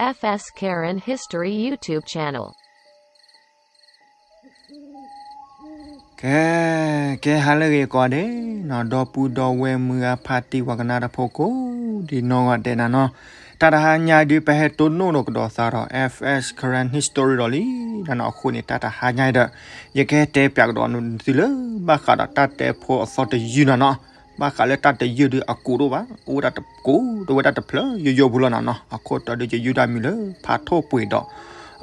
F S Karen History YouTube channel. ကဲ ကဲ ဟါလၢအဂ့ၤကိးဂၤဒဲးနီၤ, ဒီပုၢ်ဒီဝဲၢ်မုၢ်ဂၤဖါတံၢ်ဝၤကနၣ်တၢ်ဖိကိးဒံနီၢ်ဂၤဒဲးနၤနီၤ, တၢ်တဟါညါဒုး ပဟဲတိၢ်နီၣ်ဒီးကဒီးသးဒီး F S Karen History ဒီးလံနၤနီၤ, အဃိန့ၣ် တၢ်တဟါညါအံၤဒီး ယကဟဲတဲပၠးကဒီးသုလၢ ဘၣ်ဃးဒီးတၢ်တဲဖိအသီတယုၢ်နၤနီၤ, ဘၣ်ဃးလၢတၢ်တယုၢ်ဒုးအကိးဒိၣ်ဘၣ်, အိၣ်ဝဲဒၣ်တကိး တဝဲဒၣ်တဖျၢၣ်ယိယိဖိလီၤနၤနီၤ, အခိၣ်တီဒုးယယုၢ်တၢ်မံၤလၢ ဖးထိၣ်ပှ့ၤဒီး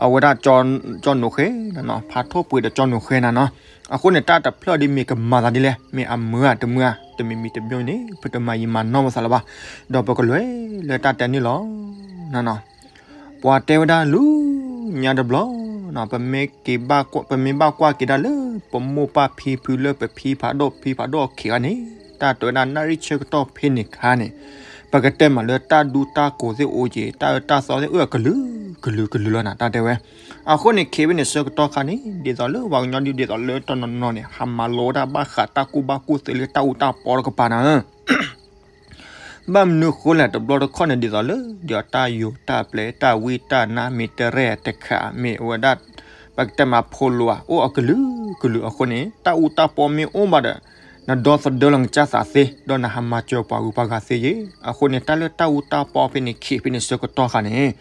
အဝဲဒၣ် ကၠီနိၣ်ဃဲနၤနီၤ, ဖးထိၣ်ပှ့ၤဒီးကၠီနိၣ်ဃဲနၤနီၤ, အဃိန့ၣ် တၢ်တဖျၢၣ်ဒုးမ့ၢ်ကမၤသးဒ်လဲၣ်, မ့ၢ်အမုာ်ဧါတမုာ်ဧါ တမံၤမံၤတမံၤန့ၣ် ပတမၤယံာ်မၤနီၢ်ပသးလၢၤဘၣ်, ဒီးပကလဲၤလၢတၢ်တဲန့ၣ်လီၤနၤနီၤ. ပှၤတဲဝဲဒၣ်လၢညါတဘျီနီၤ, ပမ့ၢ်ဘၣ်ကွၢ်က့ၤဒၣ်လၢ ပမိၢ်ပၢ်ဖံဖုလၢပဖံဖးဒိၣ်ဖံဖးဒိၣ်အခံဂၤန့ၣ်, တၢ်တဲဝဲဒၣ်နၣ်ရံၣ်ဆၢကတီၢ်ဖဲန့ၣ်ခါန့ၣ်, ပကတဲမးလၢတၢ်ဒူတၢ်ကိးသ့ၣ်အိၣ်က့ၤ, တၢ်အၢတၢ်သီသ့ၣ်အိၣ်အကလုာ်ကလုာ်ကလုာ်လီၤနၤ တၢ်တဲဝဲ. အဃိန့ၣ် ခဲဖဲန့ၣ်ဆၢကတီၢ်ခါန့ၣ် ဒ်သိးလၢပှၤကညီဒုး ဒ်သိးလၢတနီၤနီၤန့ၣ် ဟးမၤလိဝဲဒၣ်ဘၣ်ဃးတၢ်ကူၣ်ဘၣ်ကူၣ်သ့လၢတၢ်အူတၢ်ပီတကပၤနၤ ဘၣ်မနုၤဃိလဲၣ် တဘျီတခီၣ်န့ၣ် ဒ်သိးလၢ ဒ်သိးတၢ်ယိာ်တၢ်ပျဲ တၢ်ဝံတၢ်နါ မ့ၢ်တရဲၣ်တခါ မ့ၢ်ဝဲဒၣ် ပကတဲမးဖိလိၤဧါ အိၣ်အကလုာ်ကလုာ်အဃိန့ၣ် တၢ်အူတၢ်ပီမ့ၢ်အိၣ်ဘၣ်ဒီး နဒီသဒၢလီၤနကစၢ်သးသ့ ဒီးနဟးမၤစၢၤပှၤဂုၤပှၤဂၤသ့ယ့ၣ်. အဃိန့ၣ် တၢ်လၢတၢ်အူတၢ်ပီဖဲန့ၣ် ခံဖဲန့ၣ်ဆၢကတီၢ်ခါန့ၣ်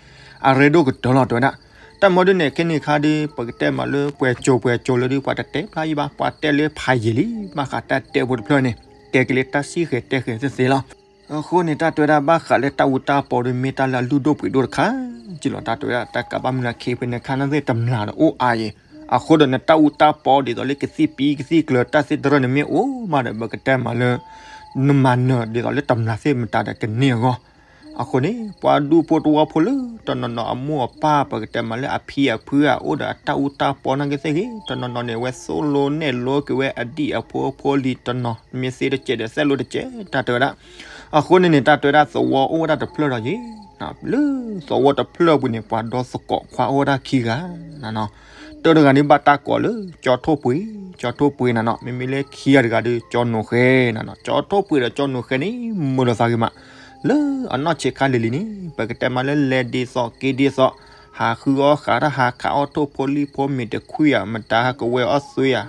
အရ့ဒိၣ်ကတၢၢ်လီၤ တဲဝဲဒၣ်. တၢ်မၤဒ်န့ၣ် ခဲန့ၣ်ခါဒီး ပကတဲမးလၢပှဲၤကၠိၤပှဲၤကၠိၤလၢဒုး ပှၤတတဲဖျါယံာ်ဘၣ် ပှၤတဲလၢဖးယံာ်လံ ဘၣ်ဃးတၢ်တဲဖိတဖျၢၣ်န့ၣ် ကဲက့ၤလၢတၢ်စံၣ်ဃဲၤတဲဃဲၤသ့သ့လီၤ. အဃိန့ၣ် တၢ်တဲဝဲဒၣ်ဘၣ်ဃးလၢတၢ်အူတၢ်ပီဒီး မ့ၢ်တၢ်လၢအလုၢ်ဒိၣ်ပှ့ၤဒိၣ်တခါ ကလီၤ တၢ်တဲဝဲဒၣ် တၢ်ကးဘၣ်မုၢ်လၢ်ခံဖဲန့ၣ်ခါန့ၣ်သ့ၣ်တမျၢ်ဒီးအိၣ်အါယံာ် အဃိဒီးနတၢ်အူတၢ်ပီဒ်သိးလၢကသံၣ်ပံကသံၣ်ကျၢၤတၢ်သ့ၣ်တဖၣ်န့ၣ်မ့ၢ်အိၣ်မးဒီး ပကတဲမးလၢ နမၤနၢၤဒ်သိးလၢတမျၢ်သ့ၣ်မတၤဒီးကန့ၢ်အဂီၢ် အဃိန့ၣ် ပှၤဒူဖိတဝီဖိလၢတနီၤနီၤအမိၢ်အပၢ် ပကတဲမးလၢအဖံအဖုဧါ အိၣ်ဒီးအတၢ်အူတၢ်ပီနာ်က့သ့ၣ်ဂ့ၤ တနီၤနီၤန့ၣ် အဝဲသိၣ်လိနဲၣ်လိက့ၤဝဲအဒံၣ်အဖိအဖိလံၤတနီၤ မ့ၢ်သ့တစဲးဒီးသဲလိတစဲး တၢ်တဲဝဲဒၣ်. အဃိန့ၣ်န့ၣ် တၢ်တဲဝဲဒၣ်သဝီအိၣ်ဝဲဒၣ်တဖျၢၣ်ဒီးယ့ၣ် လၢသဝီတဖျၢၣ်ပူၤန့ၣ် ပှၤဒီသကိးခွါအိၣ်ဝဲဒၣ်ခံဂၤ တၢတဂၤန့ၣ်ဘၣ်တၢ်ကိးလၢ ကၠီထိၣ်ပှ့ၤ ကၠီထိၣ်ပှ့ၤနၤနီၤ မ့မ့ၢ်လၢခံဂၤတဂၤဒီး ကၠီနိၣ်ဃဲနၤနီၤ ကၠီထိၣ်ပှ့ၤဒီးကၠီနိၣ်ဃဲန့ၣ် မုာ်လိာ်သးဂ့ၤမး လၢအနီၢ်ဆံးခါလံၤလံၤန့ၣ် ပကတဲမးလၢလဲၤဒ်သိးက့ၤဒ်သိး ဟးဃုအီၣ်ဃးတၢ် ဟးခးအီၣ်ထိၣ်ဖိလံၣ်ဖိ မ့ၢ်တခွံဧါ မတၤဟးကဝဲၤအီၣ်သွံဧါ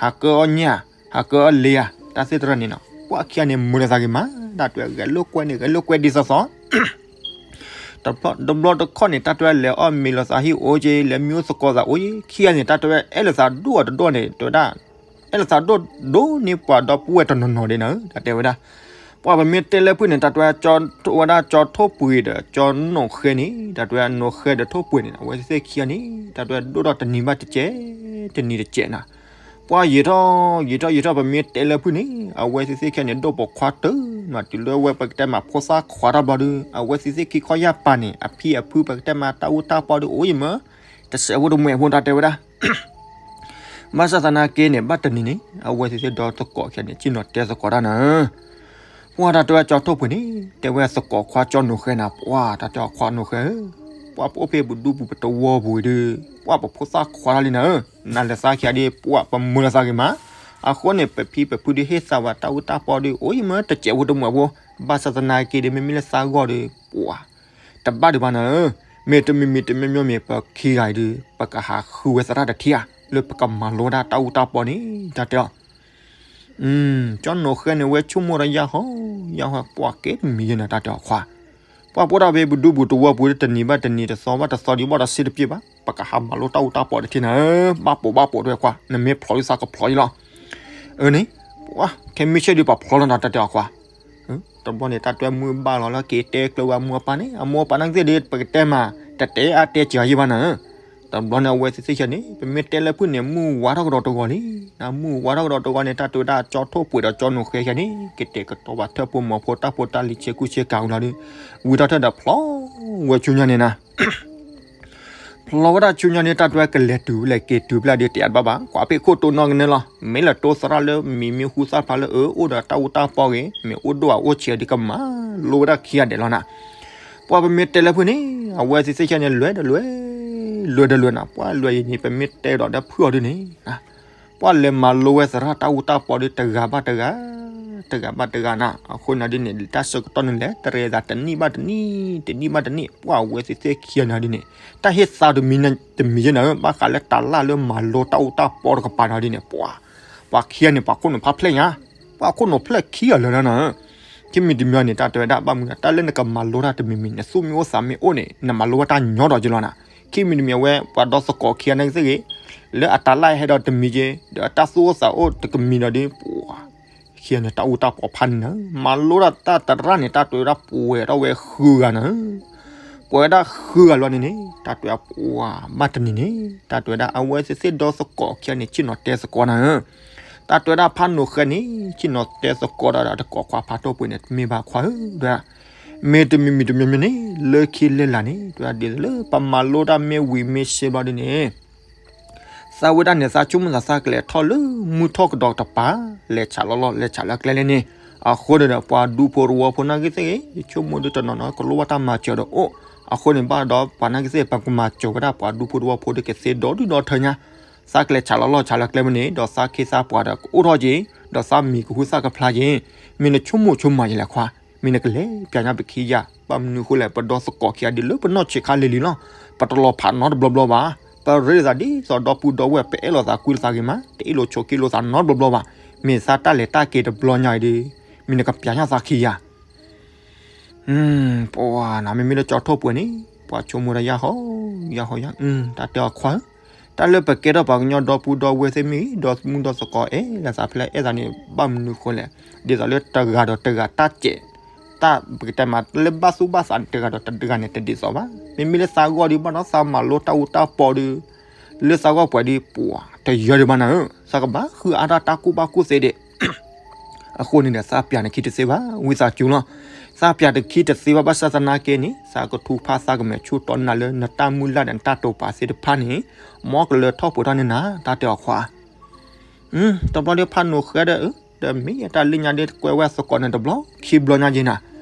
ဟးကၢအီၣ်ညၣ် ဟးကၢအီၣ်လ့ဧါ တၢ်သ့ၣ်တဖၣ်န့ၣ်နီၤ ပှၤခံဂၤန့ၣ် မုာ်လိာ်သးဂ့ၤမး တၢ်တဲဝဲ ဂဲၤလိာ်ကွဲန့ၣ် ဂဲၤလိာ်ကွဲဒ်သိးသိး တဘျီတခီၣ်န့ၣ် တၢ်တဲဝဲလဲၤအီၣ်မ့ၤလိာ်သးဟံၣ်အိၣ်က့ၤ လဲၤမံအိၣ်သကိးသးအိၣ်က့ၤ ခံဂၤန့ၣ် တၢ်တဲဝဲအဲၣ်လိာ်သးဒိၣ်အတဒိၣ်န့ၣ် တဲဝဲဒၣ် အဲၣ်လိာ်သးဒိၣ်ဒိၣ်န့ၢ်ပှၤဒီပုၢ်ဝဲၢ်တနီၤနီၤဒ်နၤဧၢ တၢ်တဲဝဲဒၣ်. ပှၤပမ့ၢ်တဲလၢဖုၣ်န့ၣ် တၢ်တဲဝဲဒၣ် ကၠီထိၣ်ပှ့ၤဒီးကၠီနိၣ်ဃဲန့ၣ် တၢ်တဲဝဲနိၣ်ဃဲဒီးထိၣ်ပှ့ၤန့ၣ် အဝဲသ့ၣ်ခံဂၤန့ၣ် တၢ်တဲဝဲဒိၣ်ထီၣ်တနံၤဘၣ်တစဲး တနံၤတစဲးနၤ ပှၤယံာ်ထီၣ် ယံာ်ထီၣ်ယံာ်ထီၣ် ပမ့ၢ်တဲလၢဖုၣ်န့ၣ် အဝဲသ့ၣ်သ့ၣ်ခံဂၤန့ၣ် ဒိၣ်ပိာ်ခွါတၢ်မး တုၤလၢဝဲပကတဲမးဖိသၣ်ခွါတၢ်ဘျီဒုး အဝဲသ့ၣ်သ့ၣ်ခံခီယၢ်ပၤန့ၣ် အဖံအဖုပကတဲမးတၢ်အူတၢ်ပီဒုးအိၣ်ယံၤမး တစဲးဖိတမှဲးဖိ တၢ်တဲဝဲဒၣ် ဘၣ်ဆၣ်သနာ်က့န့ၣ် ဘၣ်တနံၤန့ၣ် အဝဲသ့ၣ်သ့ၣ်ဒီသကိးခံဂၤန့ၣ် စံၣ်နီၤတဲသကိးတၢ်နၤ ပှၤတၢ်တဲဝဲကၠီထိၣ်ပှ့ၤန့ၣ် တဲဝဲသကိးခွါကၠီနိၣ်ဃဲနၤ ပှၤတၢ်တဲအီၤခွါနိၣ်ဃဲဧၢ, ပှၤပအိၣ်ဖဲပဒူပူၤပတဝီပူၤဒုး ပှၤပဖိသၣ်ခွါတၢ်လံနၤဧၢ, နၤလဲၤသးခံဂၤဒုး ပှၤပမုာ်လီၤသးဂ့ၤမး, အဃိန့ၣ် ပဖံပဖုဒုးဟ့ၣ်သးဝဲတၢ်အူတၢ်ပီဒုး အိၣ်ယံၤမးတစဲးဖိတမှဲးဖိ, ဘၣ်ဆၣ်သနာ်က့ဒီး မ့မ့ၢ်လၢသးဂီၢ်ဒီး ပှၤ တဘၣ်ဒံးဘၣ်နၤဧၢ, မ့ၢ်တမံၤမံၤတမံၤမံၤမ့ၢ်ပခံဂၤအံၤဒုး ပကဟးဃုဝဲသရၣ်တထံၣ်ဧါ, လၢပကမၤလိဝဲဒၣ်တၢ်အူတၢ်ပီန့ၣ် တၢ်တဲအီၤ ကၠီနိၣ်ဃဲန့ၣ် ဝဲဆိကမိၣ်ဒီးယါဟီ ယါဟီ ပှၤကဲတမံၤယဲနၤ တၢ်တဲအီၤခွါ, ပှၤပအိၣ်ဒၣ်ဖဲပဒူပူၤတဝီပူၤ တနံၤဘၣ်တနံၤ တသီဘၣ်တသီ ဒံးဘၣ်ဒီးစ့တပျ့ၢ်ဘၣ်, ပကဟးမၤလိတၢ်အူတၢ်ပီတထံၣ်နၤဧၢ, ဘၣ်ပိာ်ဘၣ်ပိာ်တဲခွါ, နမ့ၢ်ဖျိးလံသးကဖျိးလံလီၤ, အၢန့ၣ်, ပှၤ ခဲမုၢ်ဆ့ၣ်ဒုးပှၤဖျိးလီၤနၤ တၢ်တဲအီၤခွါ တဘျီန့ၣ် တၢ်တဲမုၢ်ဘၣ်လီၤလၢက့ၤတဲကျၢၤဝဲအမိၢ်အပၢ်န့ၣ်, အမိၢ်အပၢ်နာ်က့သ့ၣ်ဒီး ပကတဲမး တတဲအါတဲစှၤယဲဘၣ်နၤဧၢ, တဘျီန့ၣ် အဝဲသ့ၣ်သ့ၣ်ဆၢန့ၣ် ပမ့ၢ်တဲလၢဖုၣ်န့ၣ် မုၢ်ဝါထီၣ်ကဒီးတဂီၤလံ, မုၢ်ဝါထီၣ်ကဒီးတဂီၤန့ၣ် တၢ်တဲဝဲဒၣ်ကၠီထိၣ်ပှ့ၤဒီးကၠီနိၣ်ဃဲဆၢန့ၣ် ကတဲာ်ကတီၤဘၣ်ထၢၣ်ဖိမီၤဖိတၢ်ဖိတၢ်လံၤဆ့ကူဆ့ကၤဝံၤလီၤဒုး, ဝံၤထီၣ်ထၢၣ်ဒီးဖျိးဝဲဆူညါန့ၣ်နၤ ဖျိးဝဲဒၣ်ဆူညါန့ၣ် တၢ်တဲဝဲကလဲၤတုၤလဲၤက့ၤတုၤဖျဲၣ်ဒုး တဲအါတဘၣ်ဘၣ်, ကွၢ်ဖ့ၣ်ခိၣ်တိၢ်နီၣ်ကနဲလီၤ, မ့ၢ်လၢတိသရၣ်လၢမံၤမ့ၢ်ဟူသၣ်ဖျါလၢအၢ အိၣ်ဒီးတၢ်အူတၢ်ပီဂ့ၤ, မ့ၢ်အိၣ်ဒိၣ်အအိၣ်ဆံးဒုးကမၤလိဝဲဒၣ်ခံဂၤဒဲးလီၤနၤ, ပှၤပမ့ၢ်တဲလၢဖုၣ်န့ၣ် အဝဲသ့ၣ်သ့ၣ်ဆၢန့ၣ် လွဲဒီးလွဲ, လွဲဒီးလွဲနၤ, ပှၤလွဲအံၤန့ၣ် ပမ့ၢ်တဲဒီးဒီးဖုၣ်အီၤဒုးန့ၣ် ပှၤလဲၤမၤလိဝဲသရၣ်တၢ်အူတၢ်ပီဒုးတဂၤဘၣ်တဂၤ တဂၤဘၣ်တဂၤနၤ, အဃိန့ၣ်ဒ်န့ၣ် တၢ်ဆၢကတီၢ်န့ၣ်လဲၤတရဲသးတနံၣ်ဘၣ်တနံၣ် တနံၣ်ဘၣ်တနံၣ် ပှၢ်ဝဲသ့ၣ်သ့ၣ်ခံဂၤန့ၣ်ဒ်န့ၣ် တၢ်ဟ့ၣ်သါတမံၤတမံၤယဲနၤဧၢ ဘၣ်ဃးလၢတၢ်လၢ်လၢမၤလိတၢ်အူတၢ်ပီတကပၤန့ၣ်ဒ်န့ၣ် ပှၤ ပှၤခံဂၤန့ၣ် ပှၤခိၣ်နူာ်ဖးဖျဲၣ်ညါ, ပှၤခိၣ်နူာ်ဖျဲၣ်ခံဂၤလၢာ်လၢနၤဧၢ ခံမံၤတမံၤန့ၣ် တၢ်တဲဝဲဒၣ်ဘၣ်မနုၤ တၢ်လၢနကမၤလိတၢ်တမံၤမံၤန့ၣ် သူၣ်မ့ၢ်အိၣ်သးမ့ၢ်အိၣ်န့ၣ် နမၤလိဝဲတၢ်ညီဒီးက့လီၤနၤ. ခံမံၤတမံၤအဝဲ ပှၤဒီသကိးခံဂၤန့ၣ်ကသ့ၣ်ဂ့ၤ လၢအတၢ်လၢ်ဟဲဒီးတမံၤက့ ဒီးအတၢ်သူၣ်အိၣ်သးအိၣ်တကမံၤဒီးဒ် ပှၤ ခံဂၤန့ၣ် တၢ်အူတၢ်ပီဖးန့ၣ်နၤဧၢ မၤလိတၢ်တၢ်တရၣ်န့ၣ် တၢ်တဲဝဲဒၣ်ပှဲၤထီၣ်ဝဲဃုဂၤနၤဧၢ ပှဲၤဝဲဒၣ်ဃုဂၤလီၤန့ၣ်န့ၣ် တၢ်တဲဝဲပှၤဘၣ်တနံၤန့ၣ် တၢ်တဲဝဲဒၣ်အဝဲသ့ၣ်သ့ၣ်ဒီသကိးခံဂၤန့ၣ် ဆ့ၣ်နီၤတဲသကိးနၤဧၢ တၢ်တဲဝဲဒၣ်ဖးနိၣ်ဃဲန့ၣ် ဆ့ၣ်နီၤတဲသကိးဒီးတကိးခွါဖးထီၣ်ပှ့ၤန့ၣ် တမ့ၢ်ဘၣ်ခွါဧၢ ဒ် မ့ၢ်တမံၤမံၤတမံၤမံၤန့ၣ် လၢခံလၢလာ်န့ၣ် တဲဝဲဒၣ်ဒ်သိးလၢပမၤလိတၢ်မ့ၢ်ဝံၤမ့ၢ်စ့ဘျီဒ်န့ၣ် သးဝဲဒၣ်န့ၣ် သးဆိကမိၣ်သးသးကလဲၤထီၣ်လၢမုၢ်ထီၣ်ကဒီးတပၤ လဲၤဆးလီၤလီၤ လဲၤဆးလၢကျဲလဲၣ်န့ၣ် အဃိန့ၣ်ဒီး ပှၤဒူဖိတဝီဖိနာ်က့သ့ၣ်ဂ့ၤ ယဆိကမိၣ်ဒ်တနီၤနီၤ ကလိၣ်ဘၣ်တၢ်မၤစၢၤဒီးအိၣ် အဃိန့ၣ်ဘၣ်ဒီး ပှၤနာ်က့သ့ၣ် ပကမၤစၢၤဝဲဒၣ်ပှၤဒူဖိတဝီဖိဒီးကသ့ဒီဒုၣ်ဒီထၢညါ သးကလဲၤဆးလီၤလီၤဆးလၢကျဲမ့ၢ်န့ၣ် ဒီးသးခ့သးပှၤဒီးကအိၣ်ထီၣ်က့ၤ ဒီးသးမံၤကဟူသၣ်ကဖျါက့ၤ မ့ၢ်နဆိကမိၣ်ဆိကမးယလဲၣ်ခွါ မ့ၢ်နကလဲၤပျးညါပခံယၤ ဘၣ်မနုၤအဃိလဲၣ် ပဒီသကိးခံဂၤဒ်လၢပနီၢ်ဆံးခါလံၤလံၤလီၤ ပတလီၤဖးနီတဘျီဘျီဘၣ် ပရ့လိာ်သးဒ်သိးဒီပုၢ်ဒီဝဲၢ် ပအဲၣ်လိာ်သးကွံလိာ်သးဂ့ၤမး တအ့ၣ်လိာ်ဆိးက့လိာ်သးနီတဘျီဘျီဘၣ် မ့ၢ်သးတၢ်လဲၤတၢ်က့ၤတဘျီညါအံၤဒီး မ့ၢ်နကပျးညါသးခံယၤ ပှၤနၤ မ့မ့ၢ်လၢကၠီထိၣ်ပှဲၤန့ၣ် ပှၤဆိကမိၣ်ဒီးယၢ်ဟီ ယၢ်ဟီယၢ် တၢ်တဲအီၤခွါဧၢ တၢ်လၢပကဲထီၣ်ပှၤကညီဒီပုၢ်ဒီဝဲၢ်သ့ၣ်မ့ၢ်ဂ့ၤ ဒီမုၢ်ဒီသကိးအဲၣ်လိာ်သးဖဲလဲၣ်အဲၣ်သးန့ၣ် ဘၣ်မနုၤဃိလဲၣ် ဒ်သိးလၢတဂၤဒီးတဂၤတၢ်စဲး တၢ်ပကတဲမးလၢဘၣ်သူၣ်ဘၣ်သးန့ၣ် တဂၤဒီးတဂၤန့ၣ် တဒ်သိးဘၣ် မ့မ့ၢ်လၢသးဂီၢ်ဒုးဘၣ်ဒီးသးမၤလိတၢ်အူတၢ်ပီဒီး လၢသးဂီၢ်ပှဲၤဒုး ပှၤတယၢဒံးဘၣ်နၤဧၢ သးကဘၣ်ဃုအါတၢ်တၢ်ကူၣ်ဘၣ်ကူၣ်သ့ဒံး အဃိန့ၣ်ဒီး သးပျးနခံတသ့ဘၣ် ဝံသးစူၤလီၤ. သးပျးတခံတသ့ဘၣ် ဘၣ်ဆၣ်သနာ်က့န့ၣ် သးကထုကဖၣ်သးကမဲာ်ဆူၣ်တီနၤလၢနတၢ်မုၢ်လၢ်ဒီးနတၢ်တိာ်ပာ်သ့ၣ်တဖၣ်န့ၣ် မ်ကလၢထီၣ်ပှဲၤထီၣ်န့ၢ်နၤ တၢ်တဲအီၤခွါ တဘျီဒီးဖးနိၣ်ဃဲဒီး ဒီးမ့ၢ်ယတၢ်လၢညါဒီးကွဲဝဲသကိးန့ၣ်တဘျီ ခံဘျီညါက့ၤနၤ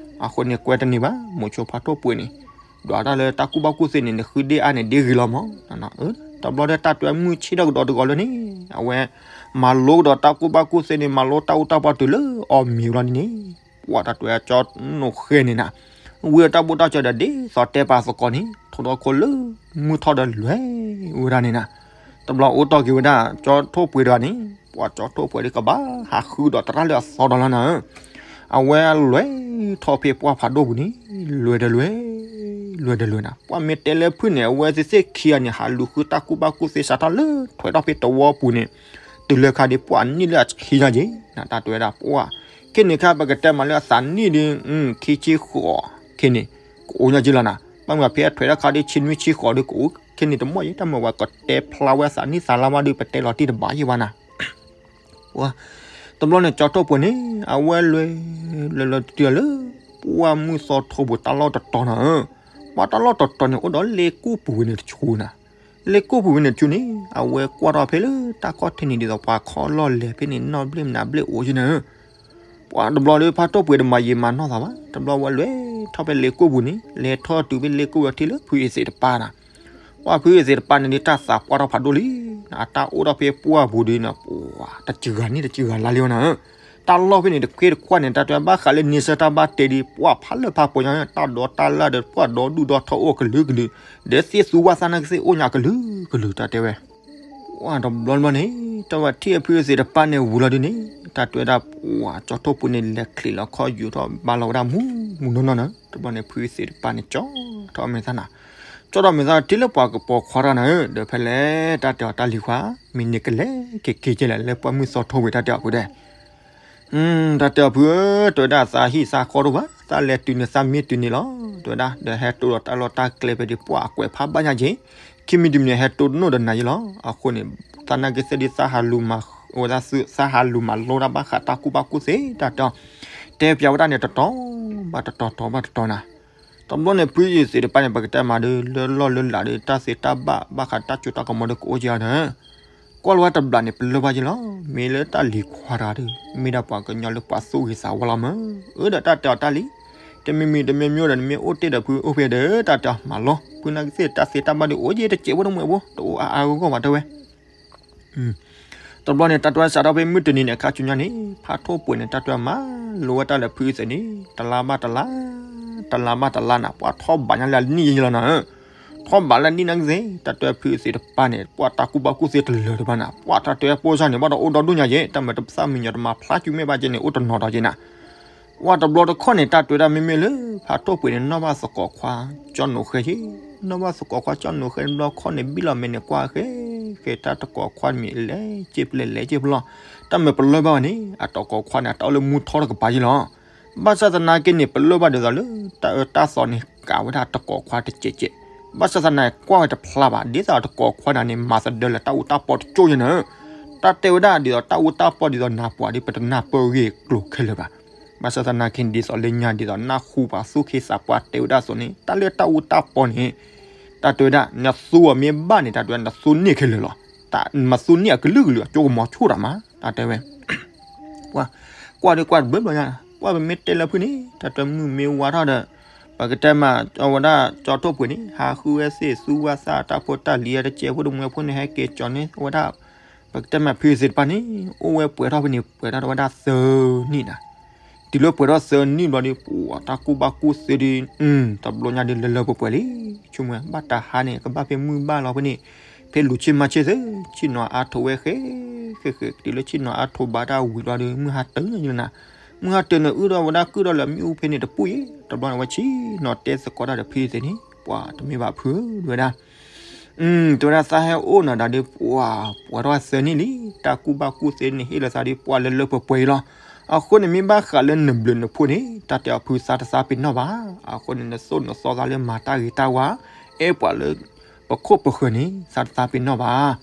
အဃိန့ၣ်ကွဲတန့ၢ်ဘၣ် မိၤဆိဖးထိၣ်ပှ့ၤန့ၣ် ဒွးတၢ်လၢတၢ်ကူၣ်ဘၣ်ကူၣ်သ့န့ၣ် နဃုဒ့ၣ်အါန့ၣ်ဒ့ၣ်ဂ့ၤလီၤမး တဘျီဒီးတၢ်တွဲမုၢ်ဆ့ၣ်ထီၣ်ကဒီးတဂီၤလၢန့ၣ် အဝဲ မၤလိကဒီးတၢ်ကူၣ်ဘၣ်ကူၣ်သ့န့ၣ် မၤလိတၢ်အူတၢ်ပီတုၤလၢအီၣ်မ့ၤလီၤဒ်န့ၣ် ပှၤတၢ်တွဲကၠီနိၣ်ဃဲန့ၣ်နၤ ဝံၤဒီးတၢ်ဘူၣ်တၢ်စၢၤဒီးဒ်သိးတဲပာ်သကိးန့ၣ် ထိၣ်ဒီခိၣ်လၢမုၢ်ထီၣ်ဒီးလွဲၢ်ဝဲဒၣ်န့ၣ်နၤ တဘျီအိၣ်တီၢ်က့ၤဝဲဒၣ် ကၠီထိၣ်ပှ့ၤတဂၤန့ၣ် ပှၤကၠီထိၣ်ပှ့ၤဒီးကဘၣ်ဟးဃုဒီးတရၣ်လၢအသီဒီးလီၤနၤဧၢ အဝဲလွဲၢ်ထီၣ်ဖဲပှၢ်ဖးဒိၣ်ပူၤန့ၣ် လွဲၢ်ဒီးလွဲၢ် လွဲၢ်ဒီးလွဲၢ်နၤ ပှၤမ့ၢ်တဲလၢဖုၣ်န့ၣ် အဝဲသ့ၣ်သ့ၣ်ခံဂၤန့ၣ် ဟးလူၤဃုတၢ်ကူၣ်ဘၣ်ကူၣ်သ့စးထီၣ်လၢထွဲထီၣ်ဖဲတဝီပူၤန့ၣ် တုၤလၢခါဒ်ပှၤနံၣ်လၢအဆံညါက့ၤ တၢ်တဲဝဲဒၣ်ပှၤ ခဲန့ၣ်ခါပကတဲမးလၢအသးနံၣ်ဒီး ခံဆံဃိး ခဲန့ၣ် ကအိၣ်ညါက့ၤလီၤနၤ ဘၣ်မနုၤဖဲအထွဲထီၣ်ခါဒ်ဆံနွံဆံဃိးဒီးကအိၣ် ခဲန့ၣ်တမီၢ်ယဲ တၢ်မ့ၢ်ဝဲကတဲဖျါဝဲအသးနံၣ်သးလါမးဒီး ပတဲလီၤတံၢ်တဘၣ်ယဲဘၣ်နၤ တဘျီန့ၣ် ကၠီထိၣ်ပှ့ၤန့ၣ် အဝဲလွဲၢ် လွဲၢ်လီၤတတုၤလၢ ပှၢ်မုၢ်သီထိပူၤတၢ်လီၢ်တတီၤနၤဧၢ ပှၤတၢ်လီၢ်တတီၤန့ၣ် အိၣ်ဒီးလ့ကိၣ်ပူၤဝဲန့ၣ်တဆူနၤ လ့ကိၣ်ပူၤဝဲန့ၣ်တဆူန့ၣ် အဝဲကွၢ်ထီၣ်ဖဲလၢတၢ်ခီၣ်ထံးန့ၣ် ဒ်သိးပှၤခီလီၢ်လဲၤဖဲန့ၣ် နီၢ်ဘျ့ၣ်မနုၤဘျ့ၣ်အိၣ်က့ၤနၤဧၢ ပှၤတဘျီဒီးဖးထိၣ်ပှ့ၤတမၤယံာ်မၤနီၢ်သးဘၣ် တဘျီဝဲလွဲၢ်ထီၣ်ဖဲလ့ကိၣ်ပူၤန့ၣ် လဲၤထီၣ်တုၤဖဲလ့ကိၣ်ဝဲထံၣ်လၢဖုအ့ၣ်သ့းတပၤနၤ ပှၤဖုအ့ၣ်သ့းတပၤန့ၣ်ဒ်တၢ်သးပှၢ်ထီၣ်ဖးဒိၣ်လံ အတၢ်အိၣ်ထီၣ်ဖဲပှၢ်ပူၤဒီးနၤ ပှၤတစှၤနံၣ်တစှၤလါလံဝဲနၤဧၢ တၢ်လီၢ်ဖဲန့ၣ်တခွ့တခွါန့ၣ် တၢ်တဲဘၣ်ဃးလၢန့ဆၢၣ်တၢ်ဘၣ်တ့ဒံး ပှၤဖးလၢဖးပှဲၤညါ တၢ်ဒိးတၢ်လၢ်ဒီးပှၤဒီဒူၣ်ဒီထီၣ်အိၣ်ကလုာ်ကလုာ် ဒီးသ့ၣ်သူဝၣ်သၣ်နာ်က့သ့ၣ်အိၣ်ညါကလုာ်ကလုာ် တၢ်တဲဝဲ ပှၤတဘျီတဘျီန့ၣ် တၢ်ဝဲထံၣ်အဖုအ့ၣ်သ့းတပၤန့ၣ်ဝံၤလီၤဒ်န့ၣ် တၢ်တဲဝဲဒၣ်ပှၤကၠီထိၣ်ပှ့ၤန့ၣ် လဲၤချံးလီၤခီယူၤထီၣ်ဘါလီၤဝဲဒၣ်မူမူနီၢ်နီၢ်နၤ တဘျီန့ၣ် ဖုအ့ၣ်သ့းတပၤန့ၣ် ကၠီထီၣ်မဲာ်သၣ်နၤ ကၠီထီၣ်မဲာ်သၣ်ထံၣ်လၢပှၤကပိာ်ခွါတဂၤနၤဧၢ ဒီးဖဲလဲၣ် တၢ်တဲအီၤတၢ်လံၤခွါ မ့ၢ်န့ၣ်ကလဲၤက့ၤက့ၤကဲလဲၣ် လၢပှၢ်မုၢ်သီထိဝဲ တၢ်တဲအီၤဖုဒဲး တၢ်တဲအီၤဖုဧၢ တဲဝဲဒၣ်သးဟံၣ်သးဃီတအိၣ်ဘၣ် သးလဲၤတုၤန့ၣ်သးမ့ၢ်တုၤန့ၣ်လီၤ တဲဝဲဒၣ် ဒီးဟဲတိၢ်ဒီးတၢ်လီၢ်တၢ်ကျဲဖဲဒ်ပှၢ်အကွဲးဖးဘၣ်ညါက့ၤ ခံမံၤတမံၤဟဲတိၢ်တနီၣ်ဒီးနၤယ့လီၤ အဃိန့ၣ် သးနာ်က့သ့ၣ်ဒ်သးဟးလူၤမၤ ဝဲဒၣ်သု သးဟးလူၤမၤလိတၢ်ဘၣ်ဃးတၢ်ကူၣ်ဘၣ်ကူၣ်သ့ တၢ်တဲအီၤ တဲပျးဝဲဒၣ်န့ၣ်တတီၤဘၣ်တတီၤတီၤဘၣ်တတီၤနၤ တဘျီန့ၣ် ဖုအ့ၣ်သ့းတပၤန့ၣ် ပကတဲမးဒီး လၢလီၢ်လၢလးဒီး တၢ်သ့တၢ်ဘၣ်ဘၣ်ဃးတၢ်စိတၢ်ကမီၤဒီးကအိၣ်က့ၤအီၤဒီး ကွၢ်လီၤဝဲတဘျီန့ၣ် ပလၢၢ်ဘၣ်ယ့လီၤ မ့ၢ်လၢတၢ်လံၤခွါတဂၤဒီး မ့ၢ်ဒၣ်ပှၤကညီလၢပှၤသူၣ်ဂ့ၤသးဝါလီၤမး အၢ ဒီးတၢ်တဲအီၤတၢ်လံၤ တမံၤမံၤတမံၤမံၤဒီး နမ့ၢ်အိၣ်တ့ၢ်ဒီးဖုအိၣ်ဖဲဒီး တၢ်တဲအီၤမၤလီၤ ဖုနာ်က့သ့ၣ်တၢ်သ့တၢ်ဘၣ်ဒီး အိၣ်က့ၤတစဲးဖိတမှဲးဖိ တအိၣ်အါအါဂီၢ်ဂီၢ်ဘၣ်တဲဝဲ တဘျီန့ၣ် တၢ်တဲဝဲစးထီၣ်ဖဲမုၢ်တနံၤန့ၣ် အခါဆူညါန့ၣ် ဖးထိၣ်ပှဲၤန့ၣ် တၢ်တဲဝဲမၤလိဝဲတၢ်လၢဖုအသ့ၣ်န့ၣ် တလါဘၣ်တလါ, တလါဘၣ်တလါနၤ ပှၤထီၣ်ဘးညါလၢအနံၣ်ယံၤလီၤနၤ. ထီၣ်ဘးလၢအနံၣ်နာ်က့သ့ၣ် တၢ်တဲဝဲဖုအသ့ၣ်တဖၣ်န့ၣ် ပှၤတၢ်ကူၣ်ဘၣ်ကူၣ်သ့တလၢာ်တဘၣ်နၤ, ပှၤတၢ်တဲဝဲပိၢ်စၢ်န့ၣ် ဘၣ်ဒီးအိၣ်ဒီဒူၣ်ညါယဲၢ် တၢ်မၤတပသၣ်မံညီၤတမၤဖျါကၠူမဲာ်ဘၣ်ကဲန့ၣ် အိၣ်တနီၤဒီးကဲနၤ. ပှၤတဘျီတခီၣ်န့ၣ် တၢ်တဲဝဲဒၣ်မ့မ့ၢ်လၢ ဖးထိၣ်ပှဲၤန့ၣ် နီၢ်ဘၣ်သကိးခွါ ကၠီနိၣ်ဃဲယ့ၢ်, နီၢ်ဘၣ်သကိးခွါကၠီနိၣ်ဃဲတဘျီခီၣ်န့ၣ် ဘံၣ်လီၤမဲာ်န့ၣ် ကွၢ်ဃဲ ဃဲတၢ်တကိးခွါတမံၤလဲၤက့ၤပလဲၤလဲၤက့ၤပလီၢ်, တၢ်မၤပလၢၢ်ဘၣ်ဝဲန့ၣ် အတကိးခွါန့ၣ် အတၢ်အိၣ်လၢမူထီတကပၤယ့ၢ်လီၤ. ဘၣ်ဆၣ်သနာ်က့န့ၣ် ပလၢၢ်ဘၣ်ဒ်သိးလၢ တၢ်အၢတၢ်သီန့ၣ် ကးဝဲဒၣ်တကိးခွါတစဲးစဲး, ဘၣ်ဆၣ်သနာ်က့ ကွၢ်ဝဲတဖျါဘၣ် ဒ်သိးတကိးခွါနၤန့ၣ် မၤသဒၢလၢတၢ်အူတၢ်ပီတကၠိၢ်ယဲၢ်နၤ. တၢ်တဲဝဲဒၣ်ဒ်သိးတၢ်အူတၢ်ပီဒ်သိးနၢ်ပှၤဒီး ပတနၢ်ပၢၢ်ဂ့ၢ်ကျိၤခဲလၢာ်ဘၣ်. ဘၣ်ဆၣ်သနာ်က့ ဒ်သိးလၢညါဒ်သိးနၢ်ဟူပှၤသူၣ်က့သးပှၢ်တဲဝဲဒၣ်အသိးန့ၣ် တၢ်လၢတၢ်အူတၢ်ပီန့ၣ် တၢ်တဲဝဲဒၣ် နသူအီၤမ့ၢ်ဘၣ်န့ၣ် တၢ်တဲဝဲဒၣ်နသူန့ၢ်ခဲလၢာ်လီၤ. တၢ်မၤသူန့ၢ်အကလုာ်ကလုာ်အကၠိကမီၤဆိၣ်တၢ်မး တၢ်တဲဝဲ ကွၢ် ကွၢ်ဒီးကွၢ်တဘျီဘျီညါ, ကွၢ်ပမ့ၢ်တဲလၢဖုန့ၣ် တၢ်တဲမုၢ်မ့ၢ်ဝါထီၣ်ဒီး ပကတဲမး အဝဲဒၣ်ကၠီထိၣ်ပှ့ၤန့ၣ် ဟးဃုဝဲသ့ၣ်သူဝဲသးတၢ်ဖိတၢ်လံၤအတကဲးဖိတမှဲၤဖိန့ၣ် ဟဲက့ၤကၠီၤန့ၢ်ဝဲဒၣ် ပကတဲမးဖုသ့ၣ်တဖၣ်န့ၣ် အိၣ်ဝဲပှဲၤထီၣ်ဖဲန့ၣ် ပှဲၤထီၣ်ဝဲဒၣ်သၢနံၣ်နၤ. တုၤလၢပှဲၤထီၣ်သၢနံၣ်ဘျီဒီး ပှၤတၢ်ကူၣ်ဘၣ်ကူၣ်သ့ဒီး တဘျီညါဒီးလၢလၢပှဲၤပှဲၤလံ ဆိကမိၣ်ဝဲ ဘၣ်တၢ်ဟါန့ၣ် ကဘၣ်ဖဲမုၢ်ဘၣ်လီၤဖဲန့ၣ် ဖဲလူၤဆ့မၤဆ့သ့ ဆ့ၣ်နီၤအါထိးဝဲဃဲ ဃဲဃဲ တုၤလၢဆ့ၣ်နီၤအါထိးဘၣ်တၢ်ဝံၤလီၤဒီး မုၢ်ဟါတၢၢ်ညါလီၤနၤ. မုၢ်ဟါတၢၢ်န့ၣ် အုၣ်ဒီးဝဲဒၣ်ကုၣ်ဒီးလၢမ့ၣ်အူဖဲန့ၣ်တပူၤအံၤ တဘျီန့ၣ် အဝဲဆ့ၣ်နီၤတဲသကိးတၢ်ဒီးဖုသ့ၣ်န့ၣ် ပှၤတမ့ၢ်ဘၣ်ဖုဧၢ တဲဝဲဒၣ် တဲဝဲဒၣ်သးဟဲအိၣ်နၤဒၣ်ဒီး ပှၤပှဲၤထီၣ်သၢနံၣ်လံ တၢ်ကူၣ်ဘၣ်ကူၣ်သ့န့ၣ် ဟ့ၣ်လီၤသးဒီးပှၤလၢလၢပှဲၤပှဲၤအံၤလီၤ. အဃိန့ၣ် မ့ၢ်ဘၣ်ဃးလၢနဘျုးနဖှိၣ်န့ၣ် တၢ်တဲအီၤဖုသးတသးပ့ၤနီၣ်ဘၣ်. အဃိန့ၣ် နသိၣ်နသီသးလၢမၤတၢ်ဂ့ၤတၢ်ဝါ အဲၣ်ပှၤလၢ ပခိၣ်ပဃၢၤန့ၣ် သးတသးပ့ၤနီၣ်ဘၣ်.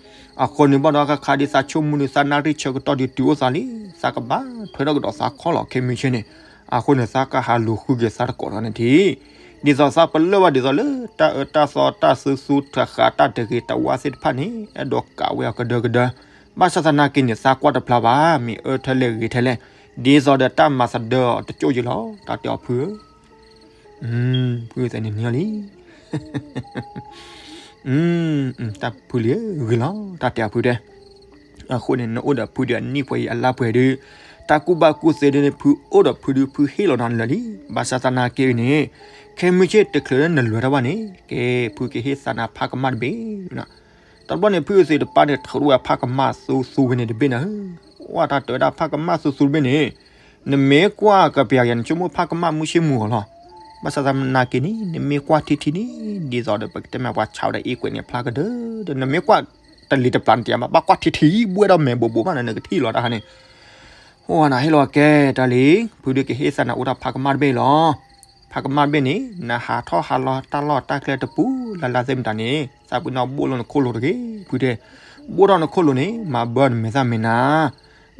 အဃိန့ၣ် ဘၣ်ဒီးခါခါဒ်သးဆိကမိၣ်ဒီး သးနၣ်ရံၣ်ဆၢကတီၢ်ဒုးတုၤအိၣ်သးလံ သးကဘၣ်ထွဲထီၣ်ကဒီးသးခီလီၤ ခဲမုၢ်ဆ့ၣ်န့ၣ်. အဃိန့ၣ် သးကဟးလူၤဃုက့ၤသးတကိးဒီးနထံၣ် ဒ်သိးသးပလၢၢ်ဘၣ်ဒ်သိးလၢ တၢ်အၢတၢ်သီတၢ်သူသူတဃာ်တၢ်တဂ့ၤတဝါသ့ၣ်တဖၣ်န့ၣ် အဲၣ်ဒိးကးဝဲအီၤကဒၢကဒၢ. ဘၣ်ဆၣ်သနာ်က့န့ၣ် သးကွၢ်တဖျါဘၣ် မ့ၢ်အၢထဲလဲၣ်ဂ့ၤထဲလဲၣ် ဒ်သိးဒီးတၢ်မၤသဒၢအီၤတကၠိၢ်ယံၤလီၤ တၢ်တဲအီၤဖုဧၢ ဖုသ့ၣ်န့ၣ်န့ၢ်လံ တၢ်ဖုလံဧၢ ဂ့ၤလီၤ တၢ်တဲအီၤဖုတဲ. အဃိန့ၣ် နအိၣ်ဒီးဖုဒီးအနံၣ်ပှဲၤအံၤအလါပှဲၤဒီး တၢ်ကူၣ်ဘၣ်ကူၣ်သ့ဒ်န့ၣ် ဖုအိၣ်ဒီးဖုဒီးဖုဟ့ၣ်လီၤနၤလၢာ်လံ. ဘၣ်ဆၣ်သနာ်က့န့ၣ် ခဲမုၢ်ဆ့ၣ်တချုးလၢနလဲၤတၢ်ဘၣ်န့ၣ် ကဲ ဖုကဟ့ၣ်သးနၤဖးကမၣ်တဘ့ၣ် တဘျီန့ၣ် ဖုသ့ၣ်တဖၣ်န့ၣ် ထုးထီၣ်ဝဲဖးကမၣ်သူသူဖဲန့ၣ်တဘ့ၣ်နၤဧၢ. ဝဲတၢ်တဲဝဲဒၣ်ဖးကမၣ်သူသူတဘ့ၣ်န့ၣ် နမ့ၢ်ကွၢ်ကပျးယၤ နဆိကမိၣ်ဖးကမၣ်မုၢ်ဆ့ၣ်မုၢ်ဂီၤလီၤ. ဘၣ်ဆၣ်သနာ်က့န့ၣ် နမ့ၢ်ကွၢ်ထံထံန့ၣ် ဒ်သိးဒီးပကတဲမးပှၤဆးဝဲဒၣ်အ့ကွဲးန့ၣ်ဖျါကဒၢဒီး နမ့ၢ်ကွၢ်တလံၤတပျၢ်န့ၣ်တယၤဘၣ် ဘၣ်ကွၢ်ထံထံ ဘှဲၣ်ဒီးမဲာ်ဘိးဘိးဘၣ်နၤ နကထံၣ်လီၤတၢ်ဟါန့ၣ် အိၣ်နၤဟ့ၣ်လီၤကဲတၢ်လံ ဖုဒုးကဟ့ၣ်သးနၤအိၣ်တၢ်ဖးကမၣ်တဘ့ၣ်လီၤ. ဖးကမၣ်တဘ့ၣ်န့ၣ် နဟးထီၣ်ဟးလီၤတၢ်လီၢ်တၢ်ကျဲတပူၤလၢ်လၢ်သ့ၣ်မတၤန့ၣ် သးပ့ၤနီၣ်ဘိၣ်လီၤနခိၣ်လိၤတဂ့ၤ ဖုတဲ. ဘိၣ်ထီၣ်နခိၣ်လိၤန့ၣ် မၤဘၢနမဲာ်သၣ်မဲာ်နၤ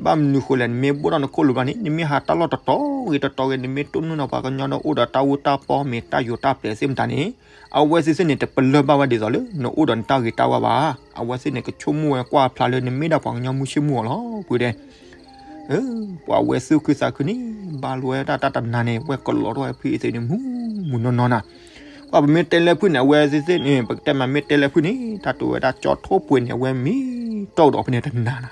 ဘၣ်မနုၤဃိလဲၣ် နမ့ၢ်ဘိၣ်ထီၣ်နခိၣ်လိၤဘျီန့ၣ် နမ့ၢ်ဟးတၢ်လီၢ်တတီၤဂ့ၤတတီၤဂ့ၤ နမ့ၢ်တိၢ်နီၣ်ဒီးပှၤကညီဒီးအိၣ်ဒီးတၢ်အူတၢ်ပီမ့ၢ်တၢ်ယိာ်တၢ်ပျဲၤသ့ၣ်မတၤန့ၣ် အဝဲသ့ၣ်သ့ၣ်န့ၣ် တပလၢၢ်ဘၣ်ဝဲဒ်သိးလၢ နအိၣ်ဒီးနတၢ်ဂ့ၤတၢ်ဝါဘၣ်. အဝဲသ့ၣ်န့ၣ်ကဆိကမိၣ်ဝဲကွၢ်ဖျါလၢနမ့ၢ်ဒၣ်ပှၤကညီမုၢ်ဆ့ၣ်မုၢ်ဂီၤလီၤ ဖုတဲ. ပှၤဝဲသူၣ်ခုသးခုန့ၣ် ဘၣ်လီဝဲဒၣ်တၢ်တနၤန့ၣ် ဝဲကလီၤထီၣ်ဝဲဖုအသ့ၣ်န့ၣ် မုၢ်မုၢ်နီၢ်နီၢ်နၤ. ပှၤပမ့ၢ်တဲလၢဖုန့ၣ် အဝဲသ့ၣ်သ့ၣ်န့ၣ် ပကတဲမးမ့ၢ်တဲလၢဖုန့ၣ် တၢ်တဲဝဲဒၣ်ကၠီထိၣ်ပှ့ၤန့ၣ် အဝဲမံတီၢ်ကဒီးဖဲန့ၣ်တနၤနၤ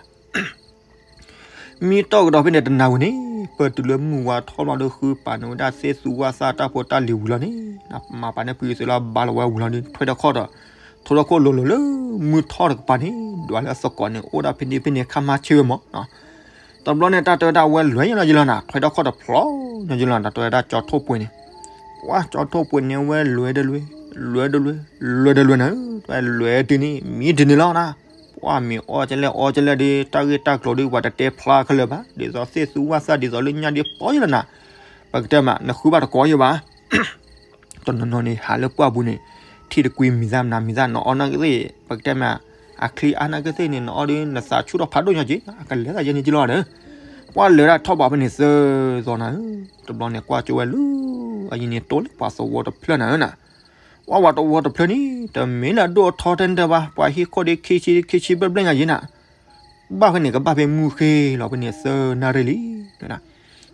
မံတီၢ်ကဒီးဖဲန့ၣ်တနၤဝဲန့ၣ် ပတုၤလၢမုၢ်ဝါထီၣ်ဘျီဒီးဃုပာ်န့ၢ်ဝဲဒၣ်သ့ၣ်သူဝၣ်သၣ်တၢ်ဖိတၢ်လံၤဝံၤလီၤန့ၣ် မၤပာ်န့ၢ်ဖုအသ့ၣ်လီၤ ဘၣ်လီၤဝဲဝံၤလီၤဒီး ထွဲထီၣ်ခီၣ်ဒီး ထိထီၣ်ခိၣ်လိၤလိၤလၢ မုၢ်ထီၣ်တကပၤန့ၣ် ဒွးလၢအသကိးန့ၣ် အိၣ်ဒၣ်ဖဲန့ၣ်ဖဲန့ၣ်ခါမါဆၢဝဲမး တဘျီန့ၣ် တၢ်တဲဝဲဒၣ်ဝဲလဲၤညီလီၤယလီၤနၤ ထွဲထီၣ်ခီၣ်တဖျီညီယလီၤ တၢ်တဲဝဲဒၣ်ကၠီထိၣ်ပှ့ၤန့ၣ် ပှၤကၠီထိၣ်ပှ့ၤန့ၣ် အဝဲလဲၤတလဲၤ လဲၤတလဲၤ လဲၤတလဲၤနၤ လဲၤတုၤန့ၣ် မံတန့ၢ်လီၤနၤ ပှၤမ့ၢ်အီၣ်ကလဲၣ်အီကလဲၣ်ဒီး တၢ်ဂ့ၢ်တၢ်ကျိၤဒီး ပှၤတတဲဖျါခဲလၢာ်ဘၣ် ဒ်သိးသ့ၣ်သူဝၣ်သၣ်ဒ်သိးလၢညါဒီးပီယလီၤနၤ ပကတဲမး နဃုဘၣ်တကိးယဘၣ် တနီၤနီၤန့ၣ် ဟးလၢပှၢ်ပူၤန့ၣ် ထံၣ်တကွံမံၤသၣ်မနၤမံၤသၣ် နအီၣ်နာ်က့သ့ၣ် ပကတဲမး အချံအါနာ်က့သ့ၣ်န့ၣ် နအီၣ်ဒီး နသးဆူၣ်ထီၣ်ဖးဒိၣ်ညီက့ အကလဲၤသးယဲန့ၣ်ကလီၤဒီး ပှၤလဲၤဒၣ်ထီၣ်ဘးဖဲန့ၣ်သၢသီနၤဧၢ တဘျီန့ၣ် ကွၢ်ကၠိဝဲလူၤ အယံၤန့ၣ် တိလၢပှၤသဝီတဖျၢၣ်နၤဧၢနၤ ပှၤဝၤတဝီတဖျၢၣ်န့ၣ် တမ့ၢ်လၢအဒိၣ်အထီထဲန့ၣ်တဘၣ် ပှၤဟံၣ်ခိၣ်ဒီးခံဆံခံဆံဘျဲၣ်ဘျဲၣ်ညါယဲနၤ ဘၣ်ဖဲန့ၣ် ကဘၣ်ဖဲမုၢ်ဃ့လီၤဖဲန့ၣ်သၢနၣ်ရံၣ်လံ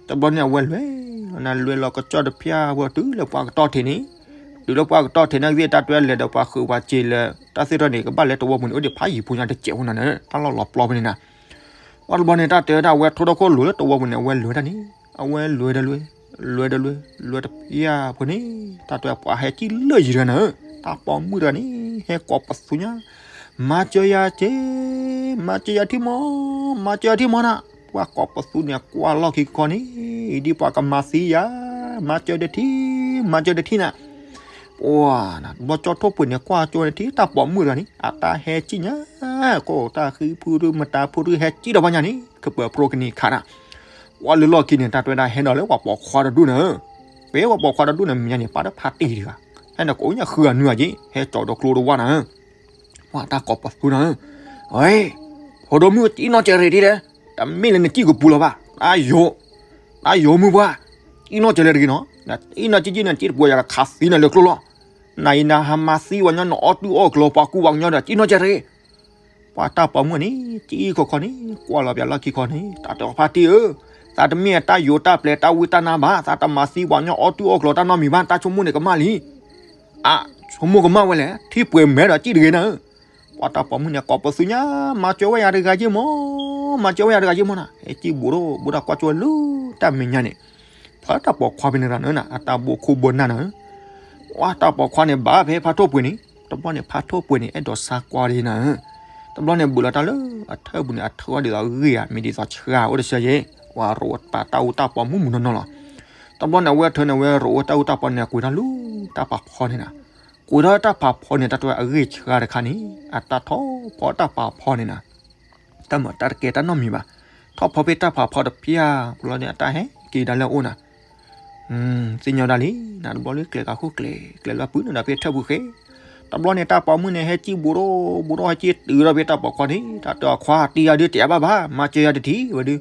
တဘျီန့ၣ် အဝဲလဲၤလီၤနၤ လဲၤလီၤကစီၣ်တဖျၢၣ်ဝဲတုၤလၢပှၤကတီၢ်ထံးန့ၣ် တုၤလၢပှၤကတီၢ်ထံးနာ်က့သ့ၣ် တၢ်တဲလဲၤဒီးပှၤဃုာ်ပှၤစ့လၢ တၢ်သ့ၣ်ထီၣ်န့ၣ် ကဘၣ်လဲၤတဝီပူၤန့ၣ် အိၣ်ဒံးဖးယံၤဖိညါတစဲးဖိနၤန့ၣ် တၢ်လီၢ်လီၤပျီဖဲန့ၣ်နၤ ပှၤတဘျီန့ၣ် တၢ်တဲဝဲဒၣ် အဝဲထိထီၣ်ခိၣ်လိၤလၢသဝီပူၤန့ၣ် အဝဲလဲၤဝဲဒၣ်န့ၣ်, အဝဲလဲၤဒီးလဲၤ, လဲၤဒီးလဲၤ, လဲၤတပျၢ်ဖိန့ၣ် တၢ်တဲပှၤဟဲစံၣ်လၢယံၤတဂၤနၤဧၢ, တၢ်ပိာ်မုၣ်တဂၤန့ၣ် ဟဲကိးပသူညါ, မၤစၢၤယၤက့, မၤစၢၤယၤထံမီၢ်, မၤစၢၤယၤထံမီၢ်နၤ. ပှၤကိးပသူန့ၣ် ကွၢ်လီၢ်ခံခီန့ၣ်, ဒ်ပှၤကမၤသံယၤ, မၤစၢၤဒီးထံ, မၤစၢၤဒီးထံနၤ. ပှၤနၤ တဘျီကၠီထိၣ်ပှ့ၤန့ၣ် ကွၢ်ကၠီန့ၣ်ထံ တၢ်ပိာ်မုၣ်တဂၤန့ၣ် အတၢ်ဟဲစံၣ်ညါ, ကိးတၢ်ဃံဖုဒု မတၤဖိဒုဟဲစံၣ်ဒီးဘၣ်ညါန့ၣ် ခပၢၤပြိကနံၤခးနၤ. ပှၤလၢလီၢ်ခံန့ၣ် တၢ်တဲဝဲဒၣ်ဟဲဒီးလၢပှၤပိာ်ခွါတဒူၣ်နၤဧၢ, ပှၤပိာ်ခွါတဒူၣ်န့ၣ် မဲာ်ညါန့ၣ် ပာ်ဒီးဖါတံၢ်တဂၤ, ဟဲန့ၣ် ကိးညါဃုဂၤနွံဂၤက့ၤ ဟဲကၠီၤဒီးကျိတဝၢ်နၤဧၢ. ပှၤတၢ်ကိးပသူနၤဧၢ, ဝဲ, ဖိဒိၣ်မုၣ် စံၣ်နီၢ်ကဲးရ့းဒ်လဲၣ်, တမ့ၢ်လၢနစံၣ်ကပူၤလီၤဘၣ်, တၢ်ယိၤ, တၢ်ယိၤမုၢ်ပှၢ်, စံၣ်နီၢ်ကဲးရ့းတဂ့ၤနီၤ, အံၤနီၤကံကံန့ၣ် စံၣ်တပှဲၤယၤကခးသံနၤလၢကျိလီၤ. နၤအံၤနဟးမၤသံပှၤကညီ နအီၣ်တူၢ်အီၣ်ကျီၤပှၤကူပှၤကညီဒီး စံၣ်နီၢ်ကဲးရ့း. ပှၤတၢ်ပိာ်မုၣ်န့ၣ် စံၣ်ခီခီန့ၣ် ကွၢ်လီၤပၠးလီၢ်ခံခီန့ၣ် တၢ်တဲအီၤဖါတံၢ်ဧၢ, သးတမ့ၢ်အတၢ်ယိၤတၢ်ပျဲၤတၢ်ဝံတၢ်နါဘၣ်, သးတမၤသံပှၤကညီအီၣ်တူၢ်အီၣ်ကျီၤတၢ်နီတမံၤဘၣ်, တၢ်ဆိကမိၣ်န့ၣ်ကမၣ်လံ. အါ, ဆိကမိၣ်ကမၣ်ဝဲလဲၣ်, ထံၣ်ပှဲၤမဲဒီးစံၣ်တဂ့ၤနၤဧၢ. ပှၤတၢ်ပိာ်မုၣ်န့ၣ် ကိးပသူညါ, မၤစၢၤဝဲယၤတဂၤက့ၤမီၢ်, မၤစၢၤဝဲယၤတဂၤက့ၤမီၢ်နၤ, ဟဲစံၣ်ဘူးဒီး ဘူးဒီးကွၢ်ကၠီဝဲလၢတၢ်မဲာ်ညါန့ၣ်, ပှၤတၢ်ပိာ်ခွါဖဲန့ၣ်ရၤနၤဧၢနၤ အတၢ်ဘိၣ်ခိၣ်ဘိၣ်နၢ်နၤဧၢ. ပှၤတၢ်ပိာ်ခွါန့ၣ် ဘၣ်ဖဲဖါထိၣ်ပှ့ၤန့ၣ်, တဘျီန့ၣ် ဖါထိၣ်ပှ့ၤန့ၣ် အဲၣ်ဒိးဆါကွၢ်ဒ်နၤဧၢ. တဘျီန့ၣ် ဘူးလီၤတၢ်လၢအထၢၣ်ပူၤန့ၣ် အထၢၣ်ဝဲဒ်သိးအဂ့ၢ်ဧါ, မ့ၢ်ဒ်သိးဆှါအိၣ်တဆၢယဲၢ်, ပှၤရိးဝဲပာ်တၢ်အူတၢ်ပီမုၢ်မုၢ်နီၢ်နီၢ်လီၤ. တဘျီန့ၣ် အဝဲထၢန့ၣ် အဝဲရိးဝဲတၢ်အူတၢ်ပီန့ၣ် အကွံာ်ထီၣ်လူၤတၢ်ဖးဖီန့ၣ်နၤ, ကွံာ်ထီၣ်တၢ်ဖးဖီန့ၣ် တၢ်တဲအဂ့ၢ်ဆှါတခါန့ၣ် အတၢ်ထီၣ်ဖီတၢ်ဖးဖီန့ၣ်နၤ, တၢ်မၤတၢ်တကဲတၢ်နီတမံၤဘၣ်, ထီၣ်ဖီဖဲတၢ်ဖးဖီတဖျၢၣ် ပူၤလီၤန့ၣ် အတၢ်ဟဲက့ၤဒၣ်လၢအအိၣ်နၤ သ့ၣ်ညါဒၣ်လံနၤ, တဘျီလၢကျဲၤကးခိၣ်ကျဲၤ ကျဲၤလၢပုၢ်နုာ်ဒီးဖဲထၢၣ်ပူၤဃဲ, တဘျီန့ၣ် တၢ်ပိာ်မုၣ်န့ၣ် ဟဲစံၣ်ဘူးဒီး ဘူးဒီးဟဲစံၣ်တုၤဒီးဖဲတၢ်ပိာ်ခွါန့ၣ် တၢ်တဲအီၤခွါ တံၢ်ဂၤဒုးတဲဘၣ်ဘၣ် မၤစၢၤယၤတထံၣ်ဝဲဒုး,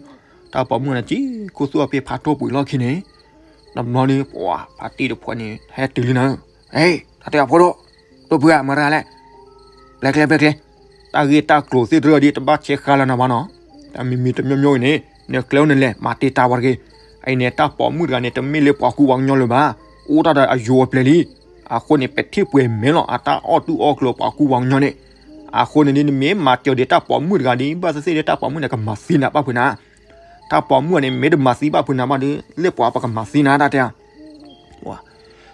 တၢ်ပိာ်မုၣ်န့ၣ် စံၣ်ခူသူၣ်အီၤဖဲဖးထိၣ်ပှ့ၤလီၢ်ခံန့ၣ်, တဘျီန့ၣ် ပှၤဖါတံၢ်တဖှဲးန့ၣ် ဟဲတုၤလံနၤဧၢ, ဟဲ တၢ်တဲအီၤဖိဒိၣ်, ဒိၣ်ဖုဂၤမၤတၢ်လဲၣ် ပျဲကျဲ ပျဲကျဲ, တၢ်ဂ့ၢ်တၢ်ကျိၤသ့ၣ်တဖၣ်ဒီး တဘၣ်ဆဲးဃါလၢနၤဘၣ်နီၤ, တၢ်မံၤမံၤတမံၤမံၤအံၤန့ၣ် နကျဲအိၣ်နလဲၤ မၤတ့ၢ်တၢ်ဝဲတဂ့ၤ, အအံၤန့ၣ် တၢ်ပိာ်မုၣ်တဂၤန့ၣ် တမ့ၢ်လၢပှၤကူပှၤကညီလၢၤဘၣ်, အိၣ်တၢ်ဒီးအယိၤအပျဲၤလံ, အဃိန့ၣ် ပထံၣ်ပှဲၤမဲလီၤ အတၢ်အီၣ်တူၢ်အီၣ်ကျီၤပှၤကူပှၤကညီန့ၣ်, အဃိန့ၣ်ဒ်နမ့ၢ်မၤစၢၤဒံးတၢ်ပိာ်မုၣ်တဂၤဒ် ဘၣ်သ့ၣ်သ့ၣ်ဒီးတၢ်ပိာ်မုၣ်န့ၣ် ကမၤသံနၤဘၣ်ဖုးနၤ တၢ်ပိာ်မုၣ်န့ၣ် မ့ၢ်တမၤသံဘၣ်ဖုးနၤဘၣ်ဒီး လၢပှၤပကမၤသံနၤတၢ်တဲဧါ.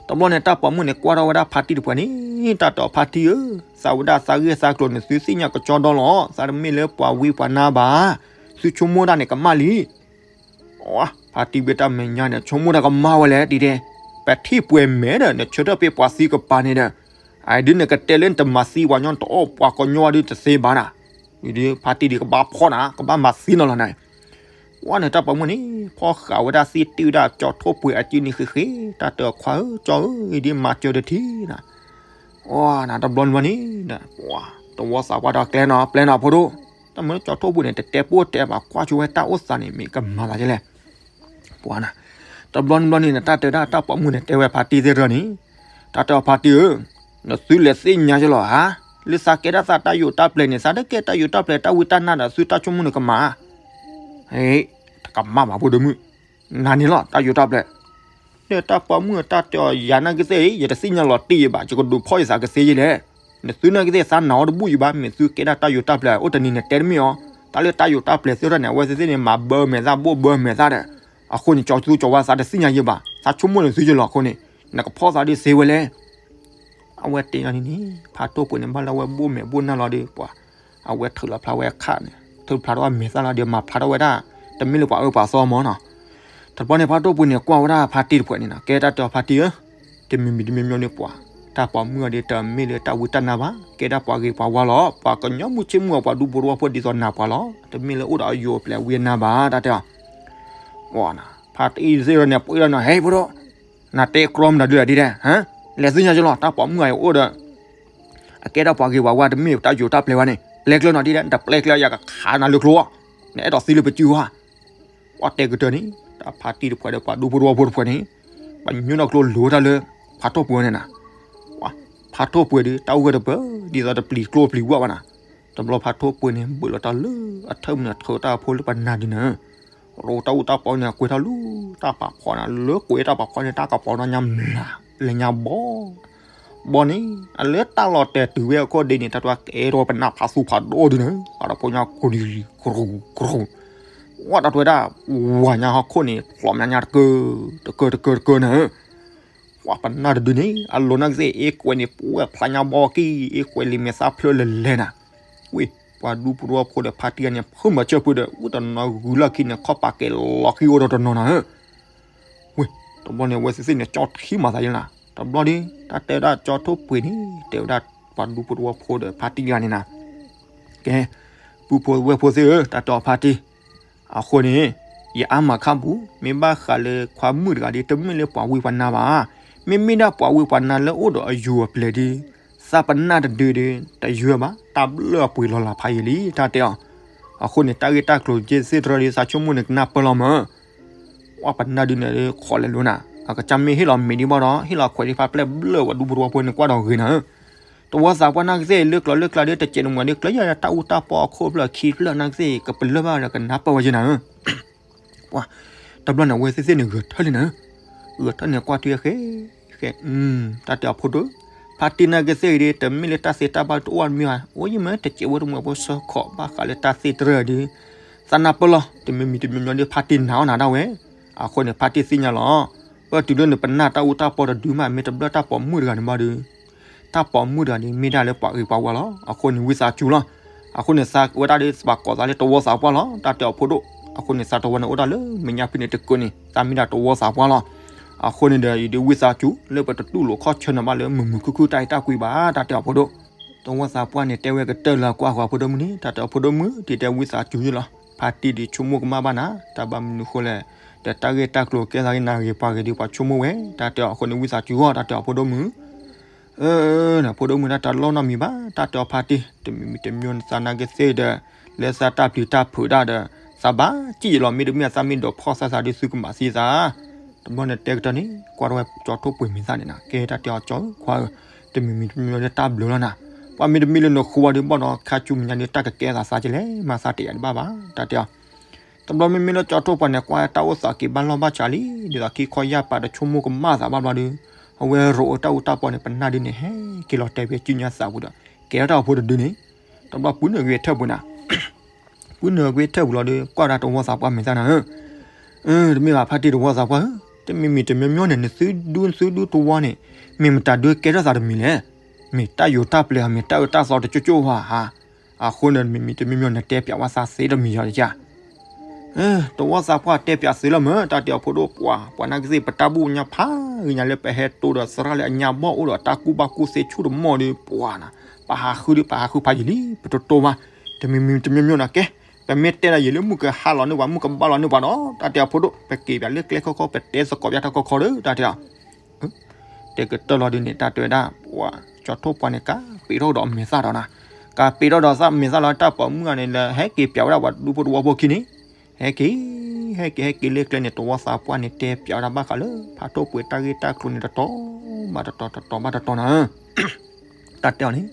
တဘျီန့ၣ် တၢ်ပိာ်မုၣ်န့ၣ် ကွၢ်ထီၣ်ဝဲဒၣ်ဖါတံၢ်တဖှဲးန့ၣ် တၢ်တဲအီၤဖါတံၢ်ဧၢ, သးဝဲဒၣ်သးဂ့ၢ်သးကျိၤန့ၣ် သုသ့ၣ်ညါကစီဒီလီၤ, သးတမ့ၢ်လၢပှၤဝံပှၤနါဘၣ်, သုဆိကမိၣ်တၢ်န့ၣ်ကမၣ်လံ. ဖါတံၢ်ဘ့ၣ်တၢ်မဲာ်ညါန့ၣ် ဆိကမိၣ်တၢ်ကမၣ်ဝဲလဲၣ်ဒ်တဲ, ပထံၣ်ပှဲၤမဲဒီး နဆၢထၢၣ်ဖဲပှၤသံကပၤန့ၣ်ဒီး, အဒုးနကတဲလၢနတမၤသံပှၤကညီ တအီၣ်ပှၤကညီဒုးတသ့ဘၣ်နၤ, ဒ်ဖါတံၢ်ဒ်ကဘၣ်ဖီၣ်နၤ ကဘၣ်မၤသံနၤလီၤနၤ. ဝဲန့ၣ်တၢ်ပိာ်မုၣ်န့ၣ် ဖီၣ်ဃာ်ဝဲဒၣ်သ့ၣ်တံၢ်ဝဲဒၣ်ကၠီထိၣ်ပှ့ၤအစုန့ၣ်ဃ့ဃ့, တၢ်တဲအီၤခွါဧၢ ကၠီဧၢ, အံၤဒ်မၤစၢၤတထံၣ်နၤ. ဝဲနၤတဘျီန့ၣ်ဘျီန့ၣ်, တဝီသးပှၢ်ဒီးကျဲနီၤ ပျဲနီၤဖိဒိၣ်, တၢ်မ့ၢ်ကၠီထိၣ်ပှ့ၤန့ၣ် တတဲပိၢ်တဲဘၣ်ကွၢ်ဆိဝဲတၢ်အိၣ်သးန့ၣ် မ့ၢ်ကမၤသးဒ်လဲၣ် ပှၤနၤ, တဘျီန့ၣ်ဘျီန့ၣ် တၢ်တဲဒၣ်တၢ်ပိာ်မုၣ်န့ၣ် တဲဝဲဖါတံၢ်သ့ၣ်တဖၣ်န့ၣ်, တၢ်တဲအီၤဖါတံၢ်ဧၢ, နသုလဲၤသ့ၣ်ညါကလီၤဧါ, လၢသးကဲဒၣ်သးတၢ်ယိၤတၢ်ပျဲၤန့ၣ် သးတကဲတၢ်ယိၤတၢ်ပျဲၤတၢ်ဝံတၢ်နါဒီး သုတၢ်ဆိကမိၣ်န့ၣ်ကမၣ်, တကမၣ်ဘၣ်ဖိဒိၣ်မုၣ်, နၤန့ၣ်လီၤ တၢ်ယိၤတၢ်ပျဲၤ ဒီးတၢ်ပိာ်မုၣ်တၢ်တဲအီၤ ယၤနာ်က့သ့ၣ်အံၤ ယတသ့ၣ်ညါလီၤတံၢ်ယဘၣ် ယကဒုးဖီၣ်ယသးကသ့ယလဲၣ်, နသုနာ်က့သ့ၣ်သးနာ်အီၤတဘူၣ်ယဘၣ် မ့ၢ်သုကဲဒၣ်တၢ်ယိၤတၢ်ပျဲၤ အိၣ်တနံၤနတဲတမ့ၢ်အီၤ, တၢ်လၢတၢ်ယိၤတၢ်ပျဲၤသ့ၣ်တဖၣ်န့ၣ် အဝဲသ့ၣ်သ့ၣ်န့ၣ် မၤဘၢမဲာ်သၣ်ဘိၣ်ဘၢမဲာ်သၣ်ဒီး, အဃိန့ၣ် ကၠီသူကၠီဝါသးတသ့ၣ်ညါယဘၣ် သးဆိကမိၣ်န့ၣ်သုယလီၤအဃိန့ၣ်, နကဖီၣ်သးဒ်သ့ဝဲလဲၣ် အဝဲတဲအီၤန့ၣ်န့ၣ် ဖါထိၣ်ပှ့ၤန့ၣ် ဘၣ်လၢအဝဲဘိၣ်မဲာ်ဘိၣ်နၢ်လီၤဒီး ပှၤ, အဝဲထုးလီၤဖျါဝဲအခၣ်န့ၣ် ထုးဖျါထီၣ်ဝဲမဲာ်သၣ်လီၤဒီး မၤဖျါထီၣ်ဝဲဒၣ်, တမ့ၢ်လၢပှၤအၢပှၤသီမၢ်နီၤ. တဘျီန့ၣ် ဖါထိၣ်ပှ့ၤန့ၣ် ကွၢ်ဝဲဒၣ်ဖါတံၢ်တဖှဲးန့ၣ်နီၤ ကဲတၢ်တဲအီၤဖါတံၢ်ဧၢ, တမံၤမံၤတမံၤမံၤန့ၣ်ပှၤ, တၢ်ပိာ်မုၣ်အီၤဒီး တမ့ၢ်လၢတၢ်ဝံတၢ်နါဘၣ် ကဲဒၣ်ပှၤဂ့ၤပှၤဝါလီၤ ပှၤကညီမုၢ်ဆ့ၣ်မုၢ်အပှၤဒူဖိတဝီဖိဒ်သိးနၤပှၤလီၤ တမ့ၢ်လၢအိၣ်ဒီးအယိၤအပျဲၤဝံအနါဘၣ် တၢ်တဲအီၤ ဝဲနၤ, ဖါတံၢ်သ့ၣ်တဖၣ်န့ၣ် ပှ့ၤဒီးနီၤ ဟဲဖိဒိၣ်, နတဲကြီမနုၤဒုးဒ်လဲၣ်, လဲၤသ့ၣ်ညါကလီၤ တၢ်ပိာ်မုၣ်အံၤအိၣ်ဒီး, အကဲဒၣ်ပှၤဂ့ၤပှၤဝါတမ့ၢ်တၢ်ယိၤတၢ်ပျဲၤဝဲန့ၣ် ပျဲကျၢၤနီၤဒ်လဲၣ် နတပျဲကျၢၤယၤကခးနၤလၢကျိအီၤ, နအဲၣ်ဒိးသံလၢပစုဝါ ပှၤတဲကတၢၢ်န့ၣ် တၢ်ဖါတံၢ်တဖှဲးဒီးပှၤဒူဖိတဝီဖိတဖှဲးန့ၣ်, ပညိၣ်ထီၣ်ကျိလိၤတၢ်လၢ, ဖါထိၣ်ပှ့ၤန့ၣ်နၤ, ဖါထိၣ်ပှ့ၤဒီး တၢ်အိၣ်ဂၢၢ်တပၢၢ် ဒ်သိးတပျံၤကျိပျံၤဝၣ်ဘၣ်နၤ, တဘျီဖါထိၣ်ပှ့ၤန့ၣ် ဘၢၣ်လီၤတၢ်လၢအထၢၣ်မုၢ်န့ၣ် ထုးတၢ်ဖိလၢပနၤဒုးနၤ, ရိးတၢ်အူတၢ်ပီန့ၣ် ကွဲးထီၣ်လူၤတၢ်ဖးဖီနၤ လၢကွဲးတၢ်ဖးဖီန့ၣ် တၢ်ကပီၤနီၢ်ညါမျး, လဲၤညါဘီ ဘီန့ၣ် အလၢတၢ်လီၤတဲာ်တုၤဝဲအခိၣ်ဒ့န့ၣ် တၢ်တဝဲကဲထီၣ်ပနၢ်ဖးသူဖးဒိၣ်ဒုးနၤ, အဒီဖိညါကရူၤကရူၤကရူၤ, ဝဲတၢ်တဲဝဲဒၣ် ဝၤညါဟီၣ်ခိၣ်န့ၣ် ဖျိးမးညါတကၢ တကၢ တကၢ တကၢ နၤဧၢ. ပှၤပနၢ်တဒုန့ၣ် အလိၤနာ်ကသ့ၣ် အ့ကွဲးန့ၣ် ပှဲၤဖျါညါဘီကံၢ် အ့ကွဲးလံာ်မဲာ်သၣ်ဖျၢၣ်လဲၤလဲၤနၤ. ဝ့ၢ် ပှၤဒူဖိတဝီဖိဒီးဖါတံၢ်ဂၤန့ၣ် ဖုမၤစၢၤဖုဒီး ဝံတနီၤဂုၤလၢခံန့ၣ် ခီၣ်ပာ်ကဲၤလီၤခံအိၣ်ဒီးတနီၤနၤဧၢ. ဝ့ၢ် တဘျီန့ၣ် အဝဲသ့ၣ်သ့ၣ်န့ၣ် ကၠီထံမၤသးယဲနၤ. တဘျီဒီး တၢ်တဲဝဲဒၣ်ကၠီထိၣ်ပှ့ၤန့ၣ် တဲဝဲဒၣ်ပှၤဒူဖိတဝီဖိဒီးဖါတံၢ်ဂၤန့ၣ်နၤ. ကဲ ပုၢ်ဖိဝဲၢ်ဖိသ့ၣ်ဧၢ, တၢ်တဲအီၤဖါတံၢ်, အဃိန့ၣ် ယအါမးခါပူၤ မ့ၢ်ဘၣ်ဃးလၢခွါမုၣ်တဂၤဒီး တမ့ၢ်လၢပှၤဝံပှၤနါဘၣ်. မ့မ့ၢ်ဒၣ်ပှၤဝံပှၤနါလၢအိၣ်ဒီးအယိၤအပျဲၢ်ဒီး သးပနၢ်တဒုဒီး တယွဲဘၣ် တၢ်ဘျၢၣ်အပှ့ၤလီၤလးဖးယံာ်လံ တၢ်တဲအီၤ. အဃိန့ၣ် တၢ်ဂ့ၢ်တၢ်ကျိၤက့သ့ၣ်တရၢဒီး သးဆိကမိၣ်န့ၣ်ကနၢ်ပၢၢ်လီၤမး. ဝဲပနၢ်ဒုန့ၣ် ခီလဲၤလိာ်နၤ အကစၢ်မ့ၢ်ဟ့ၣ်လီၤမ့ၤဒံးဘၣ်ဒီး ဟ့ၣ်လီၤခွဲးဒံးဖးပျဲၢ်ဘျၢၣ်ဝဲဒူဖိတဝီဖိန့ၣ် ကွၢ်ဒီးဂ့ၤနၤဧၢ. တဝီသးပှၢ်နာ်ကသ့ၣ် လၢကျိၤလၢကျါဒီး တစဲးတမှဲၤဒီး ကျဲယတၢ်အူတၢ်ပီအခိၣ်ဖျၢၣ်ခံဖျၢၣ်နာ်ကသ့ၣ် ကပလၢၢ်ဘၣ်ဒီးကနၢ်ပၢၢ်ဝဲယဲနၤဧၢ. ပှၤ တဘျီန့ၣ် အဝဲသ့ၣ်သ့ၣ်န့ၣ် ဂဲၤထၢၣ်လံနၤဧၢ. ဂဲၤထၢၣ်န့ၣ် ကွၢ်ထံဃဲ ဃဲ တၢ်တဲအီၤဖိဒိၣ်, ဖါတံၢ်နာ်ကသ့ၣ်အံၤဒီး တမ့ၢ်လၢတၢ်သ့တၢ်ဘၣ်တအိၣ်အမ့ၢ်ဘၣ်, အိၣ်ယံၤမ့ၢ်တစဲးဝဲတမှဲၤဖိဆၢခီး ဘၣ်ဃးလၢတၢ်သ့တရၢဒီး သးနၢ်ပၢၢ်လီၤ. တမံၤမံၤတမံၤမံၤဒီး ဖါတံၢ်နာ်အီၣ်နၤဒၣ်ဝဲ. အဃိန့ၣ် ဖါတံၢ်သ့ၣ်ညါလီၤ. ပတုၤလၢနပနၢ်တၢ်အူတၢ်ပီတဒုမး မ့ၢ်တဘျၢၣ်တၢ်ပိာ်မုၣ်တဂၤန့ၣ်ဘၣ်ဒီး တၢ်ပိာ်မုၣ်တဂၤန့ၣ် မ့ၢ်ဒၣ်လၢပှၤဂ့ၤပှၤဝါလီၤ. အဃိန့ၣ် ဝံသးစူၤလီၤ. အဃိန့ၣ် သးဝဲဒၣ်ဒီး သးဘၣ်ကိးသးလၢတဝီသးပှၢ်လီၤ. တၢ်တဲအီၤဖိဒိၣ်, အဃိန့ၣ် သးတဝီန့ၣ်အိၣ်ဒၣ်လၢမဲာ်ညါဖဲန့ၣ်တကၢန့ၣ် သးမ့ၢ်ဒၣ်တဝီသးပှၢ်လီၤ. အဃိန့ၣ်ဒီး ယဒုးဝံသးစူၤ လၢပတတူၢ်လိာ်ခီၣ်ဆၢနၤဘၣ်လၢမုာ်မုာ်ခုၣ်ခုၣ်တၢ်အံၤတၢ်ကွံဘၣ် တၢ်တဲအီၤဖိဒိၣ်. တဝီသးပှၢ်န့ၣ် တဲဝဲကတၢၢ်လၢအကွၢ်ဃီၤဖိဒိၣ်မုၣ်န့ၣ် တၢ်တဲအီၤဖိဒိၣ်မုၣ် ဒ်တဲဝံသးစူၤယလီၤ. ဖါတံၢ်ဒုးဆိကမိၣ်ကမၣ်ဘၣ်နၤ, တၢ်ဘၣ်မနုၤဃိလဲၣ်, ဒီးတၢ်ဂ့ၢ်တၢ်ကျိၤကဲသးဂ့ၤနၤဂ့ၤပှၤဂ့ၤဒီးပှၤဆိကမိၣ်ဝဲ, တၢ်တဲအီၤအဃိန့ၣ် ဝံသးစူၤဂီၢ် တၢ်တဲအီၤဖိဒိၣ်မုၣ် အၢ ဖိဒိၣ်မုၣ်ဒၣ်တၢ်လီၢ်နီတမံၤဘၣ်, တၢ်တဲအီၤဖါတံၢ်, တမံၤမံၤတမံၤသးနာ်က့သ့ၣ်ဒီး လၢသးတၢ်ပျံၤတၢ်ဖုးဒၣ်ဒီး သးဘၣ်စံၣ်ယလီၤ မ့တမ့ၢ်သးမ့ၢ်ဒိးဖီၣ်သးသးဒုးသုကမၤသံသး. တဘျီန့ၣ်တဲကတၢၢ်န့ၣ် ကွၢ်ထီၣ်ဝဲကၠီထိၣ်ပှ့ၤမဲာ်သၣ်န့ၣ်နၤ, ကဲတၢ်တဲအီၤကၠီဧၢ ခွါဧၢ, တမံၤမံၤတမံၤလၢတၢ်ဘျုးလီၤနၤ, ပှၤမ့တမ့ၢ်လၢနဃုဝဲဒုးဘၣ်ဒီး ခါဆူမဲာ်ညါဒုးတၢ်ကကဲသးသးကလဲၣ် မၤသးတယာ်ဒံးဘၣ်ဘၣ် တၢ်တဲအီၤ တဘျီမ့မ့ၢ်လၢကၠီထိၣ်ပှၤန့ၣ် ကွၢ်တၢ်အိၣ်သးက့ၤဘၣ်လီၢ်ဘၣ်စးလံ, ဒ်သိးခံခီယၢ်ပာ်ဒီးဆိကမိၣ်ကမၣ်သးဘၣ်ဘျီဒီး အဝဲရိးအတၢ်အူတၢ်ပီန့ၣ် ပနၢ်ဒုန့ၣ် ဟဲက့ၤလီၤတဲာ်ဖဲစုညါသးပူၤဒီး ကဲထီၣ်တၢ်အိၣ်ဖိတဒုန့ၣ် တဘျီပှၤနုာ်ဂ့ၤထၢၣ်ပူၤနၤ, ပှၤနုာ်ဂ့ၤထၢၣ်ပူၤလီၤဒီး ကွၢ်ဒၣ်တဝီသးပှၢ်မဲာ်သၣ်နၤဧၢ, တမ့ၢ်ဘၣ်ဖါတံၢ်တဝီသးပှၢ်ဧၢ, တမံၤမံၤတမံၤမံၤန့ၣ် နသုဒူနသုဒူတဝီန့ၣ် မ့ၢ်မတၤဒုးကဲထီၣ်သးတမံၤလဲၣ်, မ့ၢ်တၢ်ယိၤတၢ်ပျဲၤဧါ မ့ၢ်တၢ်အၢတၢ်သီတကၠိကၠိဧါ, အဃိန့ၣ် မံၤမံၤတမံၤမံၤ နတဲပျးဝဲသးသ့တမံၤယီၤတယါ, တဝီသးပှၢ်တဲပျးသ့လီၤမး တၢ်တဲအီၤဖိဒိၣ်ပှၤ ပှၤနာ်က့သ့ၣ်ပတၢ်ဘူၣ်ညါဖးဂ့ၤညါလၢပဟဲတိဒီးသရၣ်လၢအညါဘီၣ်အိၣ်ဒီးတၢ်ကူၣ်ဘၣ်ကူၣ်သ့ဆူၣ်တမီၢ်ဒီး ပှၤနၤ ပဟးဃုဒီးပဟးဃုဖးယံာ်လံ ပတတိၢ်ဘၣ်, တမံၤမံၤတမံၤမံၤနၤကဲ, ပမ့ၢ်တဲဒၣ်ယံာ်လၢမုၢ်ကဟါလီၤန့ၢ်ပှၤ မုၢ်ကဘါလီၤန့ၢ်ပှၤဒီး တၢ်တဲအီၤဖိဒိၣ် ပက့ၤပျးလၢကျဲခီခီ ပတဲသကိးပျးတၢ်ခီခီဒီး တၢ်တဲအီၤ တဲကတၢၢ်လီၤဒုးန့ၣ် တၢ်တဲဝဲဒၣ် ပှၤကၠီထိၣ်ပှၤန့ၣ် ကးပ့ၤထီၣ်ဒီးမဲာ်သၣ်ဒီးနၤ, ကးပ့ၤထီၣ်ဒီးသးမဲာ်သၣ်လီၤ တၢ်ပိာ်မုၣ်ဂၤန့ၣ်လၢ ဟဲက့ၤပျးဝဲဒၣ်ပှၤဒူဖိတဝီဖိခံန့ၣ်, ဟဲက့ၤ ဟဲက့ၤ ဟဲက့ၤလၢကျဲန့ၣ် တဝီသးပှၢ်န့ၣ် တဲပျးဝဲဒၣ်ဘၣ်ဃးလၢ ဖးထိၣ်ပှ့ၤတၢ်ဂ့ၢ်တၢ်ကျိၤန့ၣ် တတီၤဘၣ်တတီၤ တတီၤဘၣ်တတီၤနၤ တၢ်တဲအီၤန့ၣ်,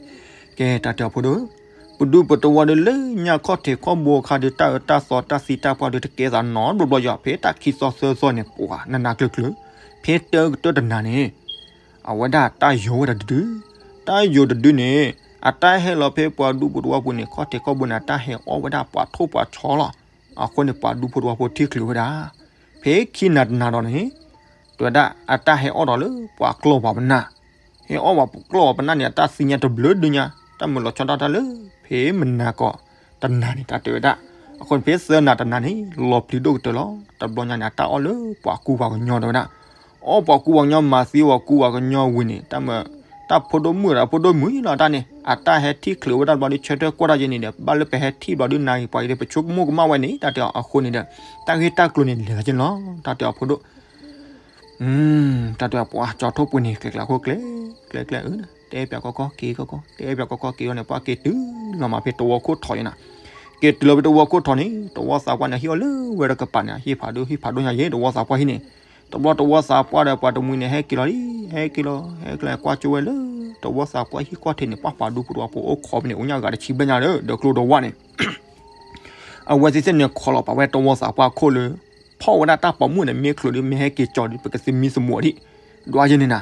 ကဲ တၢ်တဲအီၤဖိဒိၣ်ဧၢ, ပဒူပတဝီဒီးလၢညါခီၣ်ထံးခီၣ်ဘိအခါဒီး တၢ်အၢတၢ်သီတၢ်သံတၢ်ပှၢ်ဒီး တကဲသးနီတဘျီဘျီယီၤ ဖဲတၢ်ခံသီသၢသီန့ၣ် ပှၤနးနးကျၢၤကျၢၤ, ဖဲတၢကတၢၢ်တနၤန့ၣ်, အဝဲဒၣ်တၢ်ယိၤဝဲဒၣ်တဒု, တၢ်ယိၤတဒုန့ၣ် အတၢ်ဟဲလီၤဖဲပှၤဒူဖိတဝီပူၤန့ၣ် ခီၣ်ထံးခီၣ်ဘိန့ၣ် အတၢ်ဟဲအီၣ်ဝဲဒၣ်ပှၤထိၣ်ပှၤဆီလီၤ. အဃိန့ၣ် ပှၤဒူဖိတဝီဖိထံၣ်ချုးဝဲဒၣ်, ဖဲခံနၤတနၤဒီးန့ၣ် တဲဝဲဒၣ် အတၢ်ဟဲအီၣ်ဒီးလၢပှၤကျီၢ်ပှၤပနၢ်, ဟဲအီၣ်ပှၤကျီၢ်ပှၤပနၢ်န့ၣ် အတၢ်သံညါတဘျုးဒုညါ, တၢ်မုာ်လီၤဆီဒၣ်တၢ်လၢ ဖဲမနၤကီးတနၤန့ၣ် တၢ်တဲဝဲဒၣ်, အဃိန့ၣ်ဖဲသၢနၤတနၤန့ၣ် လီၤပျံၤဒိၣ်ကတၢၢ်လီၤ. တဘျီညါန့ၣ် အတၢ်အီၣ်လၢပှၤကူပှၤကညီတဲဝဲဒၣ်, အီၣ်ပှၤကူပှၤကညီမၤသံပှၤကူပှၤကညီဝံၤန့ၣ် တၢ်မုာ်, တၢ်ဖိဒိၣ်မုၣ်ဒီးဖိဒိၣ်မုၣ်လီၤတၢ်န့ၣ် အတၢ်ဟဲထံၣ်ချုးဝဲဒၣ်တဘျီဒီး ဆၢထၢၣ်ကွၢ်တၢ်ယဲန့ၣ်ဒီး ဘၣ်လၢပဟဲထံၣ်ဘျီဒီး နၤဂ့ၤပှၤဂ့ၤဒီး ပဆိကမိၣ်ကမၣ်ဝဲန့ၣ် တၢ်တဲအီၤအဃိန့ၣ်ဒီး တၢ်ဂ့ၢ်တၢ်ကျိၤန့ၣ် လဲၤသးက့လီၤ တၢ်တဲအီၤဖိဒိၣ် တၢ်တဲပှၤကၠီထိၣ်ပှ့ၤန့ၣ် ကျဲကျဲခိၣ်ကျဲ, ကျဲကျဲအၢ, တဲပၠးကီကီက့ၤကီကီ, တဲပၠးကီကီက့ၤအီၤန့ၣ် ပှၤက့ၤတုၤလီၤမးဖဲတဝီခိၣ်ထီးယဲနၤ, က့ၤတုၤလီၤဖဲတဝီခိၣ်ထီးန့ၣ် တဝီသးပှၢ်န့ၣ် ဟံၣ်အီၤလၢဝဲတကပၤန့ၣ် ဟံၣ်ဖးဒိၣ်ဟံၣ်ဖးဒိၣ်ညါယဲ တဝီသးပှၢ်ဟံၣ်န့ၣ်, တဘျီတဝီသးပှၢ်ဒီးပှၤတမှံၤန့ၣ် ဟဲက့ၤလီၤလံ, ဟဲက့ၤလီၤ ဟဲက့ၤလီၤ ကွၢ်ကၠိဝဲလၢ တဝီသးပှၢ်ဟံၣ်ကွၢ်ထံးန့ၣ် ပှၤပှၤဒူဖိတဝီဖိအိၣ်ခိးဖဲန့ၣ် အိၣ်ညါဂၤတဆံဘျဲၣ်ညါဒီး ဒီးကျိဒီးဝၣ်န့ၣ် အဝဲသ့ၣ်သ့ၣ်န့ၣ် ခိးလီၤပာ်ဝဲတဝီသးပှၢ်ခိၣ်လၢ ဖီၣ်ဝဲဒၣ်တၢ်ပိာ်မုၣ်န့ၣ် မ့ၢ်ချုးဒီး မ့ၢ်ဟဲက့ၤကၠီဒီး ပကသ့မံသမိးဒံး, ဒွးယဲန့ၣ်နၤ,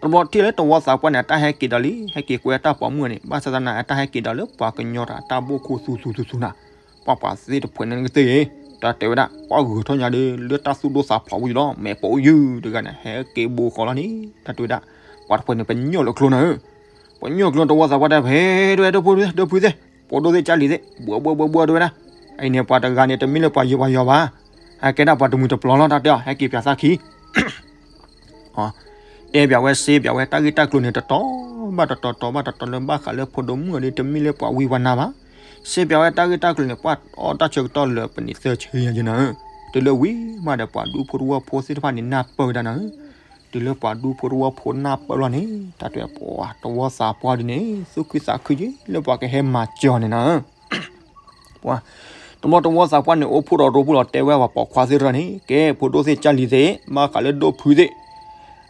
တဘျီထံၣ်လၢတဝီသးပှၢ်န့ၣ် အတၢ်ဟဲက့ၤဒီးလံ ဟဲက့ၤကွဲတၢ်ပိာ်မုၣ်န့ၣ် ဘၣ်ဆၣ်သနာ် အတၢ်ဟဲက့ၤဒီးလၢပှၤကညီတၢ်တၢ်ဘိၣ်ခိၣ်သူသူသူသူနၤ, ပှၤပှၤသ့ၣ်တဖှဲးန့ၣ်ကသ့ၣ်ဂ့ၤ တၢ်တဲဝဲဒၣ် ပှၤဂုၤထီၣ်ညါဒီး လၢတၢ်သူၣ်ဒိၣ်သးဖျိးဝံၤလီၤ မ့ၢ်ပိာ်ယုၢ်တဂၤန့ၣ် ဟဲက့ၤဘိဃီလီၤန့ၣ် တၢ်တဲဝဲဒၣ် ပှၤတဖုန့ၣ် ပညိၣ်လၢကျိန့ၣ်ဧၢ, ပညိၣ်ကျိတဝီသးပှၢ်တဲ ဖဲတဲဝဲ ဒီပုၢ်သ့ၣ် ဒီပုၢ်သ့ၣ် ဖိဒိၣ်သ့ၣ်ကၢ်လံၤသ့ၣ် ဘှီဘှီဘှီဘှီတဲဝဲဒၣ်, အံၤန့ၣ် ပှၤတဂၤန့ၣ် တမ့ၢ်လၢပှၤယိၤပှၤယီၤဘၣ်, အကဲဒၣ်ပှၤတမှံၤတပျီၤလီၤ တၢ်တဲအီၤ ဟဲက့ၤပၠးသးခံ တဲပၠးဝဲစ့ပၠးဝဲတၢ်ဂ့ၢ်တၢ်ကျိၤန့ၣ် တတီၤဘၣ်တတီၤ တီၤဘၣ်တတီၤလၢဘၣ်ဃးလၢဖိဒိၣ်မုၣ်အီၤဒီး တမ့ၢ်လၢပှၤဝံပှၤနါဘၣ်, စ့ပၠးဝဲတၢ်ဂ့ၢ်တၢ်ကျိၤန့ၣ် ပှၤအီၣ်တၢ်ဆၢကတီၢ်လၢပနံးသၢဆၢညါက့နၤဧၢ, တုၤလၢဝံၤမးဒီး ပှၤဒူဖိတဝီဖိသ့ၣ်တဖၣ်န့ၣ် နၢ်ပၢၢ်ဝဲဒၣ်နၤဧၢ, တုၤလၢပှၤဒူဖိတဝီဖိနၢ်ပၢၢ်လီၤန့ၣ် တၢ်တဲပှၤတဝီသးပှၢ်ဒ်န့ၣ် သူၣ်ခုသးခုက့ၤလၢပှၤကဟဲမၤစၢၤအီၤန့ၣ်နၤဧၢ ပှၤ တဘျီတဝီသးပှၢ်န့ၣ် အိၣ်ဖှိၣ်ဒီးရိဖှိၣ်လီၤ တဲဝဲပှၤပိာ်ခွါသ့ၣ်တဖၣ်န့ၣ် ကဲ ဖိဒိၣ်သ့ၣ်ကၢ်လံၤသ့ၣ် ဘၣ်ဃးလၢဒိၣ်ဖုသ့ၣ်,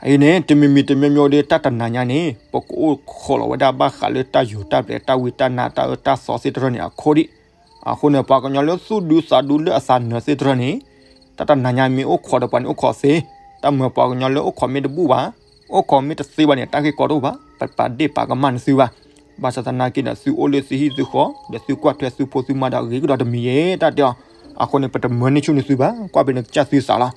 အံၤန့ၣ် တမံၤမံၤတမံၤမံၤဒီး တၢ်တနၤညါန့ၣ် ပကအိၣ်ခိးလီၤဝဲဒၣ်ဘၣ်ဃးလၢတၢ်ယိၤတၢ်ပျဲ တၢ်ဝံတၢ်နါ တၢ်အၢတၢ်သီသ့ၣ်တဖၣ်န့ၣ် အခိၣ်ဒံး, အဃိန့ၣ် ပှၤကညီလၢသူၣ်ဒူသးဒူလၢအသးနၢၤသ့ၣ်တဖၣ်န့ၣ် တၢ်တနၤညါမ့ၢ်အိၣ်ခိးဒီးပှၤန့ၣ်အိၣ်ခိးသ့, တၢ်မၤပှၤကညီလၢအိၣ်ခိးမ့ၢ်တဘူၣ်ဘၣ် အိၣ်ခိးမ့ၢ်တသ့ဘၣ်န့ၣ် တၢ်ဂ့ၢ်ကီတအိၣ်ဘၣ် ပပာ်ဒ့ၣ်ပာ်ကမၣ်နသုဘၣ်, ဘၣ်ဆၣ်သနာ်က့ဒီး သုအိၣ်လၢသုဟံၣ်သုဃီ ဒီးသုကွၢ်ထွဲသုဖိသုမါဒီးအဂ့ၤကဒီးတမံၤယဲ တၢ်တဲအီၤ, အဃိန့ၣ် ပတမၢန့ၢ်ဆူၣ်န့ၢ်သုဘၣ် ကွၢ်ဖဲန့ၣ်ကစၢ်သုသးလီၤ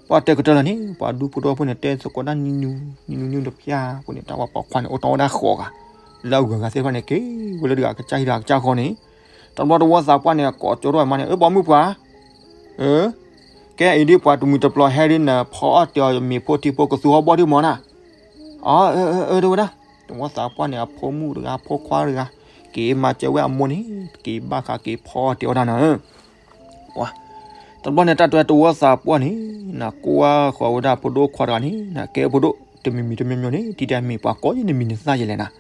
ပှၤတဲကတၢၢ်လီၤန့ၣ် ပှၤဒူဖိတဝီဖိန့ၣ် တဲသကိးတၢ်နံၤနံၤ နံၤနံၤနံၤတဖျၢၣ်အဃိန့ၣ် တၢ်ဝဲပိာ်ခွါန့ၣ် အိၣ်တီၢ်ဝဲဒၣ်ဃိးဂၤ, လၢအဂုၤအဂၤသ့ၣ်တဖၣ်န့ၣ် က့ၤဝဲလၢတဂၤကစၢ်ဟံၣ်တဂၤကစၢ်ဃီန့ၣ်, တဘျီတဝီသးပှၢ်န့ၣ် ကိးကၠိထီၣ်မါန့ၣ် အၢ ပိာ်မုၣ်ပှၤ ကဲအံၤဒ်ပှၤတမှံၤတပျီၤဟဲဒ်နဖီအီၣ်တ့ၢ်အီၤမ့ၤဖိထံဖိကသူဟီၣ်ဘီၣ်ဒ်မီၤနၤ, အၢ အၢ အၢ တဲဝဲဒၣ်, တဝီသးပှၢ်န့ၣ် အဖိမုၣ်တဂၤ ဖိခွါတဂၤ, က့ၤမၤစၢၤဝဲအမိၢ်န့ၣ် က့ၤဘၣ်ဃးက့ၤဖီအီၣ်တ့ၢ်အီၤတၢ်နၤဧၢ တဘျီန့ၣ် တၢ်တဲတဝီသးပှၢ်န့ၣ် နကိးဝဲဃီၤဝဲဒၣ်ဖိဒိၣ်ခွါတဂၤန့ၣ် နကဲဖိဒိၣ် တမံၤမံၤတမံၤမံၤန့ၣ် တံၤတဲမ့ၢ်ပှၤကိးယဲၢ်နမံၤနသၣ်ယဲၢ်လဲၣ်နၤ,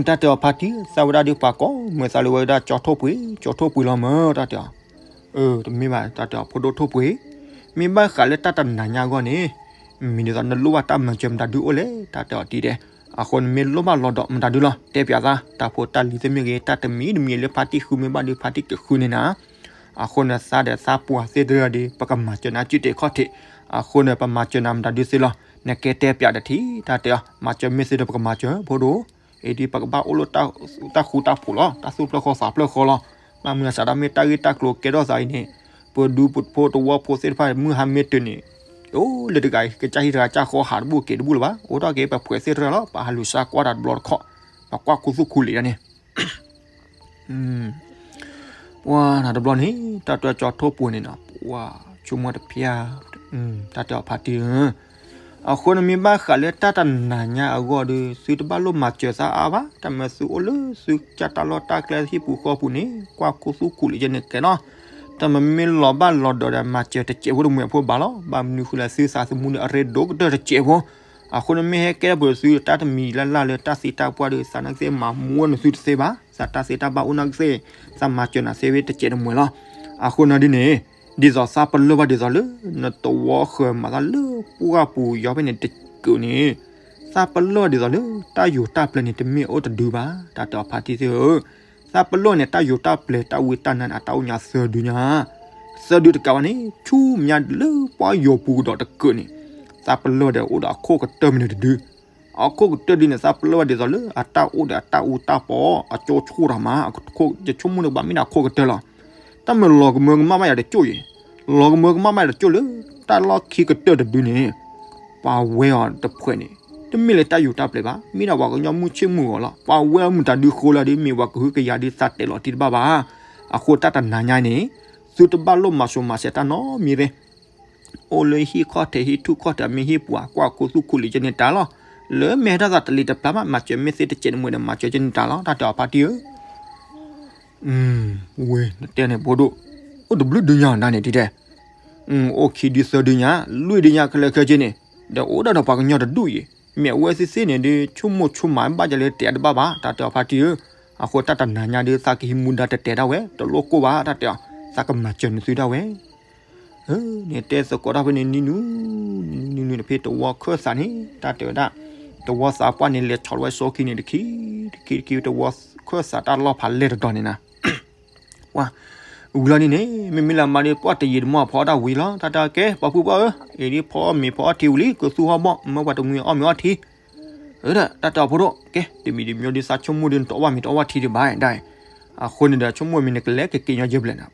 တၢ်တဲအီၤဖါတံၢ် သးဝဲဒၣ်ဒ်ပှၤကိးမုၢ်သးလၢဝဲဒၣ်ကၠီထိၣ်ပှ့ၤ ကၠီထိၣ်ပှ့ၤလီၤမၢ် တၢ်တဲအီၤ, တမ့ၢ်ဘၣ် တၢ်တဲအီၤဖိဒိၣ်ထိၣ်ပှ့ၤ, မ့ၢ်ဘၣ်ဃးလၢတၢ်တနၤညါအဂီၢ်န့ၣ် မ့ၢ်ဒ်သိးနလိၣ်ဘၣ်တၢ်မၤစၢၤမတၤဒုအိၣ်လဲၣ် တၢ်တဲအီၤတံၤတဲ, အဃိနမ့ၢ်လိၣ်ဘၣ်လီၤဒီးမတၤဒုလီၤ တဲပၠးသး တၢ်ဖိတၢ်လံၤသ့ၣ်မ့ၢ်ဂ့ၤ တၢ်တမံၤတမံၤလၢဖါတံၢ်ဃုမ့ၢ်ဘၣ်ဒီးဖါတံၢ်ကဃုန့ၢ်နၤ, အဃိနသးဒီးသးပှၢ်သ့ၣ်တဖၣ်ဒီး ပကမၤစၢၤနၤစုတဲာ်ခီၣ်ထံး, အဃိနပမၤစၢၤနၤမတၤဒုသ့လီၤ နကဲတဲပၠးဒီးထံ တၢ်တဲအီၤ မၤစၢၤမ့ၢ်သ့ဒီးပကမၤစၢၤဖိဒိၣ်, အံၤဒ်ပကဘၣ်အိၣ်လၢတၢ်ဃူတၢ်ဖိးလီၤ တၢ်သူၣ်ဖျၢၣ်ဃီသးဖျၢၣ်ဃီလီၤ, ဘၣ်မနုၤအသးတၢ်မ့ၢ်တၢ်ဂ့ၢ်တၢ်ကျိၤကဲထီၣ်သးအံၤန့ၣ် ပဒူဖိတဝီဖိသ့ၣ်တဖၣ်မုၢ်ဟါမ့ၢ်တုၤန့ၣ်, အိၣ်လၢတဂၤအံၤ ကစၢ်ဟံၣ်တဂၤကစၢ်ဃီဟးတဘူၣ်က့ၤတဘူၣ်လၢၤဘၣ် အိၣ်ထီၣ်က့ၤပဖှဲးသ့ၣ်တဖၣ်လီၤ ပဟးလူၤစါကွၢ်တၢ်တဘျီတခီၣ်, ပကွၢ်ခူသူၣ်ခူလံာ်ဒၣ်န့ၣ် ပှၤနၤတဘျီန့ၣ် တၢ်တဲကၠီထိၣ်ပှ့ၤန့ၣ်နီၤ ပှၤဆိကမိၣ်တဖျၢၣ်, တၢ်တဲအီၤဖါတံၢ်ဧၢ, အဃိနမ့ၢ်ဘၣ်ဃးလၢတၢ်တနၤညါအဂီၢ်ဒီး သုတဘၣ်လိၣ်မၤစၢၤသးအါဘၣ်, တၢ်မၤသုအိၣ်လၢသုကၢ်တၢ်လီၢ်တၢ်ကျဲဟံၣ်ပူၤဃီပူၤန့ၣ် ကွၢ်ခူသူၣ်ခူလံာ်ယဲန့ၣ်ကဲနီၤ, တၢ်မၤမ့ၢ်လီၤဘၣ်လီၤဒီးဒီး မၤစၢၤတစဲးဖိတမှဲးဖိဘၣ်လီၤ, ဘၣ်မနုၤဃိလၢသုသးသမူဒီးအရ့ဒိၣ်ကတၢၢ်တစဲးဖိ အဃိနမ့ၢ်ဟဲကဲပှၤသုတၢ်တမံၤလၢ်လၢ်လၢတၢ်သံတၢ်ပှၢ်ဒီး သးနာ်က့သ့ၣ်မၤမူနသုတသ့ဘၣ်, သးတၢ်သ့တၢ်ဘၣ်အိၣ်နာ်က့သ့ၣ်, သးမၤစၢၤနၤသ့ဝဲတစဲးတမှဲးလီၤ. အဃိနဒ်န့ၣ်, ဒ်သိးသးပလီၢ်ဘၣ်ဒ်သိးလၢ နတဝီဃၢၤမၤသးလၢပှၢ်ပူၤယီၤဖဲန့ၣ်တကုာ်န့ၣ်, သးပလီၢ်ဒ်သိးလၢ တၢ်ယိၤတၢ်ပျဲန့ၣ် တမ့ၢ်အိၣ်တဒုဘၣ်, တၢ်တဲအီၤဖါတံၢ်သ့ၣ်ဧၢ, သးပလီၢ်န့ၣ် တၢ်ယိၤတၢ်ပျဲတၢ်ဝံတၢ်နါန့ၣ် အတၢ်အိၣ်ညါသၢဒုညါ သၢဒုတကးဘၣ်န့ၣ် ဆူမဲာ်ညါလၢပှၢ်ယီၤပူၤကဒီးတကုာ်န့ၣ်, သးပလီၢ်ဒီးအိၣ်ဒီးအခိၣ်ကတၢၢ်မနုၤတဒု, အခိၣ်ကတၢၢ်ဒုန့ၣ် သးပလီၢ်ဘၣ်ဒ်သိးလၢအတၢ်အိၣ်ဒီးအတၢ်အူတၢ်ပီအကၠိဆိၣ်တၢ်မး, ယဆိကမိၣ်န့ၣ်ဘၣ်မ့ၢ်ဒၣ်အခိၣ်ကတၢၢ်လီၤ. တၢ်မၤလီၤကမၢကမၣ်ဘၣ်ယၤတကၠိၢ်အံၤ, လီၤကမၢကမၣ်ဘၣ်ယၤတကၠိၢ်လၢ တၢ်လီၢ်ခံကတၢၢ်တဒုန့ၣ် ပှၤဝဲအီၤတဖှဲးန့ၣ် တမ့ၢ်လၢတၢ်ယိၤတၢ်ပျဲဘၣ်, မ့ၢ်ဒၣ်ပှၤကညီမုၢ်ဆ့ၣ်မုၢ်ဂီၤလီၤ. ပှၤဝဲအီၤမတၤဒုဃိလၢဒ်မ့ၢ်ပှၤကဟုကယာ်ဒ်သးတဲာ်လီၤတံၢ်တဘၣ်ဘၣ်. အဃိတၢ်တနၤညါန့ၣ် သုတဘၣ်လိၣ်မၤစိၤမၤစဲၤတၢ်နီတမံၤသ့, အိၣ်လၢဟံၣ်ခီၣ်ထံးဟံၣ်ထူၣ်ခီၣ်ထံးမ့ၢ်ဟံၣ်ပူၤ ကွၢ်ခူသူၣ်ခူလံာ်ကဲန့ၣ်တၢ်လီၤ. လၢမဲာ်ဟဲထီၣ်သးတလံၤတပျၢ်ဘၣ် မၤစၢၤမ့ၢ်သ့တစဲးတမှဲးဒီး မၤစၢၤကဲန့ၣ်တၢ်လီၤ တၢ်တဲအီၤဖါတံၢ်ဧၢ. ဝဲ နတဲန့ၣ်ဖိဒိၣ်, အိၣ်တဘျုးဒုညါနၤန့ၣ်ဒ်တဲ, အိၣ်ခံဒုသၢဒုညါ လွံၢ်ဒုညါခဲလၢာ်ခဲဆ့န့ၣ်, ဒီးအိၣ်ဒၣ်ဒီးပှၤကညီတဒူၣ်အံၤ, မ့ၢ်အဝဲသ့ၣ်သ့ၣ်န့ၣ်ဒီး ဆိကမိၣ်ဆိကမးဘၣ်ယၤလၢတဲတဘၣ်ဘၣ် တၢ်တဲအီၤဖါတံၢ်ဧၢ. အဃိတၢ်တနၤညါဒီး သးကဟံးမူဒါတတဲာ်ဒၣ်ဝဲ တလိၣ်ကိၢ်ဘၣ် တၢ်တဲအီၤ, သးကမၤစၢၤနသုဒၣ်ဝဲ န့ၣ်တဲသကိးတၢ်ဖဲန့ၣ်နံၤနုၤ, နံၤနုၤနဖဲတဝီခၢၣ်သးန့ၣ် တၢ်တဲဝဲဒၣ်, တဝီသးပှၢ်န့ၣ် လဲၤဆီၣ်လီၤဝဲစီခံန့ၣ်တခံ, တခံတခံ တဝီခၢၣ်သးတၢ်လီၢ်ဖးလဲၢ်တတီၤန့ၣ်နၤ, ဝံၤလီၤန့ၣ်န့ၣ် မ့မ့ၢ်လၢမါဒီး ပှၢ်တယံာ်တမီၢ်ဖီအီၣ်တၢ်ဝံၤလီၤ တၢ်တဲကဲ ပှၤဖုပှၢ်ဧၢ, အံၤဒ်ဖီအီၣ်မ့ၤဖီအီၣ်ထံဝံၤလံ ကသူဟီၣ်ဘီၣ် မၢပှၤတမှံၤအီၣ်မ့ၤအီၣ်ထံ, တၢ်တဲအီၤဖိဒိၣ် ကဲ တမံၤတမံၤဒ်သးဆိကမိၣ်ဒီး နတအီၣ်ဘၣ်မ့ၤတအီၣ်ဘၣ်ထံဒံးဘၣ်ဒၣ်, အဃိန့ၣ်ဒီး ဆိကမိၣ်မ့ၢ်နကလဲၤကက့ၤညီယဲၢ်ဘျဲၣ်နၤ,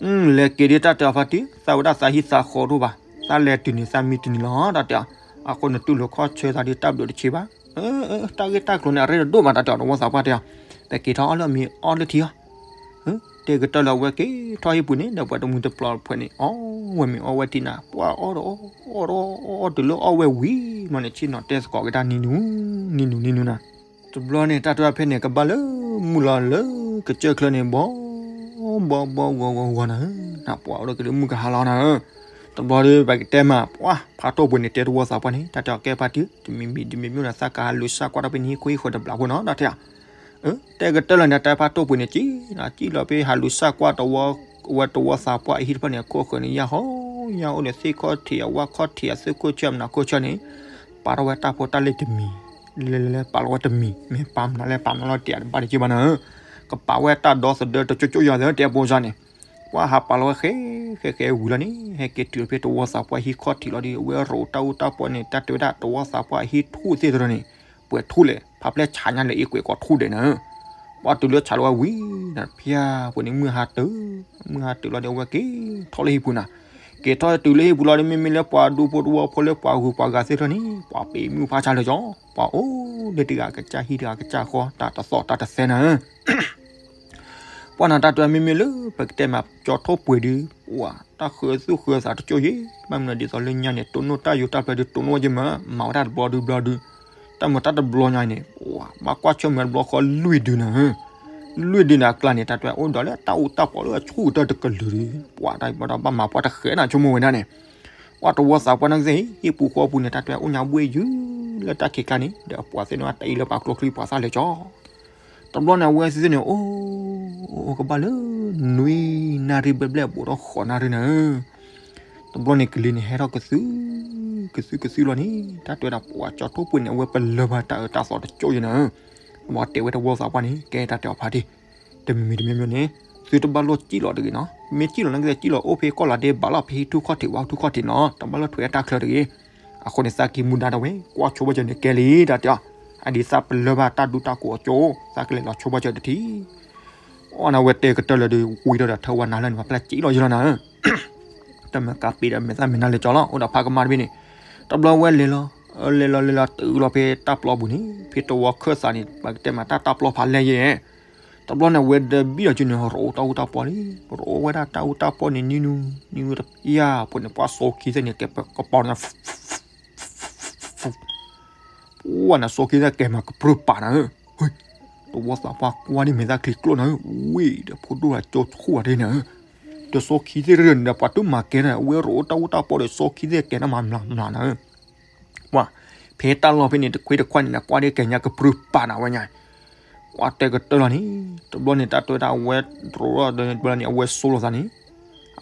လဲၤက့ၤဒ်တၢ်တဲအီၤဖါတံၢ်, သးဝဲဒၣ်သးဟံၣ်သးဃီတအိၣ်ဘၣ်, သးလဲၤတုၤန့ၣ်သးမံတုၤန့ၣ်လီၤ တၢ်တဲအီၤ. အဃိန့ၣ်တူၢ်လိာ်ခီၣ်ဆၢသးဒ်တၢ်ဘျုးတဆံးဘၣ်. တၢ်ဂ့ၢ်တၢ်ကျိၤန့ၣ် အရ့ဒိၣ်မး တၢ်တဲအီၤ တဝီသးပှၢ်တဲအီၤ. ပက့ၤထီၣ်အီၣ်လၢအမ့ၤအီၣ်လၢထံအီၤ တဲကတၢၢ်လၢအဝဲက့ၤထီၣ်ဟံၣ်ပူၤန့ၣ် ဒီးပှၤတမုာ်တပျီဖဲန့ၣ် အီၣ်ဝဲမ့ၤအီၣ်ဝဲထံနၤ ပှၤအီၣ်ဒီးအီၣ်အီၣ်အီၣ်တုၤလၢအီၣ်ဝဲဝံၤမးန့ၣ် ဆ့ၣ်နီၤတဲသကိးက့ၤတၢ်နံၤနူ နံၤနူနံၤနူနၤ. တဘျီန့ၣ် တၢ်တဲဖဲန့ၣ် ကဘၣ်လၢမုၢ်လီၤလၢကစၢၢ်ချၢန့ၣ် ဘီ ဘီဘီဂီၤဂီၤဂီၤနၤဧၢ, နပှၤအိၣ်ဒီးက့ၤလၢမုၢ်ကဟါလီၤနၤဧၢ. တဘျီဒီး ပကတဲမး ပှၤဖးတိၢ်ပှ့ၤန့ၣ် တဲတဝီသးပှၢ်န့ၣ် တၢ်တဲအီၤကဲဖါတံၢ် တမံၤမံၤတမံၤမံၤနၤ သးကဟးလူၤစၢ်ကွၢ်တၢ်ဖဲန့ၣ် ဟံၣ်ခိၣ်ဟံၣ်ဃၢၤတဘျီဖိနီၤ တၢ်တဲအီၤ. တဲကတၢၢ်လီၤန့ၣ် တၢ်ဖးတိၢ်ပှ့ၤန့ၣ် ကံၣ်နၤကံၣ်လီၤဖဲဟးလူၤစၢ်ကွၢ်တဝီ အဝဲတဝီသးပှၢ်အဟံၣ်တဖျၢၣ်န့ၣ် အခိၣ်ဃၢၤန့ၣ် ယၢ်ဟီ ယၢ်အိၣ်ဒီးသ့ၣ်ခီၣ်ထံး အဝၣ်ခီၣ်ထံး အသုးခိၣ်ဆၢၣ်မနၤခိၣ်ဆၢၣ်န့ၣ် ပာ်ထီၣ်ဝဲတၢ်ဖိတၢ်လံၢ်တမံၤ လဲၤလဲၤလဲၤပာ်လီၤဝဲတမံၤ မ့ၢ်ပာ်မနုၤလဲၣ် ပာ်မနုၤလီၤတံၢ်တဘၣ်တက့ၢ်ဘၣ်နၤဧၢ. ကပာ်ဝဲတၢ်ဒီသဒၢတကၠိၣ်ကၠိၣ်ယၤသၢတဲအပိစါန့ၣ် ပှၤဟးပာ်လီၤဝဲဃဲ ဃဲဃဲဝံၤလီၤန့ၣ် ဟဲက့ၤတုၤဖဲတဝီသးပှၢ်ဟံၣ်ခီၣ်ထံးလီၤဒီး အဝဲရိးတၢ်အူတၢ်ပီန့ၣ် တၢ်တဲဝဲဒၣ်တဝီသးပှၢ်အဟံၣ်ထူၣ်သ့ၣ်တရၢန့ၣ် ပှဲၤထူၣ်လဲၣ် ဖးဖျဲၣ်ဆးညါလၢအ့ကွဲးကီးထူၣ်ဒဲးနၤဧၢ. ပှၤတုၤလၢဆးလီၤဝဲဝံၤ ဖၠါဖိန့ၣ်မုၢ်ဟါတုၤ မုၢ်ဟါတုၤလီၤဒီး အဝဲက့ၤထီၣ်လၢဟံၣ်ပူၤနၤ က့ၤထီၣ်တုၤလၢဟံၣ်ပူၤလီၤဒီး မ့မ့ၢ်လၢပှၤဒူဖိတဝီဖိလၢပှၤဂုၤပှၤဂၤသ့ၣ်တဖၣ်န့ၣ် ပှၤပ့ၤမုၢ်ဖးဆါလၢကၠီ ပှၤအိၣ်လၢတဂၤကစၢ်ဟံၣ်တဂၤကစၢ်ဃီ တၢ်တသီၣ်တၢ်တသဲနၤဧၢ. ပှၤနၤတၢ်တဲမ့မ့ၢ်လၢ ပကတဲမးကၠီထိၣ်ပှ့ၤဒုး ပှၤတၢ်ဃၢသူၣ်ဃၢသးတကၠိၣ်ယံၤ ဘၣ်မနုၤဒ်သိးလၢညါန့ၣ် တိၢ်နီၣ်တၢ်ယိၤတၢ်ဖျၢၣ်ဒုး တိၢ်နီၣ်ဝဲက့ၤမး မၤဝဲတၢ်တဘျီဒုးဘျီဒုး တၢ်မၤတၢ်တဘျီညါအံၤန့ၣ် ပှၤဘၣ်ကွၢ်ဆၢၣ်မဲာ်တဘျီဃီလွံၢ်ဒုးနၤဧၢ. လွံၢ်ဒုးန့ၣ်အကျါန့ၣ် တၢ်တဲအိၣ်ဒီးလၢတၢ်အူတၢ်ပီလၢအဆူၣ်တၢ်တကလုာ်ဒုး ပှၤတၢ်ဘၣ်မၤပှၤတဃဲးနၤဆိကမိၣ်ဝဲဒၣ်န့ၣ် ပှၤတဝီသးပှၢ်နကသ့ၣ် ဟံၣ်ပူၤဃီပူၤန့ၣ် တၢ်တဲအိၣ်ညါဘှ့ၣ်ယုၤလၢတၢ်ခံးကျါန့ၣ် ဒီးပှၤသ့ၣ်န့ၣ်တၢ်အံၤလၢပှၤကျိချံပှၤသၣ်လဲၤကၠီ တဘျီန့ၣ် အဝဲသ့ၣ်န့ၣ် အိၣ် အိၣ်ကဘၣ်လၢ နွံနၣ်ရံၣ်ဘျဲၣ်ဘျဲၣ်ဘူးထီၣ်ဃိးနၣ်ရံၣ်နၤဧၢ. တဘျီန့ၣ် ကလံၤန့ၣ်ဟဲထီၣ်ကသု ကသုကသုလီၤန့ၣ် တၢ်တဲဝဲဒၣ်ပှၤကၠီထိၣ်ပှ့ၤန့ၣ် အဝဲပလၢၢ်ဘၣ်တၢ်အၢတၢ်သီတကၠိၣ်ယံၤနၤဧၢ. တဘျီတဲဝဲတဝီသးပှၢ်န့ၣ် ကဲတၢ်တဲအီၤဖါတံၢ် တမံၤမံၤတမံၤမံၤန့ၣ် သုတဘၣ်လိၣ်စံၣ်လီၤတဂ့ၤနီၤ မ့ၢ်စံၣ်လီၤနကသ့ၣ်စံၣ်လီၤအိၣ်ဖဲကီၢ်လီၤဒ့ဘၣ်လီၤဖဲဟံၣ်ထူၣ်ခီၣ်ထံးဝါထူၣ်ခီၣ်ထံးနီၤ တဘၣ်လိၣ်ထွဲအတၢ်ချၢတဂ့ၤ အဃိန့ၣ် သးက့ၤမူဒါတဝဲ ကွၢ်ဆိဘၣ်စၢၤန့ၣ်ကဲလံ တၢ်တဲအီၤ အဒ်သးပလၢၢ်ဘၣ်တၢ်ဒူတၢ်ကိးအကၠိ သးကလဲၤလီၤဆိဘၣ်စၢၤတထံၣ် အီၣ်နၤဝဲတဲကတၢၢ်လၢဒုး ဝံၤဒီးဒီးထၢဝဲနၤလၢန့ၣ် ပှၤပျဲစံၣ်လီၤယံၤလီၤနၤဧၢ တၢ်မၤကးပ့ၤဒီးမဲာ်သၣ်မဲာ်နါလဲၤကၠီလီၤ အိၣ်ဒီးဖးကမၣ်တဘ့ၣ်န့ၣ် တဘျီဝဲလဲၤလီၤ လဲၤလီၤလဲၤလီၤတုၤလီၤဖဲတၢ်ပျီပူၤန့ၣ် ဖဲတဝီခၢၣ်သးန့ၣ် ပကတဲမးတၢ်တၢ်ပျီဖးလဲၢ်ယဲၢ် တဘျီန့ၣ် အဝဲဒီးဘံၣ်ဒီးက့ၤန့ၣ် ရိးတၢ်အူတၢ်ပီလံ ရိးဝဲဒၣ်တၢ်အူတၢ်ပီန့ၣ် နံၤနူ နံၤနူတယၢ်ဖိန့ၣ် ပှၤစီခံသ့ၣ်န့ၣ် ကဲပကပီၤန့ၣ် ပှၤနၤစီခံသ့ၣ်ကဲမးကပြုၢ်ပာ်နၤဧၢ တဝီသးပှၢ်ကွၢ်ဒ်မဲာ်သၣ်ချံကျိၣ်နၤဧၢ ဝံၤဒီးဖိဒိၣ်လၢကၠိဆူၣ်အီၤဒ်န့ၣ်ဧၢ ဒီးစီခံသ့ၣ်တရၢၢ်န့ၣ်ဒီး ပှၤတမၤကဲဒီး အဝဲရိးတၢ်အူတၢ်ပီဒီးစီခံသ့ၣ်ကဲတၢ်မၤမျးမျးနၤဧၢ ပှၤ ဖဲတၢ်လီၢ်ဖဲန့ၣ် တခွ့တခွါန့ၣ် နကွၢ်ဒ်ကဲညါကပြုၢ်ပာ်နၤဝဲညါ ကွၢ်တဲကတၢၢ်လီၤန့ၣ် တဘျီန့ၣ် တၢ်တဲဝဲဒၣ်အဝဲရိးဒီးတဘျီန့ၣ် အဝဲစိလီၤသးန့ၣ်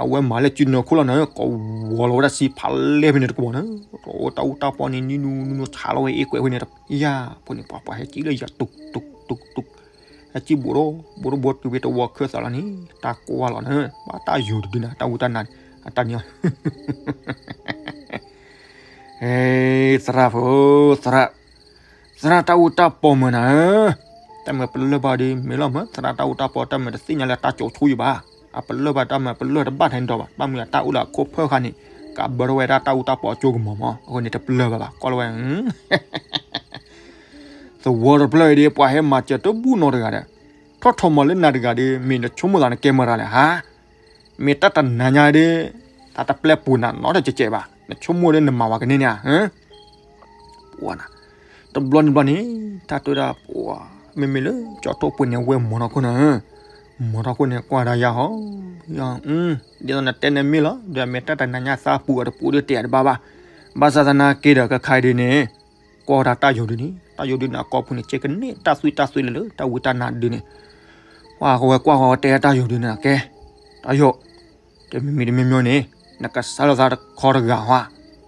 အဝဲမၤလၢစုနၢၤခိၣ်လီၤနၤ ကိးဝီၤလီၤဝဲဒၣ်စံဖးလဲၢ်ဖဲန့ၣ်တကပီၤနၤ ရိးတၢ်အူတၢ်ပီန့ၣ် နံၤနူနံၤနူဆးလီၤဝဲအ့ကွဲးဝဲန့ၣ် ယၤဖိန့ၣ် ပှၤပှၤဟဲကံၣ်လၢယၤ တုးတုးတုးတုး ဟဲကံၣ်ဘူးဒီး ဘူးဒီးဘူးတုၤဖဲတဝီခၢၣ်သးလီၤန့ၣ် တၢ်ကွၢ်လီၤနၤ ဘၣ်တၢ်ယိာ်တဒုနၤ တၢ်အူတၢ်နါန့ၣ် အတၢ်န့ၣ် သရၣ်ဖိ သရၣ် သရၣ်တၢ်အူတၢ်ပီမုၢ်နၤဧၢ, တၢ်မုၢ်ပလၢၢ်ဘၣ်ဒီး မ့ၢ်လီၤမး သရၣ်တၢ်အူတၢ်ပီ တၢ်မုၢ်တသ့ၣ်ညါလၢတၢ်ကၠိဆူၣ်ယံၤဘၣ်, အပလၢၢ်ဘၣ်တၢ်မုၢ်ပလၢၢ်တဘၣ်ထဲန့ၣ်ဒီးဘၣ်, ဘၣ်မနုၤအတၢ်အိၣ်လၢအခိၣ်ဖၢၣ်ဃါန့ၣ် ကးဘၢထီၣ်ဝဲဒၣ်တၢ်အူတၢ်ပီအကၠိကမီၤမး, အဃိန့ၣ်တပလၢၢ်ဘၣ်ဘၣ် ကွၢ်လီၤဝဲ သဝီတဖျၢၣ်အံၤဒီး ပှၤဟဲမၤစၢၤတဘူၣ်နီတဂၤဒီး, ထီၣ်ထီၣ်မၤလၢနၤတဂၤဒီး မ့ၢ်နဆိကမိၣ်သးနကဲမတၤလဲၣ်ဟါ, မ့ၢ်တၢ်တနၤညါဒီး တၢ်တပျဲပူၤနၤနီတကဲးကဲးဘၣ်, နဆိကမိၣ်ဒီးနမၤဝဲကန့ၢ်န့ၣ်ဧါ, ပှၤနၤ, တဘျီန့ၣ်ဘျီန့ၣ် တၢ်တဲဝဲဒၣ်ပှၤ, မ့မ့ၢ်လၢကၠီထိၣ်ပှ့ၤန့ၣ် အဝဲမၤထီၣ်ခိၣ်နၤ, မၤထီၣ်ခိၣ်န့ၣ် ကွၢ်ဒၣ်ယၤဟီ, ယၤ, ဒ်သိးနတဲန့ၣ်မ့ၢ်လီၤ, ဒီးမ့ၢ်တၢ်တနၤညါသးပူၤအီၤတပူၤဒီးတဲယၤတဘၣ်ဘၣ်, ဘၣ်ဆၣ်သနာ်က့ဒီး ခဲခါအံၤဒ်န့ၣ်, ကွၢ်ဝဲဒၣ်တၢ်ယိာ်ဒုန့ၣ်, တၢ်ယိာ်ဒုန့ၣ် အကိာ်ပူၤန့ၣ် ကဲကန့ၢ်တၢ်သွံၣ်တၢ်သွံၣ်လၢလၢ တၢ်ဝံတၢ်နါဒုန့ၣ်, ပှၤကဝဲကွၢ်ဃီတဲတၢ်ယိာ်ဒုန့ၣ် ကဲ, တၢ်ယိာ်, တမံၤမံၤတမံၤမံၤန့ၣ်, နကစၢ်လီၤသးတခီတဂၤဟါ,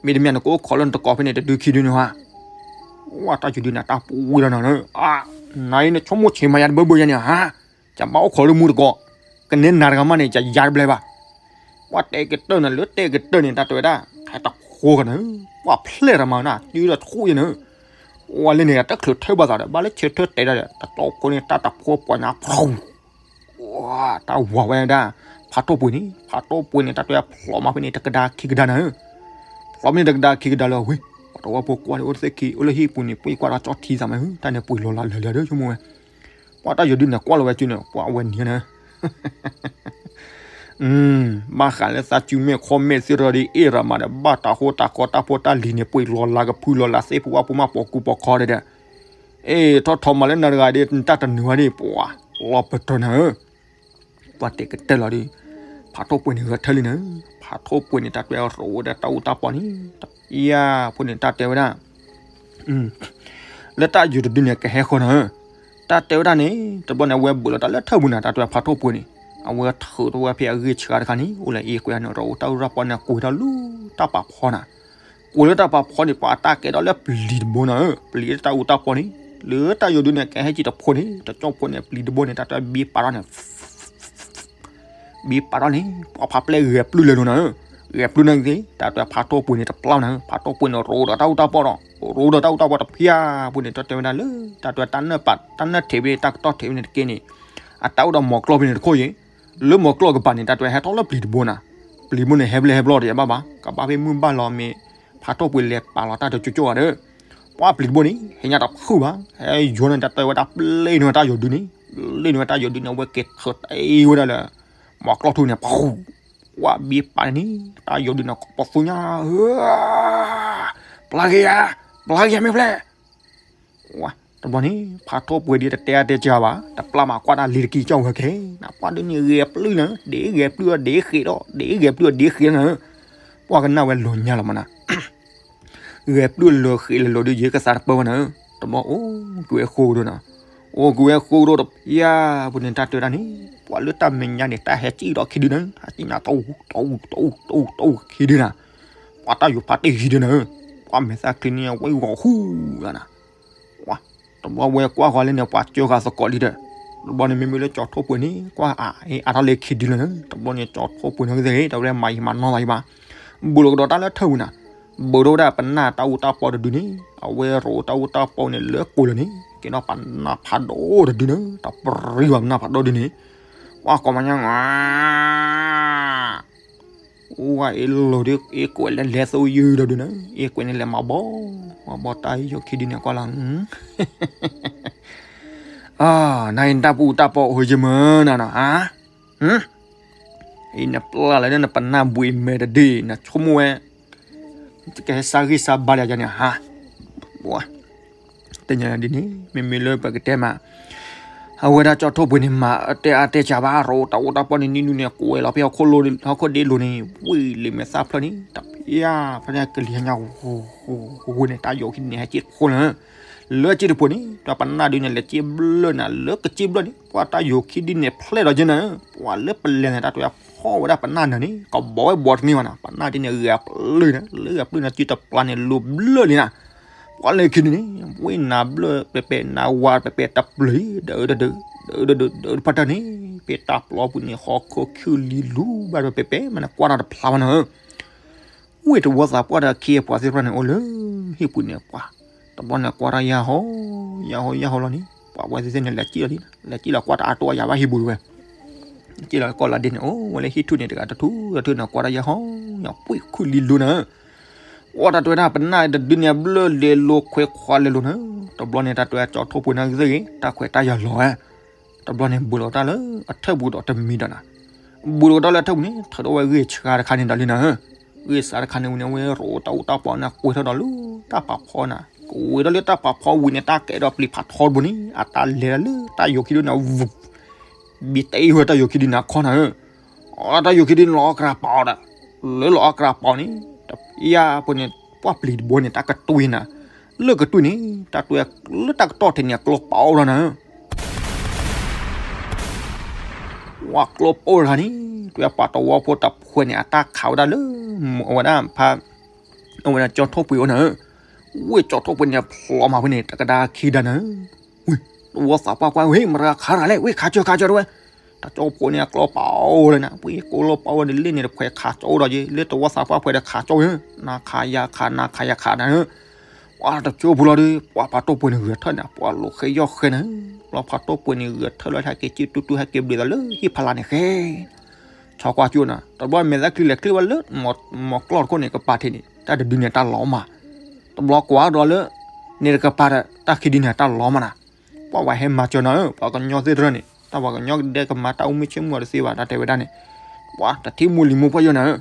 မ့တမ့ၢ်နကအိၣ်ခိးလၢနတကိးဖဲန့ၣ် တဒုခံဒုန့ၣ်ဟါ, ဝဲတၢ်ယိာ်ဒုန့ၣ် တၢ်ပူၤဝံၤလီၤနၤ, နၤအံၤနဆိကမိၣ်ဆံးမၤယၤတဘၢဘၢယၤန့ၣ်ဟါ, ယဘၣ်အိၣ်ခိးလၢမူတကိး, ကန့ၢ်နၤတဂၤမးန့ၣ် ယယၤတဘျဲဘၣ် ပှၤတဲကတၢၢ်န့ၣ် လၢတဲကတၢၢ်န့ၣ် တၢ်တဲဝဲဒၣ်, ဟဲတဃိကနၢၤ, ပှၤဖျဲၣ်တမၤနၤ တုၤဒီးဆူၣ်ယနၢၤ, ဝဲလၢန့ၣ် တချုးထၢဘၣ်သးဒီး ဘၣ်လၢဆၢထၢၣ်တဲဒၣ်ဒီး တတီခိၣ်န့ၣ် တၢ်တဖှီပှၤညါဖျိ, တၢ်ဝးဝဲဒၣ်, ဖးထီၣ်ပှ့ၤန့ၣ် ဖးထီၣ်ပှ့ၤန့ၣ် တၢ်တဲဖျိးမးဖဲန့ၣ် တကဒါခံကဒါနၤဧၢ, ဖျိးမ့ၢ်န့ၣ်တကဒါခံကဒါလၢဝ့ၢ်, ပှၤတဝီဖိကွၢ်ဒီးအိၣ်တသ့ၣ်ခံ အိၣ်လၢဟံၣ်ပူၤန့ၣ် ပှ့ၤကွၢ်ဒီးကၠီထံသးမးဧၢ, တၢ်န့ၣ်ပှ့ၤလီၤလးလၢာ်လၢာ်ဒီး ဆိကမိၣ်ဝဲ, ပှၤတၢ်ယိၤဒုန့ၣ် ကွၢ်လီၤဝဲစုန့ၣ် ပှၤအဝဲနံၤန့ၣ် ဘၣ်ဃးလၢသးစုမဲာ်ခီမဲာ်သ့ၣ်တဖၣ်ဒီး အ့ၣ်ရမးဒီး ဘၣ်တၢ်ဃိတၢ်ဃီတၢ်ဖိတၢ်လံၤန့ၣ် ပှ့ၤလီၤလးကဖုလီၤလးသ့ၣ်ဖူဝါဖိမးပိာ်ကူပိာ်ခီဒီး, အ့ၣ် ထီၣ်ထီမးလၢနၤတဂၤဒီး နတၢ်တနုာ်ဝဲဒၣ် ပှၤလီၤပတၢၢ်နၤဧၢ, ပှၤတဲကတၢၢ်လီၤဒီး, ဖးထီၣ်ပှ့ၤန့ၣ်ဂဲၤထၢၣ်လံနၤ, ဖးထီၣ်ပှ့ၤန့ၣ် တၢ်တဲရိၣ်ဝဲဒၣ်တၢ်အူတၢ်ပီန့ၣ် တဖျါဖိန့ၣ် တၢ်တဲဝဲဒၣ် လၢတၢ်ယိၤတဒုန့ၣ် ကဟဲဃီနၤဧၢ, တၢ်တဲဝဲဒၣ်န့ၣ် တဘျီန့ၣ် အဝဲဘူးလီၤတၢ်လၢထၢၣ်ပူၤနၤ တၢ်တဲဖးထီၣ်ပှ့ၤန့ၣ်, အဝဲထုးထီၣ်ဝဲဖဲအဂ့ၢ်ဆှါတခါန့ၣ် အိၣ်လၢအ့ၣ်ကွဲန့ၣ် ရိၣ်တၢ်အူတၢ်ပီန့ၣ် ကွံာ်ထီၣ်လၢတၢ်ပာ်ဖီနၤ, ကွံာ်လၢတၢ်ပာ်ဖီန့ၣ် ပှၤအတၢ်ကဲထီၣ်လၢပျံၤတဘိနၤဧၢ, ပျံၤတၢ်အူတၢ်ပီန့ၣ်, လၢတၢ်ယိၤဒုန့ၣ် ကဟဲက့ၤတဖိန့ၣ် တကၠီဖိန့ၣ် ပျံၤတဘိန့ၣ် တၢ်တဲဘ့ပာ်ထီၣ်န့ၣ် ဘ့ပာ်ထီၣ်န့ၣ် ပှၤဖးပျဲၢ်ဂဲၤပျုၢ်လဲၤလိၤနၤဧၢ, ဂဲၤပျုၢ်န့ၣ်ဂ့ၤ တၢ်တဲဖးထီၣ်ပှ့ၤန့ၣ်တဖျါနၤဧၢ, ဖးထီၣ်ပှ့ၤန့ၣ် ရိၣ်ဒီးတၢ်အူတၢ်ပီဒီး ရိၣ်ဒီးတၢ်အူတၢ်ပီတဖျါဖိန့ၣ် တၢ်တဲဝဲဒၣ်လၢ တၢ်တဲတၢ်နၢၣ်ပာ် တၢ်နၢၣ်ထံးဖဲန့ၣ် တၢ်ကတီၢ်ထံးဖဲန့ၣ်တက့ၢ်န့ၣ်, အတၢ်အိၣ်ဒီးမိၤကျီၢ်ဖဲန့ၣ်တခိၣ်အံၤ, လၢမိၤကျီၢ်ကပၤန့ၣ် တၢ်တဲဟဲထီၣ်လၢပျံၤတဘိနၤ, ပျံၤဘိန့ၣ် ဟဲဖျဲၣ်ဟဲဘျီတယၤဘၣ်ဘၣ် ကဘၣ်ဖဲမုၢ်ဘၣ်လီၤမ့ၢ် ဖးထီၣ်ပှ့ၤလဲၤပာ်လီၤတၢ်တကၠိကၠိဂၤဒီး ပှၤပျံၤတဘိန့ၣ် ဟဲညါတဖုဘၣ်, ဟဲယိၤန့ၣ် တၢ်တဲဝဲဒၣ်ပျဲၢ်န့ၢ်ဝဲတၢ်ယိၤဒုန့ၣ်, ပျဲၢ်န့ၢ်ဝဲတၢ်ယိၤဒုန့ၣ် အဝဲက့ၤထုးတ့ၢ်ဝဲဒၣ်လၢ မိၤကျီၢ်ထူန့ၣ် ပှၤဘ့ပာ်န့ၣ် တၢ်ယိၤဒုန့ၣ် ကပီၤသူညါ ပျၢ်က့ၤယၤ, ပျၢ်က့ၤယၤမ့ၢ်ဖျဲၣ် ဝါ တဘျီန့ၣ် ဖးထီၣ်ပှ့ၤဒ်တတဲအါတဲစှၤဘၣ်, တပျၢ်မးကွၢ်တၢ်လံၤတကံကၠီဝဲကဲ, နပှၢ်ဒ်န့ၣ်ဂဲၤပျုၢ်နၤ, ဒ်ဂဲၤပျုၢ်အဒ်ဃ့းဒီး, ဒ်ဂဲၤပျုၢ်အဒ်ဃ့းနၤ, ပှၤကနၣ်ဝဲလီၤညါလီၤမးနၤ, ဂဲၤပျုၢ်လၢာ်ဃ့းလၢာ်လီၤဒီး ယကသးတပၢၢ်ဝဲနၤ, တဘျီအိၣ်က့ၤဝဲဃိကဒီးနၤ, အိၣ်က့ၤဝဲဃိကဒီးတဖျါဖိန့ၣ် တၢ်တဲဒၣ်န့ၣ်, ပှၤလၢတၢ်မဲာ်ညါန့ၣ် တၢ်ဟဲစံၣ်ဒီးခံဒုနၤ, ဟဲစံၣ်နၤ တအူ တအူ တအူ တအူ တအူ ခံဒုနၤ, ပှၤတၢ်ယိၤဖးတ့ၢ်ယံၤဒုနၤ, ပှၤမဲာ်သၣ်ချံန့ၣ် အဝဲဂီၤဃူလီၤနၤ တဘျီဝဲကွၢ်ဃီလၢန့ၣ် ပှၤစၢဃာ်သကိးလံဒီး, တဘျီန့ၣ် မ့မ့ၢ်လၢကၠီထိၣ်ပှ့ၤန့ၣ် ကွၢ်အါအါထီၣ်လၢခံဒုလီၤ, တဘျီန့ၣ် ကၠီထိၣ်ပှ့ၤန့ၣ်ကသ့ၣ်ဂ့ၤ တဝဲမၤယံၤမၤနီၢ်သးယံၤဘၣ်, ဘူးလီၤကဒီးတၢ်လၢထၢၣ်ပူၤနၤ, ဘူးထီၣ်ဝဲဒၣ်ပနၢ်တၢ်အူတၢ်ပီတဒုန့ၣ်, အဝဲရိၣ်တၢ်အူတၢ်ပီန့ၣ်လၢကိးလၢာ်န့ၣ် ကဲဒီးပနၢ်ဖးဒိၣ်တဒုန့ၣ်, တၢ်ပရံဘၣ်ပနၢ်ဖးဒိၣ်ဒုန့ၣ်, ကွၢ်ကိးမးညါ ဝါအ့ၣ်လိၤဒုး အ့ၣ်ကွဲးလၢလဲၤသိယုၢ်ဒီးဒုးနၤ, အ့ၣ်ကွဲးန့ၣ်လဲၤမၤဘီ, မၤဘီတၢ်ယိၤခံဒုန့ၣ်ကွၢ်လီၤ, နၤအံၤနတၢ်ပူၤတၢ်ပီအိၣ်ယမၢနၤနီၤ, အံၤနပျၢ်လၢနပနၢ်ဘှံးမဲာ်တဒု နဆိကမိၣ်ဝဲ, ကဟဲစါဂံၢ်စါဘါလၢယၤန့ၣ်ဧါ တညါဒ်န့ၣ် မ့မ့ၢ်လၢပကတဲမး, အဝဲဒၣ်ကၠီထိၣ်ပှ့ၤန့ၣ် မၤတဲအါတဲစှၤဘၣ် ရိၣ်တၢ်အူတၢ်ပီန့ၣ် နံၤနုၤန့ၣ် ကွဲးလီၤဖဲဟီၣ်ခိၣ်ဒ့လိၤန့ၣ် ဝံၤလံာ်မဲာ်သၣ်ဖျၢၣ်န့ၣ် တဖျါဖဲန့ၣ်ကလံၤဟါညါ ဝဲန့ၣ် တၢ်ယိၤခံဒုန့ၣ် ဟဲက့ၤတဖိလၢ လၢက့ၤတဖိန့ၣ် ဒီးပနၢ်ဒုန့ၣ် လဲၤက့ၤဘျၢၣ်နၤ လၢက့ၤဘျၢၣ်န့ၣ် ပှၤတၢ်ယိၤခံဒုန့ၣ် ဖျဲၣ်ဒီးက့ၤနၤ ပှၤလၢပလဲၤန့ၣ် တၢ်တဲဖီၣ်ဝဲဒၣ်ပနၢ်နၤန့ၣ် ကဘီဝဲဘီတန့ၢ်ဘၣ်နၤ ပနၢ်ဒုန့ၣ် ဂဲၤပျုၢ်နၤ လၢဂဲၤပျုၢ်နၤ စုတပျၢ်န့ၣ် လိၤဘျၢၣ်လံနၤ ပှၤလၢခံဒုန့ၣ် ဝ့ၢ်နၤဘျၢၣ်ပဲပဲ နၤဝါပဲပဲ တပျၢၢ် ဒၢးဒၢးဒၢး ဒၢးဒၢးဒၢး ဒၢးတဖၣ်တၢၢ်န့ၣ် ပတၢ်ပျီပူၤန့ၣ် ဟီၣ်ခိၣ်ခုၣ်လံလူၤဘၣ်ဒီးပဲပဲ မ့ၢ်နကွၢ်တၢ်တဖျါဘၣ်နၤဧၢ ဝ့ၢ်တဝီသးပှၢ်ဒီးအခ့အပှၤသ့ၣ်တဖၣ်န့ၣ် အိၣ်လၢဟံၣ်ပူၤန့ၣ်ပှၤ တဘျီန့ၣ်ကွၢ်တၢ်ယၢ်ဟီ ယၢ်ဟီယၢ်ဟီလီၤန့ၣ် ပှၤဝဲသ့ၣ်သ့ၣ်န့ၣ် လဲၤစံၣ်လီၤလံ လဲၤစံၣ်လီၤကွၢ်တၢ်အါတိၢ်အါယၤဘၣ်ဟံၣ်ပူၤတဝဲ စံၣ်လီၤကီၢ်လီၤဒ့န့ၣ် အိၣ်ဝဲလၢဟံၣ်ထူၣ်န့ၣ်တဂၤတထူၣ်တထူၣ်န့ၣ် ကွၢ်တၢ်ယၢ်ဟီ ယၢ်ပှံၣ်ခုၣ်လံလူၤနၤ အိၣ်တၢ်တဲဝဲဒၣ်ပနၢ်တဒုန့ၣ် ဘျၢၣ်လဲၤလိၤခွဲးခွါလဲၤလိၤနၤ တဘျီန့ၣ် တၢ်တဲဝဲကၠီထိၣ်ပှ့ၤန့ၣ်ကသ့ၣ်ဂ့ၤ တၢ်ခွဲးတၢ်ယာ်လီၤဝဲ တဘျီန့ၣ် ဘူးလီၤတၢ်လၢအထၢၣ်ပူၤဒီးတမံၤဒီးနၤ ဘူးလီၤကဒီးလၢအထၢၣ်ပူၤန့ၣ် ထုးထီၣ်ဝဲဂ့ၢ်ဆှါတခါန့ၣ်ဒီးလံနၤ ဂ့ၢ်ဆှါတခါန့ၣ်ဝံၤန့ၣ် ဝဲရိၣ်တၢ်အူတၢ်ပီန့ၣ် ကွံာ်ထီၣ်ဒီးလၢတၢ်ပာ်ဖီနၤ ကွံာ်ထီၣ်လၢတၢ်ပာ်ဖီဝံၤန့ၣ် တၢ်ကဲဒီးပျံၤဖးထီတဘိန့ၣ် အတၢ်လဲၤဒၣ်လၢတၢ်ယိၤခံဒုန့ၣ် ဝူၤ ဘံတ့ဝဲတၢ်ယိၤခံဒုန့ၣ်အခီနၤဧၢ အတၢ်ယိၤခံဒုန့ၣ်လီၤအကရၤပာ်အီၤဒီး လၢလီၤအကရၤပာ်အီၤန့ၣ် တဖျါဖိန့ၣ် ပှၤပျံၤတဘိန့ၣ် တၢ်ကတွံၢ်နၤ လၢကတွံၢ်န့ၣ် တၢ်တဲလၢတၢ်ကတီၢ်ထံးန့ၣ် အကျိပာ်အီၤဒီးနၤဧၢ ဝဲကျိပိၢ်တခါန့ၣ် တဲပှၤတဝီဖိတဖုန့ၣ် အတၢ်ခးဝဲဒၣ်လၢ အဝဲဒၣ်ဖး အဝဲဒၣ်ကၠီထိၣ်ပှ့ၤအိၣ်နၤဧၢ ဝ့ၢ်ကၠီထိၣ်ပှ့ၤန့ၣ် ဖျိးမးဖဲန့ၣ် တကဒါခံကဒါနၤဧၢ ဝ့ၢ် တဝီသးပှၢ်ကွၢ် ဝ့ၢ် မတၤခးတဂၤလဲၣ် ဝ့ၢ် ခးကၢခးကၢတဝဲ တၢ်ကၠီဖိန့ၣ် အကျိပာ်အီၤလၢနၤ ဝ့ၢ် ကျိလီၤပာ်အီၤဒီးလ့ၣ်န့ၣ် တခွဲးခးကၠီဒီးက့ၤ လၢတဝီသးပှၢ်ခွဲးဒီးခးကၠီဧၢ နၤခးယၤခး နၤခးယၤခးနၤဧၢ ပှၤတကၠိပူၤလီၤဒီး ပှၤဖးထီၣ်ပှ့ၤန့ၣ်ဂဲၤထၢၣ်န့ၣ် ပှၤလိာ်ဃဲယီၢ်ဃဲနၤဧၢ ပှၤဖးထီၣ်ပှ့ၤန့ၣ်ဂဲၤထၢၣ်လီၤ ဟဲက့ၤက့ၤတူၢ်တူၢ် ဟဲက့ၤဘျုးသးလၢဟံၣ်ဖးလၢ်န့ၣ်ဃဲ ဆီကွၢ်ကၠိနၤ, တဘျီမဲာ်သၣ်ချံလဲၤချ့ဝဲလၢ မီၢ်ကျီၢ်တခိၣ်န့ၣ် ကပၤထံးန့ၣ် တၢ်တဒုန့ၣ်တၢ်လီၤမး, တဘျီကွၢ်ဒီးလၢ န့ၣ်တကပၤဒီး တၢ်ခံဒုန့ၣ်တၢ်လီၤမးနၤ, ပှၤဝဲဟဲမၤစၢၤနၤဧၢ, ပှၤကညီသ့ၣ်တဖၣ်န့ၣ် တၢ်ပှၤကညီကဒဲကမၤတၢ်အိၣ်မူဆ့ၣ်မူအီၤတသ့ဘၣ် တၢ်တဲဝဲဒၣ်န့ၣ်, ပှၤတထံၣ်မိၢ်လံၤမိၢ်ပှၢ်ယိၣ်နၤဧၢ,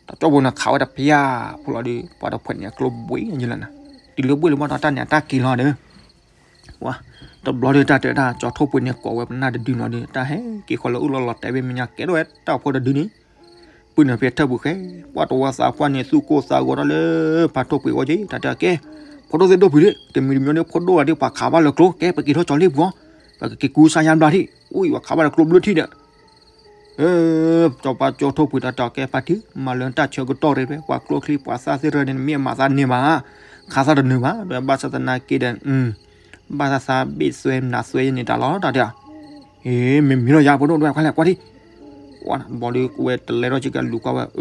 တၢ်ကၠီၣ်ဖိန့ၣ်ခးဝဲတဖျၢၣ်ဖိလီၤဒီး ပှၤတဖှဲးန့ၣ်အကျိဘှံးယလၢနၤ, တုၤလၢဘှံးလၢမီၢ်ဒီးတၢ်န့ၣ်အတၢ်က့ၤလီၤဒီး ဝဲ တဘျီဒီးတၢ်တဲတၢ်ကၠီၣ်ထိၣ်ပှ့ၤန့ၣ်ကိးဝဲပနၢ်တဒုနီၤဒီး တၢ်ဟဲက့ၤဃီလၢအိၣ်လီၤလီၤတဲာ်ဝဲမဲာ်ညါ ကဲထီၣ်ဝဲတၢ်ဖိတဒုန့ၣ်, ပုၢ်နုာ်ဖဲထၢၣ်ပူၤဃဲ, ပှၤတဝီသးပှၢ်န့ၣ် သူၣ်ကိၢ်သးဂီၤထီၣ်လၢ ဖးထိၣ်ပှ့ၤအဂီၢ်က့ၤ တၢ်တဲအကဲ, ဖိဒိၣ်သ့ၣ်ဒိၣ်ဖုးဒ့ၣ် တမံၤတမံၤဒီးဖိဒိၣ်ဂၤဒ်ပှၤခးဘၣ်လၢကျိ ကဲ ပက့ၤထီၣ်ကၠီၤလ့ၣ်ပူၤ, ပကက့ၤကူစါယါဘျါထံၣ် အိၣ်အံၤပှၤခးဘၣ်လၢကျိဘျၢထံၣ်ဒီး ကၠီၤပၤကၠီၣ်ထိၣ်ပှ့ၤတၢ်တဲအကဲဖါတံၢ် မၤလၢတၢ်ဆၢကတီၢ်ရ့ဝဲ ပှၤကျိချံပှၤသၣ်သ့ၣ်တဖၣ်န့ၣ် မ့ၢ်အမၤသးန့ၢ်ဘၣ်, ခါသၣ်တနုာ်ဘၣ် ဒီးဘၣ်ဆၣ်သနာ်က့ဒီး ဘၣ်သးသးဘ့ၣ်သွဲနးသွဲယန့ၣ်တၢ်လီၤ တၢ်တဲ, မ့မ့ၢ်လီၤယၤ ဖိဒိၣ်ဒွဲၣ်ခွါလဲၣ်ကွၢ်ထံၣ်, ဝဲဘီဒီးဝဲတလဲထီၣ်ဆ့ကၤလူၤကွၢ်ဝဲအၢ,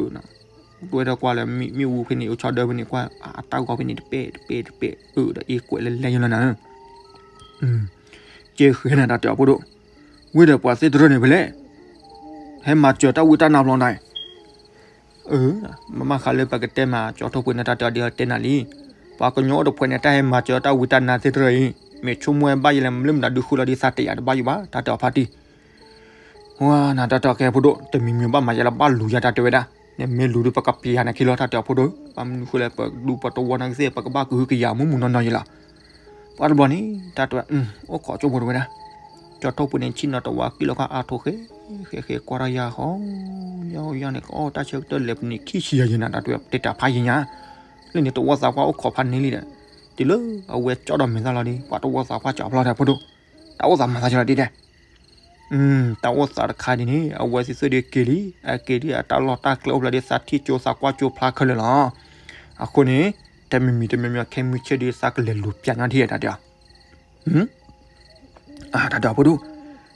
ဒွဲၣ်ထီၣ်ကွၢ်လၢမ့ၣ်အူဖဲန့ၣ် အိၣ်ဆီဒၢဖဲန့ၣ်ကွၢ် အတၢ်ဂီၤဖဲန့ၣ်တပဲာ်တပဲာ်တပဲာ်အၢဒီးအ့ၣ်ကွဲးလၢလဲယလၢနၤ ကဲဃဲနၤတၢ်တဲအီၤဖိဒိၣ်, ဝ့ၢ်ဒီးပှၤသ့ၣ်တရၢၢ်န့ၣ်ဖဲလဲၣ်, ဟဲမၤစၢၤတၢ်ဝံတၢ်နါဘျီနၤ, အၢ, မ့မ့ၢ်ဃးလၢပကတဲမး ကၠီၣ်ထိၣ်ပှ့ၤန့ၣ်တၢ်တဲအီၤဒ်အတဲနၤလံ, ပှၤကညီအိၣ်တဖှဲးန့ၣ် တၢ်ဟဲမၤစၢၤတၢ်ဝံတၢ်နါသ့ၣ်တရၢၢ်အံၤ မ့ၢ်ဆိကမိၣ်ဝဲဘၣ်ယဲလဲၣ် လၢမနုၤဒုဃုလီၤဒ်သးတယာ်တဘၣ်ယိၣ်ဘၣ် တၢ်တဲအီၤဖါတံၢ် ဝဲနၤတၢ်တဲအီၤကဲဖိဒိၣ် တမံၤမံၤဘၣ်မၤယဲလၢဘၣ်လူၤယၤတၢ်တဲဝဲဒၣ်, နမ့ၢ်လူၤဒီးပကပျးနၤခံလီၤ တၢ်တဲအီၤဖိဒိၣ်, ဘၣ်မနုၤဃိလဲၣ် ပဒူပတဝီနၤကသ့ၣ် ပကဘၣ်ကဟုကယာ်မုၢ်မုၢ်နီၢ်နီၢ်ယဲလီၤ, ပှၤတဘျီန့ၣ် တၢ်တဲဝဲ အိၣ်ခိးကၠိဖိတဝဲဒၣ်, ကၠီၣ်ထိၣ်ပှ့ၤန့ၣ် ဆ့ၣ်နီၤတဝါကံၣ်လီၤခါအါထိၣ်ဃဲ, ဃဲဃဲကွၢ်တၢ်ယၤဃီ, ယၤယၤန့ၣ် ကအီၣ်တၢ်ဆၢကတၢၢ်လဲၤပနံာ်ခံဆံယၤယဲနၤ တၢ်တဲဝဲ တဲတၢ်ဖးယံၤညါ, လၢန့ၣ်တဝီသးပှၢ်အိၣ်ခိးဖးန့ၢ်လံဒီး, တုၤလၢအဝဲကၠီၣ်ဒီးမဲာ်သၣ်လီၤဒီး ပှၤတဝီသးပှၢ်ကၠီၣ်ဖျီဒီးဖိဒိၣ်, တၢ်အိၣ်သးမၤသးကလီၤဒ်တဲ တၢ်အိၣ်သးတခါဒ်န့ၣ် အဝဲသ့ၣ်သ့ၣ်ဒုးက့ၤလံ, အက့ၤဒ်အတၢ်လီၢ်တၢ်ကျဲအိၣ်ဖျဲၣ်ဒ်သးထံၣ်ကၠိသးကွၢ်ကၠိဖျါခဲလၢာ်လီၤ, အဃိန့ၣ် တမံၤမံၤတမံၤမံၤခဲမုၢ်ဆ့ၣ်ဒ်သးကလဲၤလူၤပျးညါထံၣ်တၢ်တဲအီၤ, တၢ်တဲအီၤဖိဒိၣ်,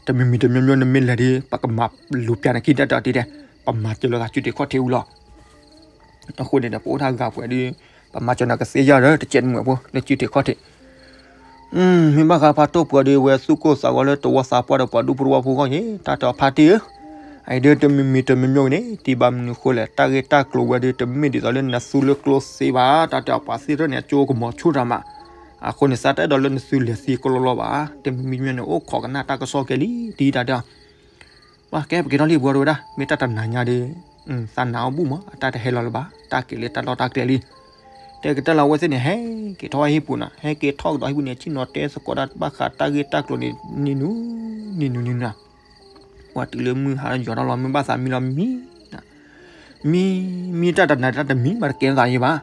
တမံၤမံၤတမံၤမံၤနမ့ၢ်လဲၤဒ် ပကမၤလူၤပျးနခံတၢ်တဲအီၤဒ်တဲ, ပမၤစၢၤလီၤသးစုတ့ၢ်ခီၣ်ထံးအူလီၤ အဃိန့ၣ်ဒီး ပအိၣ်တၢ်ဂၤပှဲၤဒီး ပမၤစၢၤနၤကသ့ယၤဒီး တစဲးတမှဲၤဖိ လၢစုတ့ၢ်ခီၣ်ထံး, မ့ၢ်ဘၣ်ဃးဖးထိၣ်ပှ့ၤဒီး ဝဲသူၣ်ကိၢ်သးဂီၤလၢတဝီသးပှၢ်ဒီးပှၤဒူဖိတဝီဖိအဂီၢ်ယဲ တၢ်တဲအီၤဖါတံၢ်ဧၢ, အအံၤဒီးတမံၤမံၤတမံၤမံၤန့ၣ် တံၢ်ဘၣ်မနုၤဃိလဲၣ် တၢ်ဂ့ၢ်တၢ်ကျိၤဝဲဒီး တမ့ၢ်ဒ်သိးလၢနသူလၢကျိသ့ဘၣ် တၢ်တဲအီၤပှၤသ့ၣ်တဖၣ်န့ၣ် အကၠိကမီၤဆူၣ်တၢ်မး, အဃိန့ၣ် သးတအဲၣ်ဒိးလၢနသူလဲၤသံကလီလီဘၣ်, တမံၤမံၤမံၤန့ၣ် အိၣ်ခိးကနၣ်တၢ်ကစီၣ်ကဲလံ တံၢ်တၢ်တဲအီၤ ပှၤကဲပက့ၤထီၣ်လံပှၤတဝဲဒၣ် မ့ၢ်တၢ်တနၤညါဒီး သးနာ်အီၤဘူၣ်မး အတၢ်တဟဲလီၤလၢၤဘၣ် တၢ်က့ၤလၢတၢ်လီၢ်တၢ်ကျဲလံ, တဲကတၢၢ်လၢအဝဲသ့ၣ်န့ၣ် ဟဲက့ၤထီၣ်ဟံၣ်ပူၤနၤ ဟဲက့ၤထီၣ်ကဒီးဟံၣ်ပူၤန့ၣ် ဆ့ၣ်နီၤတဲသကိးတၢ်ဘၣ်ဃးတၢ်ဂ့ၢ်တၢ်ကျိၤန့ၣ် နံၤနူၤ နံၤနူၤနံၤနူၤနၤ ပှၤတုၤလၢမုၢ်ဟါယီၤထီၣ်လီၤ မ့ၢ်ဘၣ်သးမံလီၤမံ မံ မံတၢ်တနၤတၢ်တမံၤမးတကဲသးယံၤဘၣ်,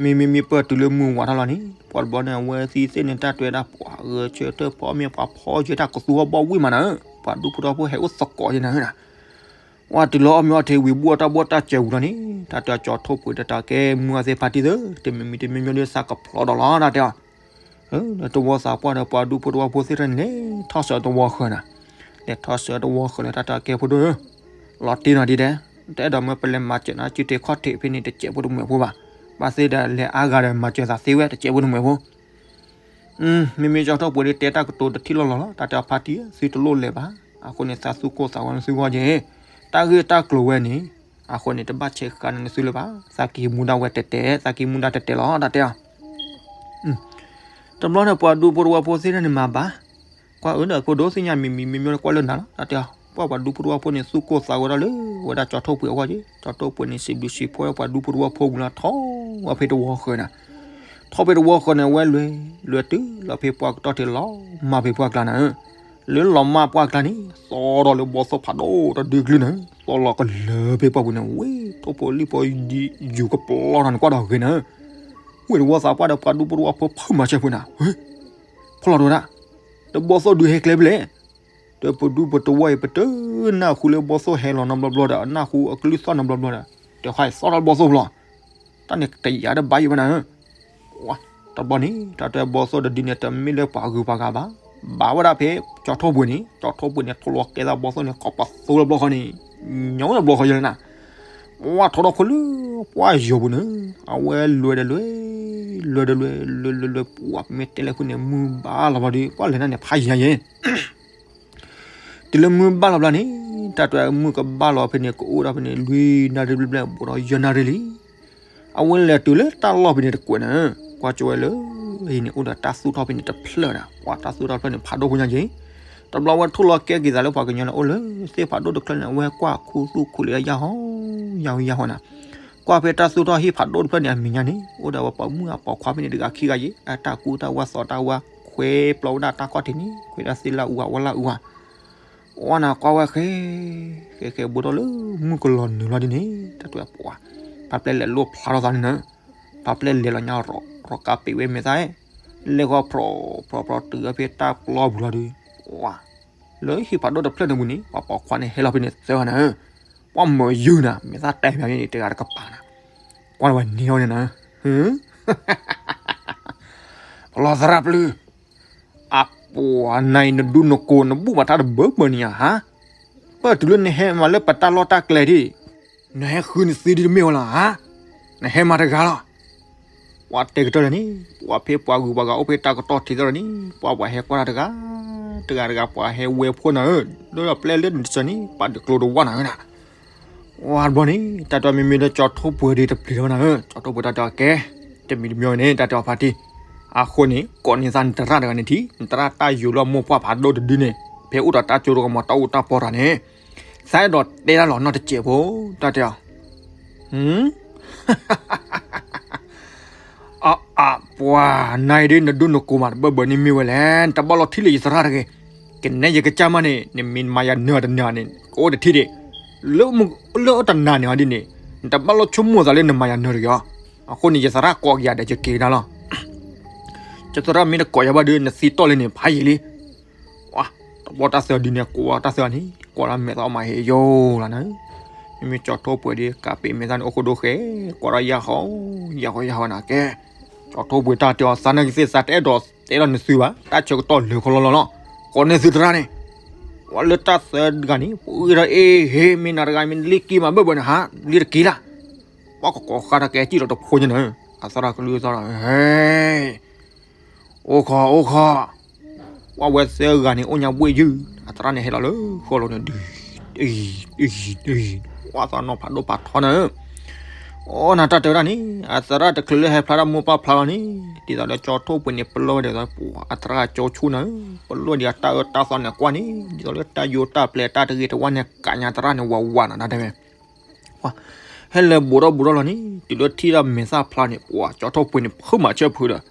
မ့မ့မ့ၢ်ပၢၢ်တုၤလၢမုၢ်ဝါထီၣ်လီၤန့ၣ် ပှၤတဘျီန့ၣ် အဝဲသ့ၣ်သ့ၣ်န့ၣ် တၢ်တွဲဒၣ်ပှၤဂဲၤဆၢထၢၣ်ဖီ မ့ၢ်ပှၤဖီယဲတၢ်ကသူအီၣ်ဘီၣ်ဝံၣ်မးနၤဧၢ, ပှၤဒူဖိတဝီဖိဟဲအိၣ်သကိးယဲနၤဧၢ, ပှၤတုၤလီၤအီၣ်မ့ၤအီၣ်ထံဝံၤ ဘူၣ်အီၣ်တၢ်ဘီၣ်တၢ်စၢၤဝံၤလီၤန့ၣ် တၢ်တဲအီၤကၠီထီၣ်ပှ့ၤတၢ်တဲအီၤကဲ မုၢ်အသ့ၣ်ဖါတံၢ်သၢ တမံၤမံၤတမံၤမံၤဒီးသးကဖျီဒီးလီၤ တၢ်တဲအီၤ တဝီသးပှၢ်ဒီးပှၤဒူဖိတဝီဖိသ့ၣ်တဖၣ်န့ၣ် လဲၤထီၣ်စၢၤတဝီဃၢၤနၤ, လဲၤထီၣ်စၢၤတဝီဃၢၤလၢတၢ်တဲအီၤကဲဖိဒိၣ်ဧၢ, လီၤတံၢ်နီၤဒ်တဲ, တအဲၣ်ဒိးမၢပလဲၤမၤစၢၤနၤ စုတ့ၢ်ခီၣ်ထံးဖဲန့ၣ် တစဲးဖိတမှဲၤဖိဘၣ်, ဘၣ်သ့ၣ်ဒီးလဲၤအါဂၤဒီးမၤစၢၤသးသ့ဝဲ တစဲးဖိတမှဲၤဖိ မ့မ့ၢ်ကၠီထီၣ်ပှ့ၤဒီးတဲတၢ်ကတိၤတထံၣ်လီၢ်လီၢ်လီၤ, တၢ်တဲအီၤဖါတံၢ်ဧၢ သုတလိၣ်လဲၤဘၣ်, အဃိန့ၣ် သးသူၣ်ကိၢ်သးဂီၤန့ၣ်သုဂီၢ်က့ၤ, တၢ်ဂ့ၢ်တၢ်ကျိၤဝဲန့ၣ်, အဃိန့ၣ် တဘၣ်ဆဲးဃာ်န့ၣ်နသုလၢၤဘၣ်, သးက့ၤမူဒါဝဲတဲတဲ, သးက့ၤမူဒါတဲတဲလီၤ တၢ်တဲအီၤ တဘျီန့ၣ် ပှၤဒူဖိတဝီဖိသ့ၣ်တဖၣ်န့ၣ်မၤဘၣ်, ကွၢ်အၢဒီးဖိဒိၣ်သ့ၣ်ညါမံၤမံၤမံၤမံၤကွၢ်လၢနၤလီၤ, တၢ်တဲအီၤ, ပှၤပှၤဒူဖိတဝီဖိန့ၣ် သူၣ်ကိၢ်သးဂီၤတၢ်လၢဝဲဒၣ်ကၠီထီၣ်ပှ့ၤအဂီၢ်က့ၤ, ကၠီထီၣ်ပှ့ၤန့ၣ် စံးဘျုးစံးဖှိၣ်ပှၤဒူဖိတဝီဖိဝံၤလီၤ ထီၣ်ဝဲဖဲတဝီဃၢၤနၤ, ထီၣ်ဖဲတဝီဃၢၤန့ၣ် အဝဲလွဲၤ, လွဲၤတုၤလီၤဖဲပှၢ်ကတီၢ်ထံးလီၤ, မၤဖဲပှၢ်ကျါနၤဧၢ, လၢလီၤမၢ်ပှၢ်ကျါန့ၣ် သီထီၣ်လၢဘီသိၣ်ဖးဒိၣ်တဒုကလုၢ်နၤ, သီလီၤကလၢာ်ဖဲပှၢ်ပူၤန့ၣ် ဝ့ၢ်ထိၣ်ဖိလံၣ်ဖိယုၤကပျီထီၣ်န့ၣ် ကွၢ်ဒီးဂ့ၤနၤ ဝ့ၢ်တဝီသးပှၢ်ဒီးပှၤဒူဖိတဝီဖိဖုၣ်မၤစၢၤဖိနၤ, ဖီလီၤတဝဲဒၣ်, တဘီသိၣ်ဒုးဟဲကျဲဖဲလဲၣ်, တပဒူပတဝီအံၤ ပတနၢ်ဟူလၢဘီသိၣ်ဟဲလီၤနီတဘျီဘျီဒီး နၢ်ဟူအကလုၢ်သီၣ်နီတဘျီဘျီဒီး တခါအံၤသီၣ်ထီၣ်ဘီသိၣ်ဖျီ, တၢ်န့ၣ်တယာ်တဘၣ်ယိၣ်ဘၣ်နၤဧၢ, တဘျီန့ၣ် တၢ်တဲဘီသိၣ်တဒုန့ၣ် တမ့ၢ်လၢပှၤဂုၤပှၤဂၤဘၣ်, ဘၣ်ဝဲဒၣ်ဖဲကၠီထီၣ်ပှ့ၤန့ၣ် ကၠီထီၣ်ပှ့ၤန့ၣ် ထိၣ်လီၤကဲသးဘီသိၣ်န့ၣ် ကိးပသူလၢဘျီဃီန့ၣ်, ညီဝဲတဘျီဃီယဲလၢနၤ ပှၢ်ထီၣ်ထီၣ်ခိၣ်လၢ ပှၢ်ယိာ်ပူၤန့ၣ်, အဝဲလွဲၤဒီးလွဲၤ, လွဲၤဒီးလွဲၤ, လွဲၤလွဲၤလွဲၤ, ပှၢ်မ့ၢ်တဲလဲၣ်ဃုန့ၣ် မုၢ်ဘၣ်လီၤဘျီဒီး ပှၢ်လဲၤနၤန့ၣ် ဖးယံၤညါယဲ, တုၤလၢမုၢ်ဘၣ်လီၤဘျီန့ၣ် တၢ်တဲမုၢ်ကဘၣ်လီၤဖဲန့ၣ် ကအိၣ်ဒီးဖဲန့ၣ် လွံၢ်နၣ်ရံၣ်ဘျဲၣ်ဘျဲၣ် ဘူးဒီးယဲၢ်နၣ်ရံၣ်လံ. အဝဲလဲၤတုၤလၢတၢ်လီၢ်ဖဲန့ၣ်တကွဲးန့ၣ်, ကွၢ်ကၠိဝဲလၢ ဟံၣ်န့ၣ် အိၣ်ဒီးတၢ်သူၣ်ထီၣ်ဖဲန့ၣ်တဖျၢၣ်န့ၣ်, ပှၤတၢ်သူၣ်ထီၣ်တဖျၢၣ်န့ၣ် ဖးဒိၣ်ဖိညါက့ၤ. တဘျီဝဲထိၣ်လီၤကဲက့ၤသးလၢပှၤကညီန့ၣ် အိၣ်လၢသ့ၣ်ဖးဒိၣ်တဖျၢၣ်န့ၣ် အဝဲကွၢ်ခူသူၣ်ခူလံၤယၢ်ဟီ ယၢ်ဟီယၢ်ဟီန့ၣ်, ကွၢ်ဖဲတၢ်သူၣ်ထီၣ်ဟံၣ်ဖးဒိၣ်တဖျၢၣ်န့ၣ် အမဲာ်ညါန့ၣ် အိၣ်ဒီးဝဲပိာ်မုၣ်အပိာ်ခွါဖဲန့ၣ်တဂၤခံဂၤယဲၢ်, အတၢ်ကူတၢ်ဝါသီတၢ်ဝါ ခွဲပျီဝဲဒၣ်တၢ်ခီၣ်ထံးန့ၣ် ခွဲဒၣ်သ့ၣ်လၢအူအဝဲလၢအူဧါ အဝဲန့ၣ်ကွၢ်ဝဲဃဲ, ဃဲဃဲဘူးထီၣ်လၢမုၢ်ကလီၤနုာ်လီၤဒ်န့ၣ် တၢ်တဲပှၤ, ပှၤပျဲလဲၤလိၣ်ဖျါထီၣ်သးန့ၣ်နၤ, ပှၤပျဲလဲၤလီၤညါရီၤကးပ့ၤဝဲမဲာ်သၣ်, လဲၤဃီၤဖြီဖြီဖြီတုၤဖဲတၢ်ပျီပူၤလီၤဒီး, လၢဟံၣ်ဖးဒိၣ်တဖျၢၣ်န့ၣ်ပူၤန့ၣ် ပှၤပိာ်ခွါန့ၣ်ဟဲလီၤဖဲန့ၣ်သၢဂၤန့ၣ်, ပှၤမၢယုၢ်နၤ မဲာ်သၣ်တဲာ်မးန့ၣ် တဂၤတကပၤနၤ, ကွၢ်လၢဝဲန့ၢ်အီၤန့ၣ်နၤ, လီၤသရၣ်ပျုၢ် အပှၤနၤအံၤ နဒူနကိး နဘူၣ်ဘၣ်တၢ်တဘၢဘၢန့ၣ်ဧါဟါ, ပတုၤလၢနဟဲမၤလၢပတၢ်လီၢ်တၢ်ကျဲဒၣ်, နဟဲဃုနသံဒ်တမ့ၢ်ဝဲလီၤဧါ, နဟဲမၤတဂၤလီၤ. ပှၤတဲကတၢၢ်လၢန့ၣ် ပှၤဖဲပှၤဂုၤပှၤဂၤအိၣ်ဖဲတၢ်ကတီၢ်ထံးသၢလီၤန့ၣ် ပှၤပှၤဟဲကွၢ်တၢ်တဂၤ, တဂၤတဂၤပှၤဟဲဝဲဖိနၤဧၢ, လၢပျဲလၢနတစၢန့ၣ် ပှၤဒုးကျိတဝၢ်နၤဧၢနၤ ဝါတဘျီန့ၣ် တၢ်တဲမ့မ့ၢ်လၢ ကၠီထိၣ်ပှဲၤဒ်တပျံၤလီၤနၤဧၢ, ကၠီထိၣ်ပှဲၤတၢ်တဲအီၤကဲ, တမံၤတမံၤန့ၣ် တၢ်တဲအီၤဖါတံၢ်, အဃိန့ၣ် ကိးန့ၢ်သးနသရၣ်တဂၤန့ၣ်ထံၣ်, နသရၣ်တၢ်ယိၤလၢအမိၢ်ပှၢ်ဖးဒိၣ်တဒုန့ၣ် ဖဲအိၣ်ဒီးတၢ်ကၠိတဂီၢ်မး တၢ်အိၣ်တၢ်ပီတၢ်န့ၣ်, သးအဲၣ်ဒိးတဲတၢ်လီၤနီတစဲးဖိ, တၢ်တဲအီၤ အ အ ပှၤနၤအံၤဒ် နဒူနကိးမးတဘၢဘၢန့ၣ်မ့ၢ်ဝဲလဲၣ်, နတဘၣ်လီၤထံၣ်လၢယသရၣ်တဂ့ၤ, ကနဲယကစၢ်မးန့ၣ် နမ့ၢ်မၤယၤနၢၤတနၢၤန့ၣ် ကအိၣ်တထံၣ်ဒံး, လၢ လၢအတနၤန့ၣ်အီၤဒ်န့ၣ် နတဘၣ်လီၤဆိကမိၣ်သးလၢနမၤယၤနၢၤတဂ့ၤအီၤ, အဃိန့ၣ် ယသရၣ်ကိးက့ၤယၤဒီးယက့ၤကဒါလီၤ ယသရၣ်မ့ၢ်တကိးယၤဘၣ်ဒီး နသံတီၢ်လံန့ၣ် ဖးယံာ်လံ. ဝါ, တဘျီတၢ်သၢဒ်န့ၣ် ကိးတၢ်သၢန့ၣ် ကွၢ်လၢမဲာ်သၣ်အီၣ်မးဟဲယိာ်လီၤနၤ, မ့မ့ၢ်ကၠီထိၣ်ပှဲၤဒီး ကးပ့ၤမဲာ်သၣ်န့ၣ် အိၣ်ဃိဒိဃဲ, ကွၢ်ဒီးယၢ်ဟီ, ယၢ်ဟီယၢ်ဟီနၤကဲ, ကၠီထိၣ်ပှဲၤတၢ်တဲအီၤ သးနာ်က့သ့ၣ် သးတအဲၣ်ဒိးတဲဒီးနသုဘၣ်, တၢ်ဆၢကတီၢ်လၢာ်ခီလီလီၤလီၤ, ကိးန့ၢ်သုသရၣ်န့ၣ်, ဝါလၢတၢ်သၢတဂၤန့ၣ် ပှၤအုၣ်ဒီးအ့ၣ်ဟ့ၣ် မ့ၢ်နၤတဂၤမ့ၢ်လံက့ၤမးဘၢဘၢန့ၣ်ဟါ, လံတက့ၤလၢ် ပှၤကကိးဃါတၢ်ကဲစံၣ်ဒီးတဖိညါန့ၣ်, အသရၣ်ကလုၢ်သီဒီး ဟဲ, အိၣ်ခိး အိၣ်ခိး, ပှၤဝဲသၢဂၤန့ၣ် အိၣ်ညါဘှ့ၣ်ယုၢ်, အသရၣ်န့ၣ်ဟဲလီၤလၢဃီလိၤန့ၣ် ဒုး, အံၤ, အံၤ, အံၤ, ပှၤသးနီၢ်ဖးဒိၣ်ဖးထီန့ၣ်, အိၣ်နၤတၢ်တဲဝဲဒၣ်န့ၣ် အသရၣ်တချုးလၢဟဲဖျါတၢ်မိၢ်ပၢ်ဖျါလီၤန့ၣ်, ဒ်သိးလၢကၠီထိၣ်ပှ့ၤန့ၣ် ပလီၢ်ဝဲဒၣ် အသရၣ်ကၠီဆိၣ်နၤ, ပလီၢ်ဒံးအတၢ်အၢတၢ်သီန့ၣ်ကွၢ်န့ၣ် ဒ်သိးလၢတၢ်ယိးတၢ်ပျဲတၢ်တဂ့ၤတဝါန့ၣ် ကးညါသရၣ်န့ၣ် ဝးဝးနၤတၢ်တဲဝဲ ဟဲလၢာ်ဘူးထီၣ်ဘူးထီၣ်လီၤန့ၣ် တုၤလၢထံၣ်ဒီးမဲာ်သၣ်ဖျါန့ၣ် ပှၤကၠီထိၣ်ပှ့ၤန့ၣ် ဖုးမၤဆၢဖုးဒီး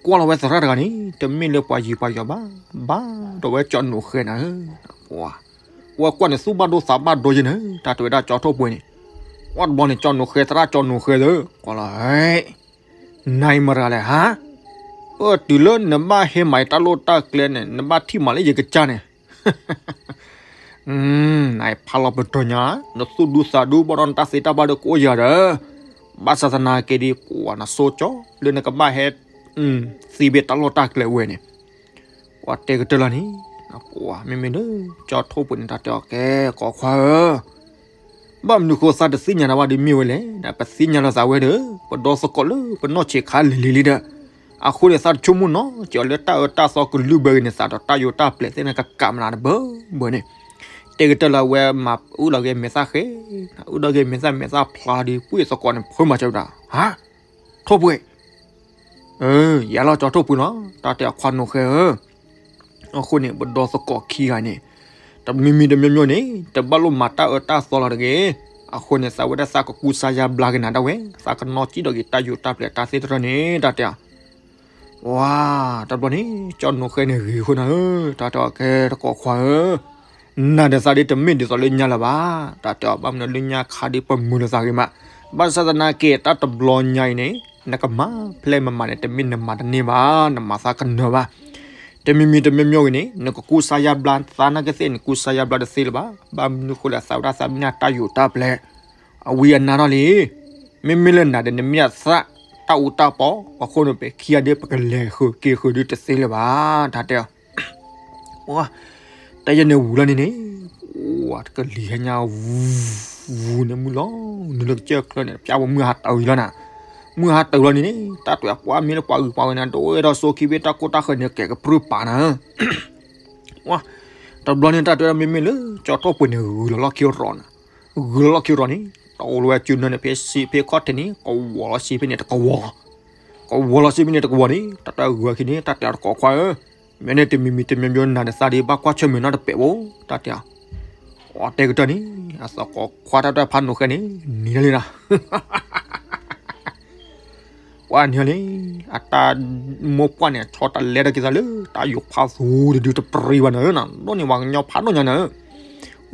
ကွၢ်လီၤဝဲသရၣ်တဂၤန့ၣ် တမ့ၢ်လၢပှၤယံၤပှၤယီၤဘၣ်, ဘၣ်ဒီးဝဲကၠီနိၣ်ဃဲနၤဧၢ, ပှၤ, ဝဲကွၢ်န့ၣ် သူၣ်ဘၣ်ဒိသးဘၣ်ဒိယဲန့ၣ် တၢ်တဲဝဲဒၣ်ကၠီထိၣ်ပှ့ၤန့ၣ်, ဝဲတဘျီန့ၣ် ကၠီနိၣ်ဃဲသရၣ် ကၠီနိၣ်ဃဲသၢ, ကွၢ်လီၤ နၤအံၤမတၤတဂၤလဲၣ်ဟါ, အတုၤလၢနဘၣ်ဟဲမၤတၢ်လီၢ်တၢ်ကျဲန့ၣ် နဘၣ်ထံၣ်မးလၢယကစၢ်န့ၣ် နအံၤဖးလီၤပတြၢၤညါ, နသူၣ်ဒူသးဒူဘၣ်ဒီးနတၢ်သ့တၢ်ဘၣ်ဒီးကအိၣ်ယၤဒီး, ဘၣ်ဆၣ်သနာ်က့ဒီး ပှၤနဆိကမိၣ်လၢနကဘၣ်ဟဲ သံဘၣ်တၢ်လီၢ်တၢ်ကျဲဝဲန့ၣ်, ပှၤတဲကတၢၢ်လီၤန့ၣ်, ပှၤမ့မ့ၢ်လၢ ကၠီထိၣ်ပှ့ၤန့ၣ် တၢ်တဲအီၤကဲ ကိးခွါဧၢ ဘၣ်မနုၤဃိသးတသ့ၣ်ညါနၤဘၣ်ဒီးမ့ၢ်ဝဲလဲၣ်, ပသ့ၣ်ညါလီၤသးဝဲဒီး ပဒီသကိးလၢပနီၢ်ဆံးခါလံၤလံၤလံဒီး, အဃိန့ၣ် သးတဆိကမိၣ်နီတစဲးလၢတၢ်အၢတၢ်သီကလုၢ်ဘၢဂ့ၤန့ၣ် သးဒီးတၢ်ယိးတၢ်ပျဲသ့ၣ်န့ၣ် ကကးမနုၤတဘၢဘၢန့ၣ်, တဲကတၢၢ်လၢအဝဲမၤအုၣ်လီၤက့ၤမဲာ်သၣ်ဃဲ, အုၣ်လီၤက့ၤမဲာ်သၣ် မဲာ်သၣ်ဖျါဒီး ပှ့ၢ်သကိးန့ၣ်ဖုးမၤစၢၤဝဲဒၣ်, ဟါ, ထိၣ်ပှ့ၤ ယၤလီၤကၠီထိၣ်ပှ့ၤလီၤ, တၢ်တဲအခွါနိၣ်ဃဲဧၢ, အဃိန့ၣ် ပဒီသကိးခံဂၤန့ၣ်, တမံၤမံၤတမံၤမံၤန့ၣ် တဘၣ်လိၣ်မၤတၢ်အၢတၢ်သီလီၤတဂ့ၤ, အဃိန့ၣ် သးဝဲဒၣ်သးကကူစါယါဘျါက့ၤနၤဒၣ်ဝဲ, သးကနီၣ်စံၣ်ဒီးက့ၤတၢ်ယိးတၢ်ပျဲတၢ်သ့တရၢန့ၣ် တၢ်တဲအီၤ ဝါ, တဘျီန့ၣ် ကၠီနိၣ်ဃဲန့ၣ်ဂ့ၤဃိနၤဧၢ, တၢ်တဲအီၤကဲတကိးခွါဧၢ, နၤဒီးသးဒ်တမ့ၢ်ဒ်သိးလၢညါလၢၤဘၣ်, တၢ်တဲအီၤ ဘၣ်မနုၤလၢညါခါဒ်ပမုာ်လိာ်သးဂ့ၤမး, ဘၣ်ဆၣ်သနာ်က့ တၢ်တဘျီညါအံၤန့ၣ် နကမၤဖျဲၣ်မမၤန့ၣ် တမ့ၢ်နမၤတန့ၢ်ဘၣ်, နမၤသးကနၢၤဘၣ်, တမံၤမံၤတမံၤမံၤဂ့ၤန့ၣ် နကကူစါယါဘျါသးနာ်က့သ့ၣ် နကူစါယါဘျါတသ့လၢၤဘၣ်, ဘၣ်မနုၤဃိလဲၣ် သးဝဲဒၣ်သးမ့ၢ်နၢ်တၢ်ယိးတၢ်ပျဲ အဝံအနါထီၣ်လံ, မ့မ့ၢ်လၢနၤဒီး နမ့ၢ်အသးတၢ်အူတၢ်ပီ, အဃိန့ၣ် ပခံဂၤဒ်ပကလဲၤဃုာ်က့ၤဃုာ်ဒ်တသ့လၢၤဘၣ်, တၢ်တဲအီၤ, တၢ်ယဲန့ၣ်ဝံၤလီၤန့ၣ်န့ၣ်, ဝါတကလံၤဟဲညါ, ဝူၤန့ၣ်မုၢ်လီၤ, နုာ်လၢကစၢၢ်ချၢန့ၣ် ပျၢ်ဝဲမုၢ်ဟါတၢၤလီၤနၤ, မုၢ်ဟါတၢၤလီၤန့ၣ်န့ၣ် တၢ်တဲအီၤ ပှၤမ့ၢ်လၢပှၤဂုၤပှၤဂၤန့ၣ် ဒိၣ်ဝဲဒီးစိခံဘ့ၣ်တၢ်ကိၢ်တၢ်ဃၢၤန့ၣ် ကဲကပြုၢ်ပာ်နၤ ဝါ, တဘျီန့ၣ် တၢ်တဲဝဲဒၣ်မ့မ့ၢ်လၢကၠီထီၣ်ပှ့ၤန့ၣ် ဂုၤလီၤလီၢ်ခံရီၤန့ၣ်, ဂုၤလီၤလီၢ်ခံရီၤန့ၣ် တအိၣ်လၢၤဝဲစုနၢန့ၣ် ဖဲစ့ဖဲခီၣ်ထံးန့ၣ် ကဝီၤလီၤစ့ဖဲန့ၣ်တကဝီၤ, ကဝီၤလီၤစ့ဖဲန့ၣ်တကဝီၤန့ၣ် တၢ်တဲဂုၤအခံန့ၣ် တၢ်တဲအီၤတကိးခွါဧၢ, မ့ၢ်န့ၣ်တမံၤမံၤတမံၤမံၤနၤနသးဒ်ဘၣ်ကွၢ်ဆၢၣ်မဲာ်နီတပဲာ်ဘၣ် တၢ်တဲအီၤ အီတဲကတၢၢ်န့ၣ် အသကိးခွါတၢ်တဲဖးနိးဃဲန့ၣ် နံၤလၢလံနၤ ပှၤနံၤလံ, အတၢ်မိၢ်ပှၢ်န့ၣ် ဆီတလဲတၢ်က့ၤသးလၢ တၢ်ယိၤဖးသူတဒုတပြံဘၣ်နၤဧၢ, ဒိၣ်န့ၢ်ပှၤကညီဖးဒိၣ်ညါနၤဧၢ,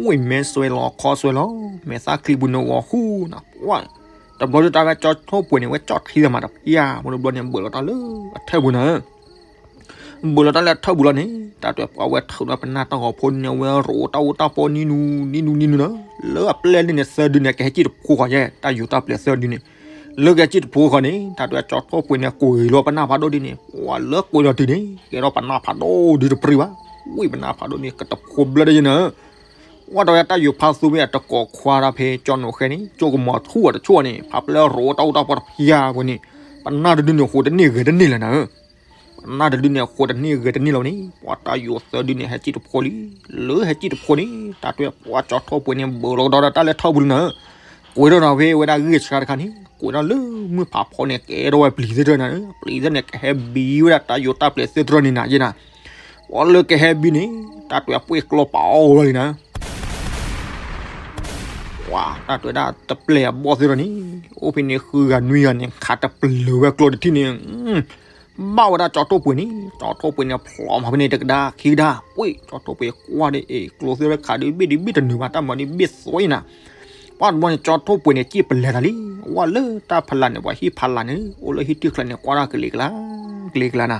ဝံၣ်မဲဆွဲလီၤခီဆွဲလီၤ မဲာ်သၣ်ချံပူၤန့ၣ်ဂီၤဃူနၤ, ပှၤ တဘျီဒုးတၢ်ဝဲကၠီထီၣ်ပှ့ၤန့ၣ် ဝဲကၠီထံသးမးတဖၣ် ဖိတဘျီန့ၣ် ဘၢၣ်လီၤတၢ်လၢအထၢၣ်ပူၤနၤဧၢ ဘၢၣ်လီၤတၢ်လၢအထၢၣ်ပူၤလီၤန့ၣ် တၢ်တဲပှၤဝဲထုးဒီးပနၢ်တၢ်ဂီၤဖိန့ၣ် ဝဲရိးတၢ်အူတၢ်ပီနံၤနူနံၤနူနံၤနူနၤ, လၢအပျဲၢ်လံန့ၣ် သၢဒုန့ၣ် ကဟဲစံၣ်တဖိဃီယဲ တၢ်ယူၤတၢ်ပျဲၢ်သၢဒုန့ၣ်, လၢကဟဲစံၣ်တဖိဃီန့ၣ် တၢ်တဲကၠီထီၣ်ပှ့ၤန့ၣ် ကွံာ်လီၤပနၢ်ဖးဒိၣ်ဒ်န့ၣ် ပှၤလၢကွံာ်လီၤတုၤန့ၣ် ကဲထီၣ်ပနၢ်ဖးဒိၣ်ဒုတပြံဘၣ်, ဝံၣ်ပနၢ်ဖးဒိၣ်န့ၣ် ကတဖိဘျၢဒ်ယဲနၤဧၢ ဝဲတဝဲတၢ်ယိၤဖးသူမ့ၢ်အတကိးခွါတၢ်ဖဲကၠီနိးဃဲန့ၣ် ကၠိကမီၤထူၣ်အီၤတဆိၣ်န့ၣ် ဖးပျဲရိးတၢ်အူတၢ်ပီတဖၣ်အပူၤန့ၣ်, ပနၢ်တဒုန့ၣ် ဃိးတန့ၢ်ဂဲၤတန့ၢ်လၢၤနၤဧၢ, ပနၢ်တဒုန့ၣ် ဃိးတန့ၢ်ဂဲၤတန့ၢ်လီၤန့ၣ် ပှၤတၢ်ယိၤသၢဒုန့ၣ် ဟဲစံၣ်တဖိလံ, လၢဟဲစံၣ်တဖိန့ၣ် တၢ်တဲပှၤကၠီထီၣ်ပှ့ၤန့ၣ် ဘၢၣ်လီၤကဒီးဒီးတၢ်လၢထၢၣ်ပူၤလံနၤဧၢ, ကွံာ်ထီၣ်ဒီးဖဲဝဲဒၣ်ဂ့ၢ်ဆှါတခါန့ၣ် ကွံာ်ထီၣ်လၢမုၢ်ဖးဖီန့ၣ် ကဲထီၣ်ဝဲပျံၤသ့ၣ်တဖၣ်နၤဧၢ, ပျံၤသ့ၣ်န့ၣ် ကဟဲဘံဝဲဒၣ်တၢ်ယိၤတၢ်ပျဲၢ်သ့ၣ်တဖၣ်န့ၣ်နၤယဲနၤ ပှၤလၢကဟဲဘံန့ၣ် တၢ်တဲပှ့ၤကျီပာ်အီၤဝဲလံနၤ, ပှၤတၢ်တဲဝဲဒၣ်တပျဲၢ်အဘီၣ်သ့ၣ်တဖၣ်န့ၣ် အိၣ်ဖဲန့ၣ်ဃုဂၤနွံဂၤန့ၣ် ခးတပျၢၤဝဲကျီတထံၣ်န့ၣ်, ဘၣ်ဝဲဒၣ်ကၠီထီၣ်ပှ့ၤန့ၣ် ကၠီထီၣ်ပှ့ၤန့ၣ် ဖျိးမၤဖဲန့ၣ်တကဒါခံကဒါ, ပှ့ၤကၠီထီၣ်ပှ့ၤကွၢ်ဒီး အ့ၣ် ကျိသ့ၣ်တဖၣ်ခးဒုးဘ့ၣ်ဒုးဘ့ၣ်တနုာ်ဘၣ် တၢ်မၤဒုးဘ့ၣ်သွဲနၤ, ပှၤတဘျီန့ၣ် ကၠီထီၣ်ပှ့ၤန့ၣ် စံၣ်ပလဲၤတၢ်လံ, ဝဲလၢတၢ်ဖးလၢ်န့ၣ် ပှၤဟံၣ်ဖးလၢ်န့ၣ် အိၣ်လၢဟံၣ်တံၢ်ချၢန့ၣ် ကွၢ်တၢ်ကလံၤကျါ ကလံၤကျါနၤ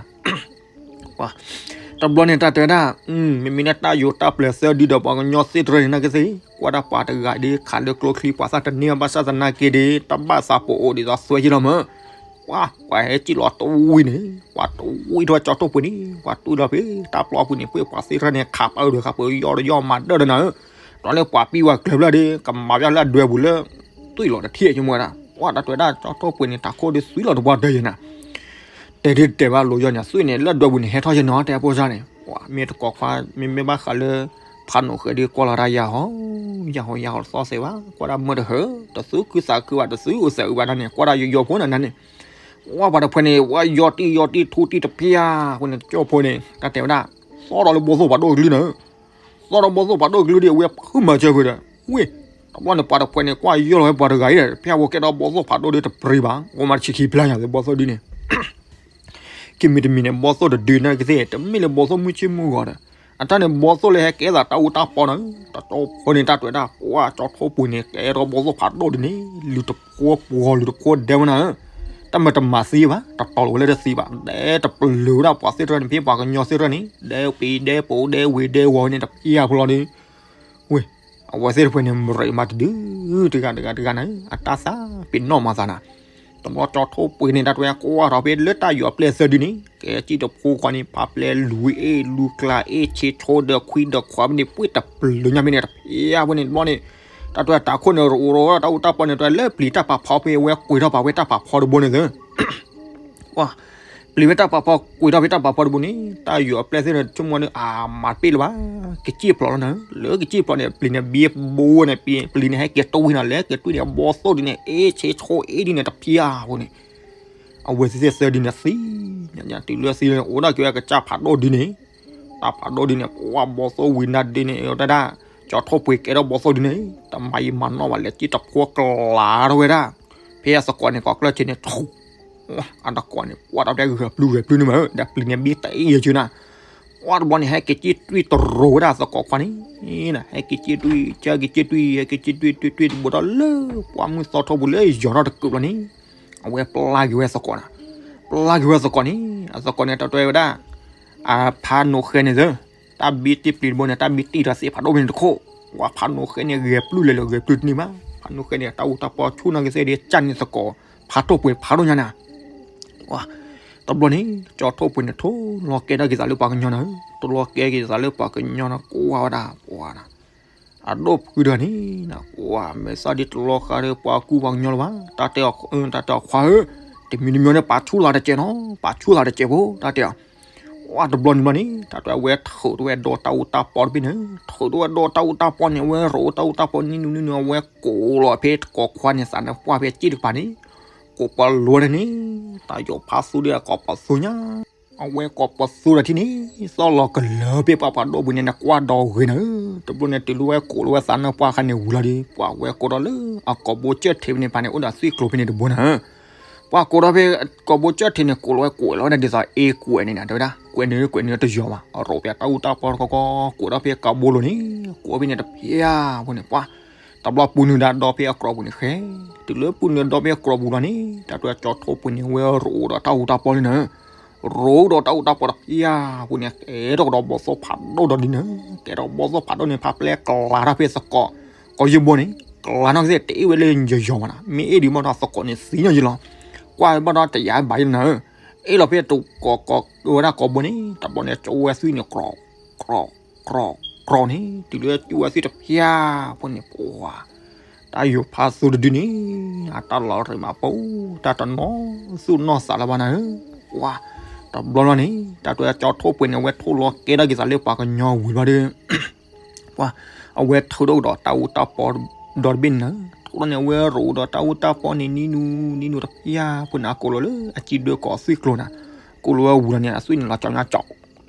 တဘျီန့ၣ် တၢ်တဲဝဲဒၣ် မ့မ့ၢ်လၢတၢ်ယိၤတၢ်ပျဲၢ်သၢဒုဒီးပှၤကညီသ့ၣ်တဖၣ်န့ၣ် နာ်က့သ့ၣ် ကွၢ်ဒၣ်ပှၤတဂၤဒ်ခးလၢကျိချံ ပှၤသၣ်တန့ၢ်ဘၣ် ဘၣ်ဆၣ်သနာ်က့ဒီး တၢ်ဘၣ်သးပအိၣ်ဒ်သိးသွဲက့လီၤမး, ပှၤ ပှၤဟဲစံၣ်လီၤတဝံၤန့ၣ် ပှၤတဝံၤထီၣ်ကၠီထီၣ်ပှ့ၤန့ၣ် ပှၤတွံၢ်လီၤဖဲတၢ်ပျီပူၤန့ၣ် ပှ့ၤပှၤသ့ၣ်တဖၣ်န့ၣ် ခးပာ်အုးဒီးခးပယီၤတယီၤမၤဒၢၣ်ဒီးနၤဧၢ, ဒီးလၢပှၤပံၢ်ဝဲကျၢၤဖျၢၣ်ဒီး ကမၤပျၢ်လၢအဒွဲပူၤလၢ သွံၣ်လီၤတထံၣ်ဆိကမိၣ်ဝဲဒၣ် ပှၤတၢ်တဲဝဲဒၣ်ကၠီထီၣ်ပှ့ၤန့ၣ် တၢ်ခိၣ်ဒီးသွံၣ်လီၤတပှၢ်တၢၢ်ယဲနၤ တဲဒ်တဲဘၣ်လိၤယီၤန့ၣ် သွံၣ်န့ၣ် လၢဒွဲပူၤန့ၣ် ဟဲထီၣ်ယဲနီၤ တဲအပိစါန့ၣ် ပှၤမ့ၢ်တကိးခွါ မ့မ့ၢ်ဘၣ်ဃးလၢ ဖးနိးဃဲဒီးကွၢ်လီၤတၢ်ယၤဟီ ယၤဟီယၤဟီတသီသဲးဘၣ် ကွၢ်ဒၣ်မၢတဟၢ တသူၣ်ခုသးခုဘၣ် တသူၣ်အိၣ်သးအုးဘၣ်ဒၣ်န့ၣ် ကွၢ်ဒၣ်ယိယိဖိနၤန့ၣ်, ဝဲပှၤတဖုန့ၣ် ဝဲယီၤတံၢ်ယီၤတံၢ်ထူတံၢ်တဖျၢၣ်အဃိန့ၣ် ကၠီဖိန့ၣ် တၢ်တဲဝဲဒၣ် သီၣ်ဒီးလၢဘီသိၣ်ဖးဒိၣ်ကလုၢ်နၤ သီၣ်ဒီးဘီသိၣ်ဖးဒိၣ်ကလုၢ်ဒီး အဝဲဖုမၤစၢၤဖုဒီး ဝ့ၢ် တဘျီန့ၣ် ပှၤတဖုန့ၣ် ကွၢ်ယီၤလီၤဝဲပှၤတဂၤအံၤဒီး ဖဲအဝဲကဲထီၣ်ဘီသိၣ်ဖးဒိၣ်ဒီးတပြံဘၣ် အိၣ်မးတဆံခံဖျၢၣ်ညါ ဘီသိၣ်ဒုန့ၣ် ခံမံၤတမံၤန့ၣ် ဘီသိၣ်တဒုနာ်က့သ့ၣ် တမ့ၢ်လၢဘီသိၣ်မုၢ်ဆ့ၣ်မုၢ်ဂီၤဒီး အတၢ်န့ၣ် ဘီသိၣ်လၢဟဲကဲသးတၢ်အူတၢ်ပီနၤ တတီဖိန့ၣ် တၢ်တဲဝဲဒၣ် ပှၤကၠီထီၣ်ပှ့ၤန့ၣ် ကဲထီၣ်ဘီသိၣ်ဖးဒိၣ်ဒုန့ၣ် လုၢ်တဖိပှီၤလုၢ်တဖိဒဲဝဲနၤဧၢ, တၢ်မၤတမၤသံဘၣ် တတီၤလီၤဝဲလၢတသံဘၣ် ဒဲတပျုၤဝဲဒၣ်ပှၤသ့ၣ်တဖၣ်န့ၣ် ဖဲပှၤကညီသ့ၣ်တဖၣ်န့ၣ် ဒဲပံၤဒဲပိၤဒဲဝ့ၤဒဲဝီၤန့ၣ် တဖျၢၣ်ဖိလီၤဒီး ဝ့ၢ် အဝဲသ့ၣ်တဖုန့ၣ် မရံးမၤတဒု တဂၤတဂၤတဂၤနၤဧၢ အတၢ်သးပ့ၤနီၣ်မၤသးနၤ တဘျီကၠီထီၣ်ပှ့ၤန့ၣ် တၢ်တဲဝဲကွၢ်ထီၣ်ဖဲလၢတၢ်ယိၤအပျဲၢ်သၢဒုန့ၣ် ကဲစံၣ်တဖိဃီန့ၣ် ဖးပျဲလူၤအ့ၣ်လူၤကျါအ့ၣ် ဆ့ဆိဒီးခွံဒီးခွါဖဲန့ၣ် ပှ့ၤတပျုၤညါဖဲန့ၣ် တဖျၢၣ်ဖိန့ၣ် တဘျီန့ၣ် တၢ်တဲဝဲတၢ်ခိၣ်န့ၣ် ရအိၣ်ရီတၢ်အူတၢ်ပီန့ၣ် တၢ်လၢပျံၤတၢ်ပာ်ဖီဖဲအဝဲကွံာ်ထီၣ်ပာ်ဝဲတၢ်ပာ်ဖီတဘိန့ၣ်သၢ ပှၤ ပျံၤဝဲတၢ်ပာ်ဖီ ကွံာ်ထီၣ်ဖဲတၢ်ပာ်ဖီတဘိန့ၣ် တၢ်ယိၤအပျဲၢ်သ့ၣ်န့ၣ် ဆိကမိၣ်န့ၣ် အမၤတပ့ၢ်လၢၤဘၣ် ကစံၣ်ဖျိးလီၤနၤ လၢကစံၣ်ဖျိးန့ၣ် ပျံၤန့ၣ်ဘံဘိန့ၣ် ပျံၤန့ၣ် ဟဲက့ၤတွံၢ်နၤ လဲၤက့ၤတွံၢ်န့ၣ် အဘီသိၣ်ဒုန့ၣ် အ့ၣ်ဆ့ဆိအ့ၣ်ဒုန့ၣ် တဖျၢၣ်ဖိန့ၣ် အဝဲသ့ၣ်သၢဒုန့ၣ်သံ ညါညါတုၤလၢသံန့ၣ် အိၣ်ဒၣ်က့ၤဝဲကစၢ်ဖးဒိၣ်ဒုန့ၣ် တၢ်ဖးဒိၣ်ဒုန့ၣ် ပှၤဘီသိၣ်ဝံၤနၤဒုန့ၣ် တၢ်ဒၣ် ကၠီထီၣ်ပှ့ၤကဲထီၣ်ဘီသိၣ်ဒုန့ၣ် တမၤယံာ်မၤနီၢ်ဘၣ် လဲၤစံၣ်တဖိကျါထီၣ်ဝဲဒၣ် ဖဲအသကိးန့ၣ် ကိးကျၢၢ်ဆ့န့ၣ် ထူ အသကိးန့ၣ် ပှၤတၢ်တဲဂဲၤပျုၢ်ဂဲၤပျုၢ်န့ၣ်မး ဒီးပျံၤန့ၣ်ဘံတအ့ၣ်ယဲၤဆူနၤ ပှၤတဘျီန့ၣ် ဟဲက့ၤစံၣ်တွံၢ်တရိၤဝဲဒၣ်သကိးခွါန့ၣ် ဟဲက့ၤစံၣ်တွံၢ် က့ၤစံၣ်တွံၢ် ဟဲက့ၤစံၣ်တွံၢ် တွံၢ်တွံၢ်တဘိဒီးလၢ ပှၢ်မုၢ်သီထီၣ်ပူၤလၢယီၤထီၣ်တကုးဘျီန့ၣ် အဝဲပျၢ်က့ၤဝဲသကိးနၤ ပျၢ်က့ၤဝဲသကိးန့ၣ် အသကိးန့ၣ် တၢ်တဲဝဲဒၣ် အဖးနိးဃဲန့ၣ်သၢ တၢ်ဘံတ့ၢ်ပျံၤတဘိန့ၣ် တၢ်ဘံတံၢ်တၢ်သ့ၣ်ဖးဒိၣ်ဖဲန့ၣ်တခိၣ် ပှၤဖးနိးဃဲန့ၣ် ဂဲၤပျုၢ်လဲၤလီၤ ဂဲၤပျုၢ်တန့ၢ်ဘၣ် ဖးနိးဃဲန့ၣ် တၢ်အူတၢ်ပီဆူၣ်နာ်က့သ့ၣ်ဒီး ကၢ်န့ၣ်သကိး ဖးထီၣ်ပှ့ၤဖးဒိၣ်ညါနၤ ပှၤ တဘျီန့ၣ် ကၠီထီၣ်ပှ့ၤန့ၣ် ထိလီၤကဲထီၣ်က့ၤသးလၢပှၤကညီနၤ ထိလီၤကဲက့ၤသးလၢပှၤကညီနၤ ကွၢ်ဝဲဒၣ် ပှၤ အဒိၣ်ဖုဒီးန့ၣ် ပှၤမဲာ်သၣ်ဒ်တလီၤဃာ်ဒီးပှၤကူပှၤကညီလၢၤဘၣ် တၢ်တဲအီၤ တၢ်တဲအီၤခွါဧၢ တမံၤတမံၤန့ၣ် ပာ်ဆူၣ်သးတစဲးနီၤ ပာ်ဆူၣ်သးတစဲးဖိ တၢ်တဲအီၤ ပှၢ်တဘျီန့ၣ်ဘျီန့ၣ် တၢ်တဲအဝဲထုးထီၣ်ဝဲဒီးတၢ်အူတၢ်ပီတဘ့ၣ်န့ၣ်, ထုးထီၣ်ဝဲဒီးတၢ်အူတၢ်ပီန့ၣ် အဝဲရိးတၢ်အူတၢ်ပီန့ၣ် နံၤနူနံၤနူ အဝဲကိးလီၤဖဲသကိးခွါန့ၣ် သးနါပှၢ်ဖဲစ့ၣ်တကပၤန့ၣ်, ကိးပလီၤန့ၣ်, တၢ်ယိၤဖးသူဒီးကိးပသူညါ အဝဲကိးပသူဒီးထံၣ်န့ၣ် သီၣ်လီၤကလၢာ်ဖဲပှၤဖးဒိၣ်ပူၤန့ၣ် နကွၢ်ဒီဂ့ၤနၤဧၢ, တဘျီန့ၣ် တုၤလၢဝဲကိးလီၤဝဲသးနါပှၢ်အခါန့ၣ်ဝံၤလီၤဒီး ပှၢ်ဝဲကိးဒီးလၢအကိာ်ဘိကၠၢၣ်ထံးဖဲန့ၣ်ဖးန့ၣ် အိၣ်ဒီးသွံၣ်ကျိၤဖဲန့ၣ်တဘိနၤဧၢ, ပှၢ်ကိးဒီးဖဲကိာ်ဘိကၠၢၣ်ထံးန့ၣ် ကိးလီၤဝဲကွဲးလီၤဝဲဒၣ်ဒ်သိးအ့ကွဲးန့ၣ်နၤ တဲဝဲဒၣ် ကွဲးန့ၣ်ကွဲးန့ၣ်တယီၤဘၣ် ရိးဖဲတၢ်အူတၢ်ပီတခီခီ ကိးဒီးဖဲကိာ်ဘိလိၤန့ၣ် ကိးဖဲန့ၣ်တဖျၢၣ်ဖိန့ၣ် ပှၢ် တဘျီပူၤနုာ်ဒီးဒီဖဲအကြီပူၤန့ၣ်ဃဲ, တုၤလၢပူၤနုာ်ဒီဖဲအကြီပူၤလီၤန့ၣ် တၢ်တဲကၠီထိၣ်ပှ့ၤန့ၣ် အဝဲရိးဒီးတၢ်အူတၢ်ပီလံနၤဧၢ, ရိးဒီးတၢ်အူတၢ်ပီတဖျၢၣ်ဖိန့ၣ် ကဲထီၣ်ကဒီးဘီၣ်သိၣ်ဖးဒိၣ်ဒီးလံနၤဧၢ, ကဲထီၣ်ဘီၣ်သိၣ်ဖးဒိၣ်န့ၣ် ဖးပျဲကျါထီၣ်ဖဲသကိး ကိးယဘိန့ၣ် ကျါနီၣ်ကသ့ၣ်တအ့ၣ်ဝဲလၢယယီၤဘၣ်နၤ, မ့ၢ်အ့ၣ်ဒံးဘၣ်ဒီးသကိးန့ၣ်သံညီယလီၤ, ကွၢ်ဘၣ်ဒီးတယာ်ဘၣ်ယနၤဧၢ, အ့ၣ်လီၤဖဲတကိးကိးဝဲဒၣ်ကိာ်ဘိန့ၣ် တဘျီန့ၣ် ကၠိဝဲသွံၣ်န့ၣ် ကြီ ကြီ ကြီန့ၣ် တုၤလၢကၠိဝဲသွံၣ်တဖျၢၣ်ဖိန့ၣ် ပှၢ် တၢ်ယိၤဖးသူတဒုန့ၣ် အတၢ်လီၤရံးမးပိ, တၢ်တနီၢ်သူၣ်နီၢ်သးလၢၤဘၣ်နၤဧၢ, ပှၢ် တဘျီလီၤန့ၣ် တၢ်တဲကၠီထိၣ်ပှ့ၤန့ၣ် အဝဲထိၣ်လီၤကဲထီၣ်က့ၤသးလၢပှၤကညီဝံၤဘျီဒီး ပှၢ် အဝဲထုးထီၣ်ကဒီးတၢ်အူတၢ်ပီဒီတဘ့ၣ်န့ၣ်နၤ, ထိၣ်လီၤန့ၣ် အဝဲရိးဒီးတၢ်အူတၢ်ပီန့ၣ် နံၤနူနံၤနူတဖျၢၣ်ဖိန့ၣ် အကိးလီၤလၢအစံးဘျုးကိးသွံၣ်ကျိၤနၤ, ကိးလီၤဝဲဝံၤလီၤန့ၣ် အသွံၣ်န့ၣ်လီၤကၠီညါကၠီ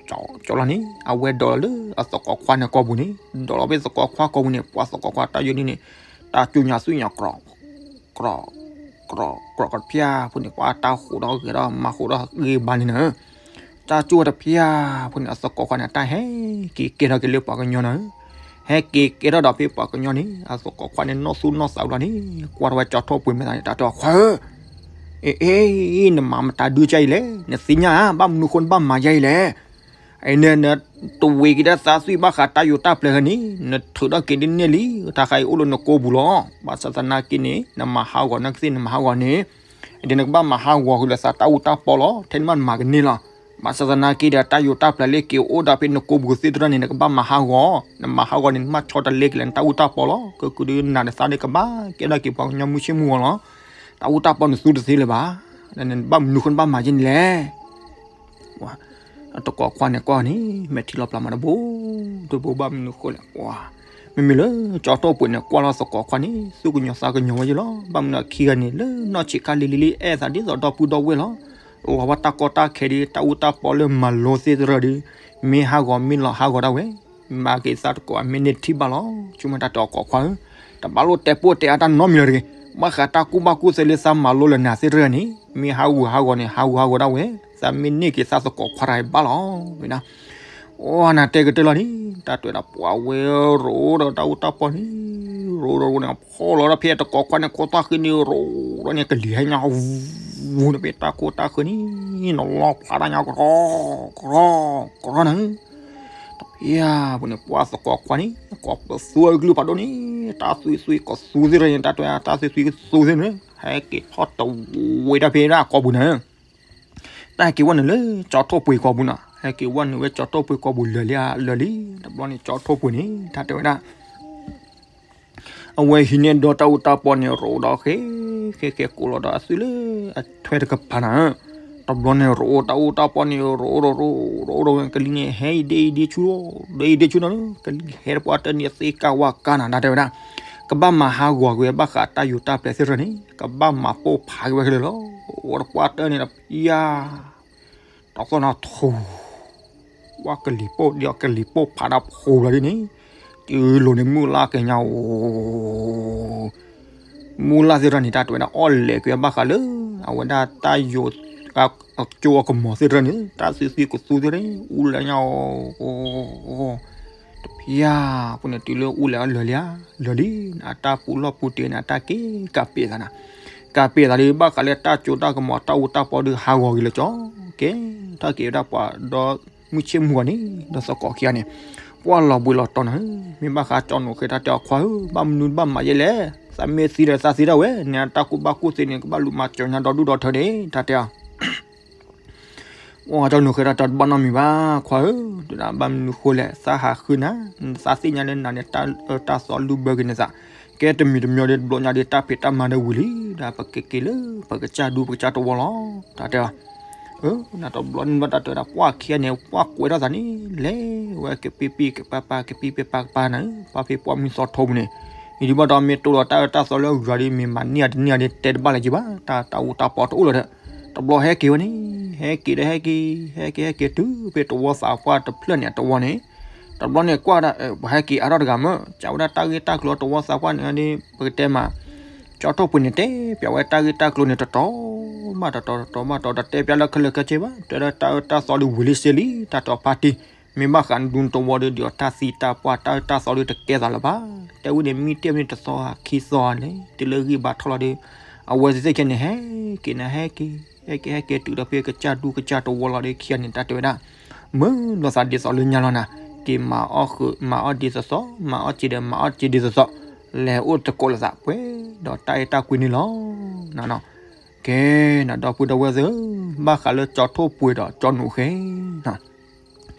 ကၠီလီၤန့ၣ် အဝဲဒိးလီၤလၢအသကိးခွါန့ၣ်ကိာ်ပူၤန့ၣ်, ဒိးလီၤဖဲသကိးခွါကိာ်ပူၤန့ၣ် ပှၢ်သကိးခွါတၢ်ယိၤဒ်န့ၣ် တၢ်ကၠိညါသွံၣ်ညါကြီ ကြီ ကြီ ကြီတဖျၢၣ်ဖိန့ၣ် ပှၢ်တၢ်ဃိးဒီးဂဲၤဒီးမၤဃိးဒီးဂ့ၤဘၣ်န့ၣ်နၤဧၢ, တၢ်ကၠိတဖျၢၣ်ဖိန့ၣ် အသကိးခွါန့ၣ် တၢ်ဟဲက့ၤကဲထီၣ်က့ၤလၢပှၤကညီနၤဧၢ, ဟဲက့ၤကဲထီၣ်ဒီးဖဲပှၤကညီန့ၣ် အသကိးခွါန့ၣ် နီၢ်သူၣ်နီၢ်သးဝံၤလီၤန့ၣ် ကွၢ်ထီၣ်ဝဲကၠီထိၣ်ပှ့ၤမဲာ်သးန့ၣ် တၢ်တဲအီၤခွါဧၢ အ့ အ့ နမၤမတၤဒုကၢ်အံၤလဲၣ်, နသ့ၣ်ညါဧါ ဘၣ်မနုၤဃိနဘၣ်မၤယဲအံၤလဲၣ်, အံၤန့ၣ် နတဝံၤက့ၤဒၣ်သးသွံၣ်ဘၣ်ဃးတၢ်ယိၤတၢ်ပျဲၤန့ၣ် နထုးထီၣ်က့ၤဒ်န့ၣ်လံ, တၢ်ခါအံၤအိၣ်လၢနကိာ်ပူၤလီၤ, ဘၣ်ဆၣ်သနာ်က့န့ၣ် နမၤဟးဂီၤနီၢ်ကသ့ၣ် နမၤဟးဂီၤန့ၣ် ဒ်နကဘၣ်မၤဟးဂီၤဃုာ်လၢသးတၢ်အူတၢ်ပီလီၤ, ထဲနဘၣ်မၤကန့ၢ်လီၤ, ဘၣ်ဆၣ်သနာ်က့ဒီး တၢ်ယိၤတၢ်ပျဲၤလၢက့ၤအိၣ်ဒၣ်ဖဲနကိာ်ပူၤကသ့ၣ်တဖၣ်န့ၣ် နကဘၣ်မၤဟးဂီၤ, နမၤဟးဂီၤန့ၣ် နဘၣ်ဆီတလဲက့ၤလၢနတၢ်အူတၢ်ပီလီၤ, ကကုၤဒုနၤဒီးသးဒီးကဘၣ်ကဲထီၣ်က့ၤပှၤကညီမုၢ်ဆ့ၣ်မုၢ်ဂီၤလီၤ, တၢ်အူတၢ်ပီနသူတသ့လၢၤဘၣ်, ဘၣ်မနုၤဃိနဘၣ်မၤယဲန့ၣ်လဲၣ် တကိးခွါန့ၣ်ကွၢ်န့ၣ် မဲာ်ထံလီၤပျၢ်မးတဘိ တဘိဘၣ်မနုၤဃိလဲၣ်, မ့မ့ၢ်လၢကၠီထိၣ်ပှ့ၤန့ၣ် ကွၢ်လီၤသကိးခွါန့ၣ် သူၣ်ကညီၤသးကညီၤဝဲယလီၤ, ဘၣ်မနုၤအခံဂၤန့ၣ် လၢနီၢ်ဆံးခါလံၤလံၤလံ အဲၣ်သးဒ်သိးဒီပုၢ်ဒီဝဲၢ်လီၤ, လီၤဝဲတၢ်ကီတၢ်ခဲဒီး တၢ်အူတၢ်ပီလၢမၤလိသ့ၣ်တဖၣ်ဒီး မ့ၢ်ဟးဂီၤမ့ၢ်လီၤဟးဂီၤဒၣ်ဝဲ မၤက့ၤသးတကိးအမ့ၢ်န့ၢ်ထံၣ်ဘၣ်လီၤ, ဆိကမိၣ်တၢ်တဲအီၤကိးခွါဧၢ, တဘၣ်လိၣ်တဲပိၢ်တဲအါတၢ်နီတမံၤလၢၤတဂ့ၤ, ဘၣ်ဃးတၢ်ကူၣ်ဘၣ်ကူၣ်သ့လၢသးမၤလိလၢနၤသ့ၣ်တဖၣ်န့ၣ် မ့ၢ်ဟးဂီၤဟးဂီၤန့ၣ် ဟးဂီၤဟးဂီၤဒၣ်ဝဲ, သးမ့ၢ်န့ၢ်က့ၤသးသကိးခွါတဂၤဘၣ်လီၤ, ဝဲဒၣ် အိၣ်နၤတဲကတၢၢ်လီၤန့ၣ် တၢ်တဲဝဲဒၣ်ပှၤဝဲရိးဒီးတၢ်အူတၢ်ပီန့ၣ်, ရိးရိးရိးန့ၣ် ဖီၣ်လီၤဒီးဖဲတကိးခွါန့ၣ် ခိၣ်သၣ်ဃံန့ၣ် ရိးဒီးန့ၣ် ကလံၤဟဲညါဝူၤန့ၣ် ဖဲတၢ်ခိၣ်တၢ်ဃံန့ၣ် နလီၤဖျါတၢ်ညါ ကြီ ကြီ ကြီန့ၣ်, တဖျၢၣ်ဖိန့ၣ် ပှၢ်သကိးခွါန့ၣ် ကိးပသူအကလုၢ်ဖးဒိၣ်န့ၣ် တၢ်သွံၣ်သွံၣ်ကသူသ့ၣ်တဖၣ်န့ၣ် တၢ်တဲတၢ်သွံၣ်သွံၣ်ကသူသ့ၣ်န့ၣ် ဟဲက့ၤထီၣ်တဝံၤဒၣ်ဖဲဒၣ်ကိာ်ပူၤန့ၣ် တၢ်ဟဲက့ၤဝဲနုာ်လၢကၠီထိၣ်ပှ့ၤကိာ်ပူၤနၤ, ဟဲက့ၤဝဲနုာ်ဝဲကၠီထိၣ်ပှ့ၤကိာ်ပူၤလၢာ်လံဧါ လၢာ်လံ, တဘျီန့ၣ် ကၠီထိၣ်ပှ့ၤန့ၣ် တၢ်တဲဝဲဒၣ် အဝဲဟံးန့ၢ်ဒီတၢ်အူတၢ်ပီန့ၣ် ရိးဒီးဃဲ ဃဲဃဲကိးလီၤဒီးအသွံၣ်လၢအထွဲတကပၤနၤ, တဘျီန့ၣ် ရိးတၢ်အူတၢ်ပီန့ၣ် ရိးရိးရိးရိးရိးဝဲ ကလံၤန့ၣ် ဟဲအံၤဒ့အံၤဒ့ဆူ ဒ့အံၤဒ့ဆူနၤ, ကလံၤဟဲတပှၢ်တၢၢ်န့ၣ် သ့ကၢ်ဝၢ်ကၢ်နၤ တၢ်တဲဝဲဒၣ်, ကဘၣ်မၤဟးဂီၤက့ၤဝဲဘၣ်ဃးတၢ်ယိၤတၢ်ပျဲၤသ့ၣ်တဖၣ်န့ၣ် ကဘၣ်မၤပိၢ်ဖးက့ၤဝဲခဲလၢာ်လီၤ, အိၣ်တပှၢ်တၢၢ်န့ၣ်ဒီး ဖံယၤ တၢ်သီၣ်နၤထူ ဝဲကလံၤပိၢ်ဒ်အီၤ ကလံၤပိၢ်ဖးဒၣ်ဖိလီၤဒ်န့ၣ်, တုၤလီၤန့ၣ် မုၢ်လၢ်က့ၤညါအိၣ်, မုၢ်လၢ်သ့ၣ်တဖၣ်န့ၣ် တၢ်တဲဝဲဒၣ်အီၣ်လဲၤကွံာ်ဘၣ်ဃးလၢ အဝဲဒၣ်တၢ်ယိၤ ကၠိအကမီၤသ့ၣ်တဖၣ်န့ၣ် တၢ်သွံၣ်သွံၣ်ကသူသ့ၣ်တဖၣ်န့ၣ် အူလၢညါအိၣ် တဖျၢၣ်ဖိန့ၣ် တုၤလၢအူလဲၤအီၤလၢာ်လံဧါ လၢာ်လံ, အတၢ်ပူၤလီၢ်ပူၤတ့ၢ်န့ၣ် အတၢ်က့ၤကးပ့ၤသးနၤ, ကးပ့ၤသးဒီး ဘၣ်ဃးလၢတၢ်ကၠိတၢ်ကမီၤတၢ်အူတၢ်ပီဒီး ဟးဂီၤက့ၤလၢကၠီ, ကဲထီၣ်က့ၤဝဲဒၣ်ပှၤဒီးမုၢ်ဆ့ၣ်မုၢ်ဂီၤန့ၣ် ဒီးသကိးခံဂၤန့ၣ် ပှၢ်လီၤဘှံးလီၤတီၤနၤ, မ့ၢ်ဘၣ်ဃးကၠီနိၣ်ဃဲတၢ်တဲအီၤခွါဧၢ, ဘၣ်မနုၤဘၣ်မၤယဲလဲၣ်, သးမ့ၢ်သံဒီးသးသံဒၣ်ဝဲ, နတၢ်ကူၣ်ဘၣ်ကူၣ်သ့န့ၣ် ကဘၣ်လူၤမၤစၢၤညါဒီဒူၣ်ဒီထၢန့ၣ် တၢ်တဲအီၤ အိၣ်ကၠီနိၣ်ဃဲတၢ်တဲတဘၣ်နီတမံၤဘၣ်ခွါဧၢ, တဲဒၣ်ဘၣ်မနုၤဃိလဲၣ်, သးဟးဃုနၤ, သးသ့ၣ်ညါလၢနၤန့ၣ် တၢ်သီလူၢ်ဘၢက့ၤန့ၣ်သး, ကဲတမံၤတမံၤဒီးတဘျီညါဒီး တၢ်ဖံးတၢ်မၤဒီးဝံၤလံ, ဒီးပကက့ၤလၢပကစၢ်ဒူပကစၢ်တဝီလီၤ, တၢ်တဲအီၤ နတဘျီန့ၣ်ဘၣ်တၢ်တဲဝဲဒၣ် ပှၢ်ခံဂၤန့ၣ် ပှၢ်ကွဲးထီၣ်သးန့ၣ် လဲၤဝဲကပံၣ်ပံၣ်ကပၤပၤ ကပံၣ်ပံၣ်ပၤကပၤန့ၣ် ပှၢ်ဖဲပှၢ်မုၢ်သီထိပူၤန့ၣ် ယဒုးဘၣ်ဒီးမ့ၢ်တိၢ်လီၤတၢ်အၢတၢ်သီလၢအဂၤဒီး မ့ၢ်မၤန့ၢ်ဧါတန့ၢ်ဧါဒီး တဲတဘၣ်လၢၤက့ၤဘၣ် တၢ်တၢ်အူတၢ်ပီတအိၣ်လၢၤဒီး တဘျီဟဲက့ၤဝဲန့ၣ် ဟဲက့ၤဒီးဟဲက့ၤ ဟဲက့ၤဟဲက့ၤတုၤဖဲတဝီသးပှၢ်တဖျၢၣ်န့ၣ် အတဝီန့ၣ် တဘျီန့ၣ်ကွၢ်ဒၣ် ပှၤဟဲက့ၤအါထီၣ်တဂၤမ့ၢ် ကးဝဲဒၣ်တၢ်ဂ့ၢ်တၢ်ကျိၤတဝီသးပှၢ်န့ၣ်ဒီး ပကတဲမး ကၠီထိၣ်ပှ့ၤန့ၣ် တဲပၠးဝဲတၢ်ဂ့ၢ်တၢ်ကျိၤန့ၣ် တတီၤဘၣ်တတီၤ တတီၤဘၣ်တတီၤ တတဲပၠးလၢခဲလၢာ်ခဲဆ့ဘၣ် တဲလၢတၢ်အၢတၢ်သီဒီးဝံၤလံစ့လံ တၢ်တီၤဖါတံၢ် မ့ၢ်ဘၣ်ဃးဒူတဝီဒီး ဒုးအီၤတၢ်သံတၢ်ပှၢ် တၢ်အၢတၢ်သီဒီးတကဲသးလၢၤဘၣ် တဲဝဲန့ၣ် မံတ့ၢ်မ့ၢ်တသီဟးခံသီလဲၣ် တုၤလၢဂံၢ်ဘါထီၣ်လီၤဒီး အဝဲသ့ၣ်ခဲန့ၣ် ဟဲက့ၤန့ၣ် ဟဲက့ၤ ဟဲက့ၤဟဲက့ၤတုၤဒီးဖဲကစၢ်ဒူကစၢ်တဝီလီၤဒီး ခံဂၤန့ၣ် တၢ်တဲဝဲဒၣ် မုာ်လိာ်သးဒ်သိးလၢညါလီၤနၤ က့ၤမၤအီၣ်ဃုာ် မၤအီၣ်ဒ်သိးသိး မၤအီၣ်စ့ဒီး မၤအီၣ်စ့ဒ်သိးသိး လဲၤအိၣ်သကိးလိာ်သးပှဲၤဒီးတၢ်အဲၣ်တၢ်ကွံန့ၣ်လီၤ. ကဲ နဒီပုၢ်ဒီဝဲၢ်သ့ၣ်ဧၢ, ဘၣ်ဃးလၢကၠီထိၣ်ပှ့ၤဒီးကၠီနူာ်ဃဲ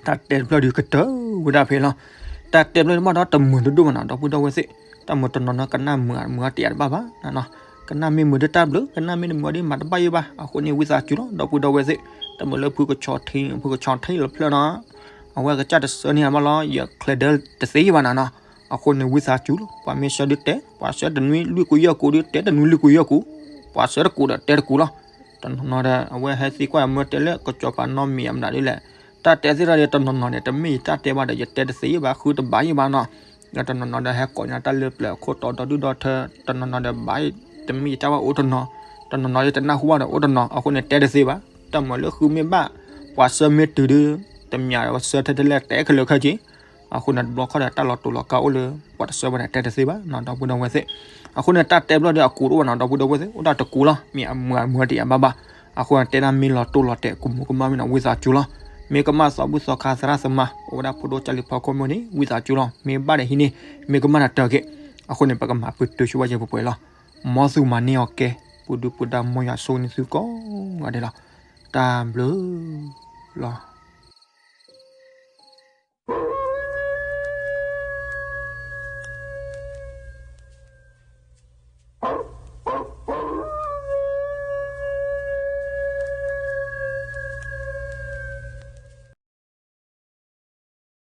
တၢ်တဲတဖျၢၣ်ဒီးကတၢၢ်ဝဲဒၣ်ဖဲလီၤ. တၢ်တဲတဖျၢၣ်မ့ၢ်ဒီးတမုာ်တဒိၣ်ဘၣ်နၤ ဒီပုၢ်ဒီဝဲၢ်သ့ၣ်, တၢ်မုာ်တနီၤနီၤ ကနၣ်မုာ်မုာ်တယးတဘၣ်ဘၣ်, ကနၣ်မ့ၢ်မုာ်ဒီးတၢ်ဘျုး, ကနၣ်မ့ၢ်တမုာ်ဒီးမၤတဘၣ်ယိၣ်ဘၣ်. အဃိန့ၣ် ဝံသးစူၤလီၤ ဒီပုၢ်ဒီဝဲၢ်သ့ၣ်, တမုာ်လၢဖုကဆီထံ ဖုကဆီထံလၢဖျၢၣ်နီၤ, အဝဲကစၢ်တဆၢန့ၢ်အဘၣ်လီၤ ယချဲဒၢတသ့ယိၣ်ဘၣ်နၤနီၤ. အဃိန့ၣ် ဝံသးစူၤလီၤ ပှၤမ့ၢ်ဆၢဒုးတဲ, ပှၤဆၢတနွံလွံၢ်ကူယဲၢ်ကူဒီး တဲတနွံလွံၢ်ကူယဲၢ်ကူ, ပှၤဆၢတကူဒီးတဲတကူလီၤ. တနီၤနီၤဒီး အဝဲဟဲသံကွၢ်အမၢတဲလၢ ကစီၤပၤနီတမံၤအမနုၤဒ်လဲၣ်, တၢ်တဲသ့ၣ်တဖၣ်ဒီး တနီၤနီၤန့ၣ် တမ့ၢ်ယတၢ်တဲဘၣ်ဒီး ယတဲတသ့ယိၣ်ဘၣ် ဃုတဘၣ်ယိၣ်ဘၣ်နီၤ. ဒီးတနီၤနီၤဒီး ဟဲကိးညါတၢ်လၢပျၢၤအခိၣ်တီဒီဒူၣ်ဒီထၢ, တနီၤနီၤဒီးဘၣ် တမ့ၢ်ယတၢ်ဘၣ်အိၣ်တနီၤ, တနီၤနီၤဒီးတနၢ်ဟူဘၣ်ဒီးအိၣ်တနီၤ. အဃိန့ၣ် တဲတသ့ဘၣ်. တၢ်မုာ်လၢဃုမ့ၢ်ဘၣ်, ပှၤဆၢမ့ၢ်တုၤဒီး တမံၤဒီးဆၢထဲထဲလဲၣ် တဲခဲလၢာ်ခဲဆ့ အဃိန့ၣ် တဘျီခီဒီး တၢ်လီၤတူာ်လီၤကာ်အိၣ်လၢ ပှၤတဆၢဘၣ်န့ၣ် တဲတသ့ဘၣ်နီၤ ဒီပုၢ်ဒီဝဲၢ်သ့ၣ်. အဃိန့ၣ် တၢ်တဲဘျီဒီးအကူတအိၣ်ဘၣ်နီၤ ဒီပုၢ်ဒီဝဲၢ်သ့ၣ်, အိၣ်ဒၣ်တကူလီၤ မ့ၢ်အမုာ်အမုာ်တယးဘၣ်ဘၣ်. အဃိန့ၣ် တဲဒၣ်မ့ၢ်လီၤတိၢ်လီၤတဲာ် ကမူးကမၣ်မ့ၢ်နီၤ ဝံသးစူၤလီၤ. မ့ၢ်ကမၣ်သီဘူၣ်သီခါသရၣ်သမါ အိၣ်ဝဲဒၣ်ဖိဒိၣ်ကၢ်လံၤဖီခိၣ်မ့ၢ်န့ၣ် ဝံသးစူၤလီၤ. မ့ၢ်ဘၣ်ဒီးဟံးန့ၢ်, မ့ၢ်ကမၣ်ဒီးတၢ်က့ၢ်. အဃိန့ၣ် ပကမၤပတုာ်ဆိဝဲယဲၢ်ပှဲၤပှဲၤလီၤ. မ်သုမၤန့ၢ်အီၤကဲ, ပူၤဒုပူၤဒါ မ်ယွၤဆိၣ်ဂ့ၤန့ၢ်သုကိးဂၤဒဲးလီၤ. တၢ်ဘျုးလီၤ.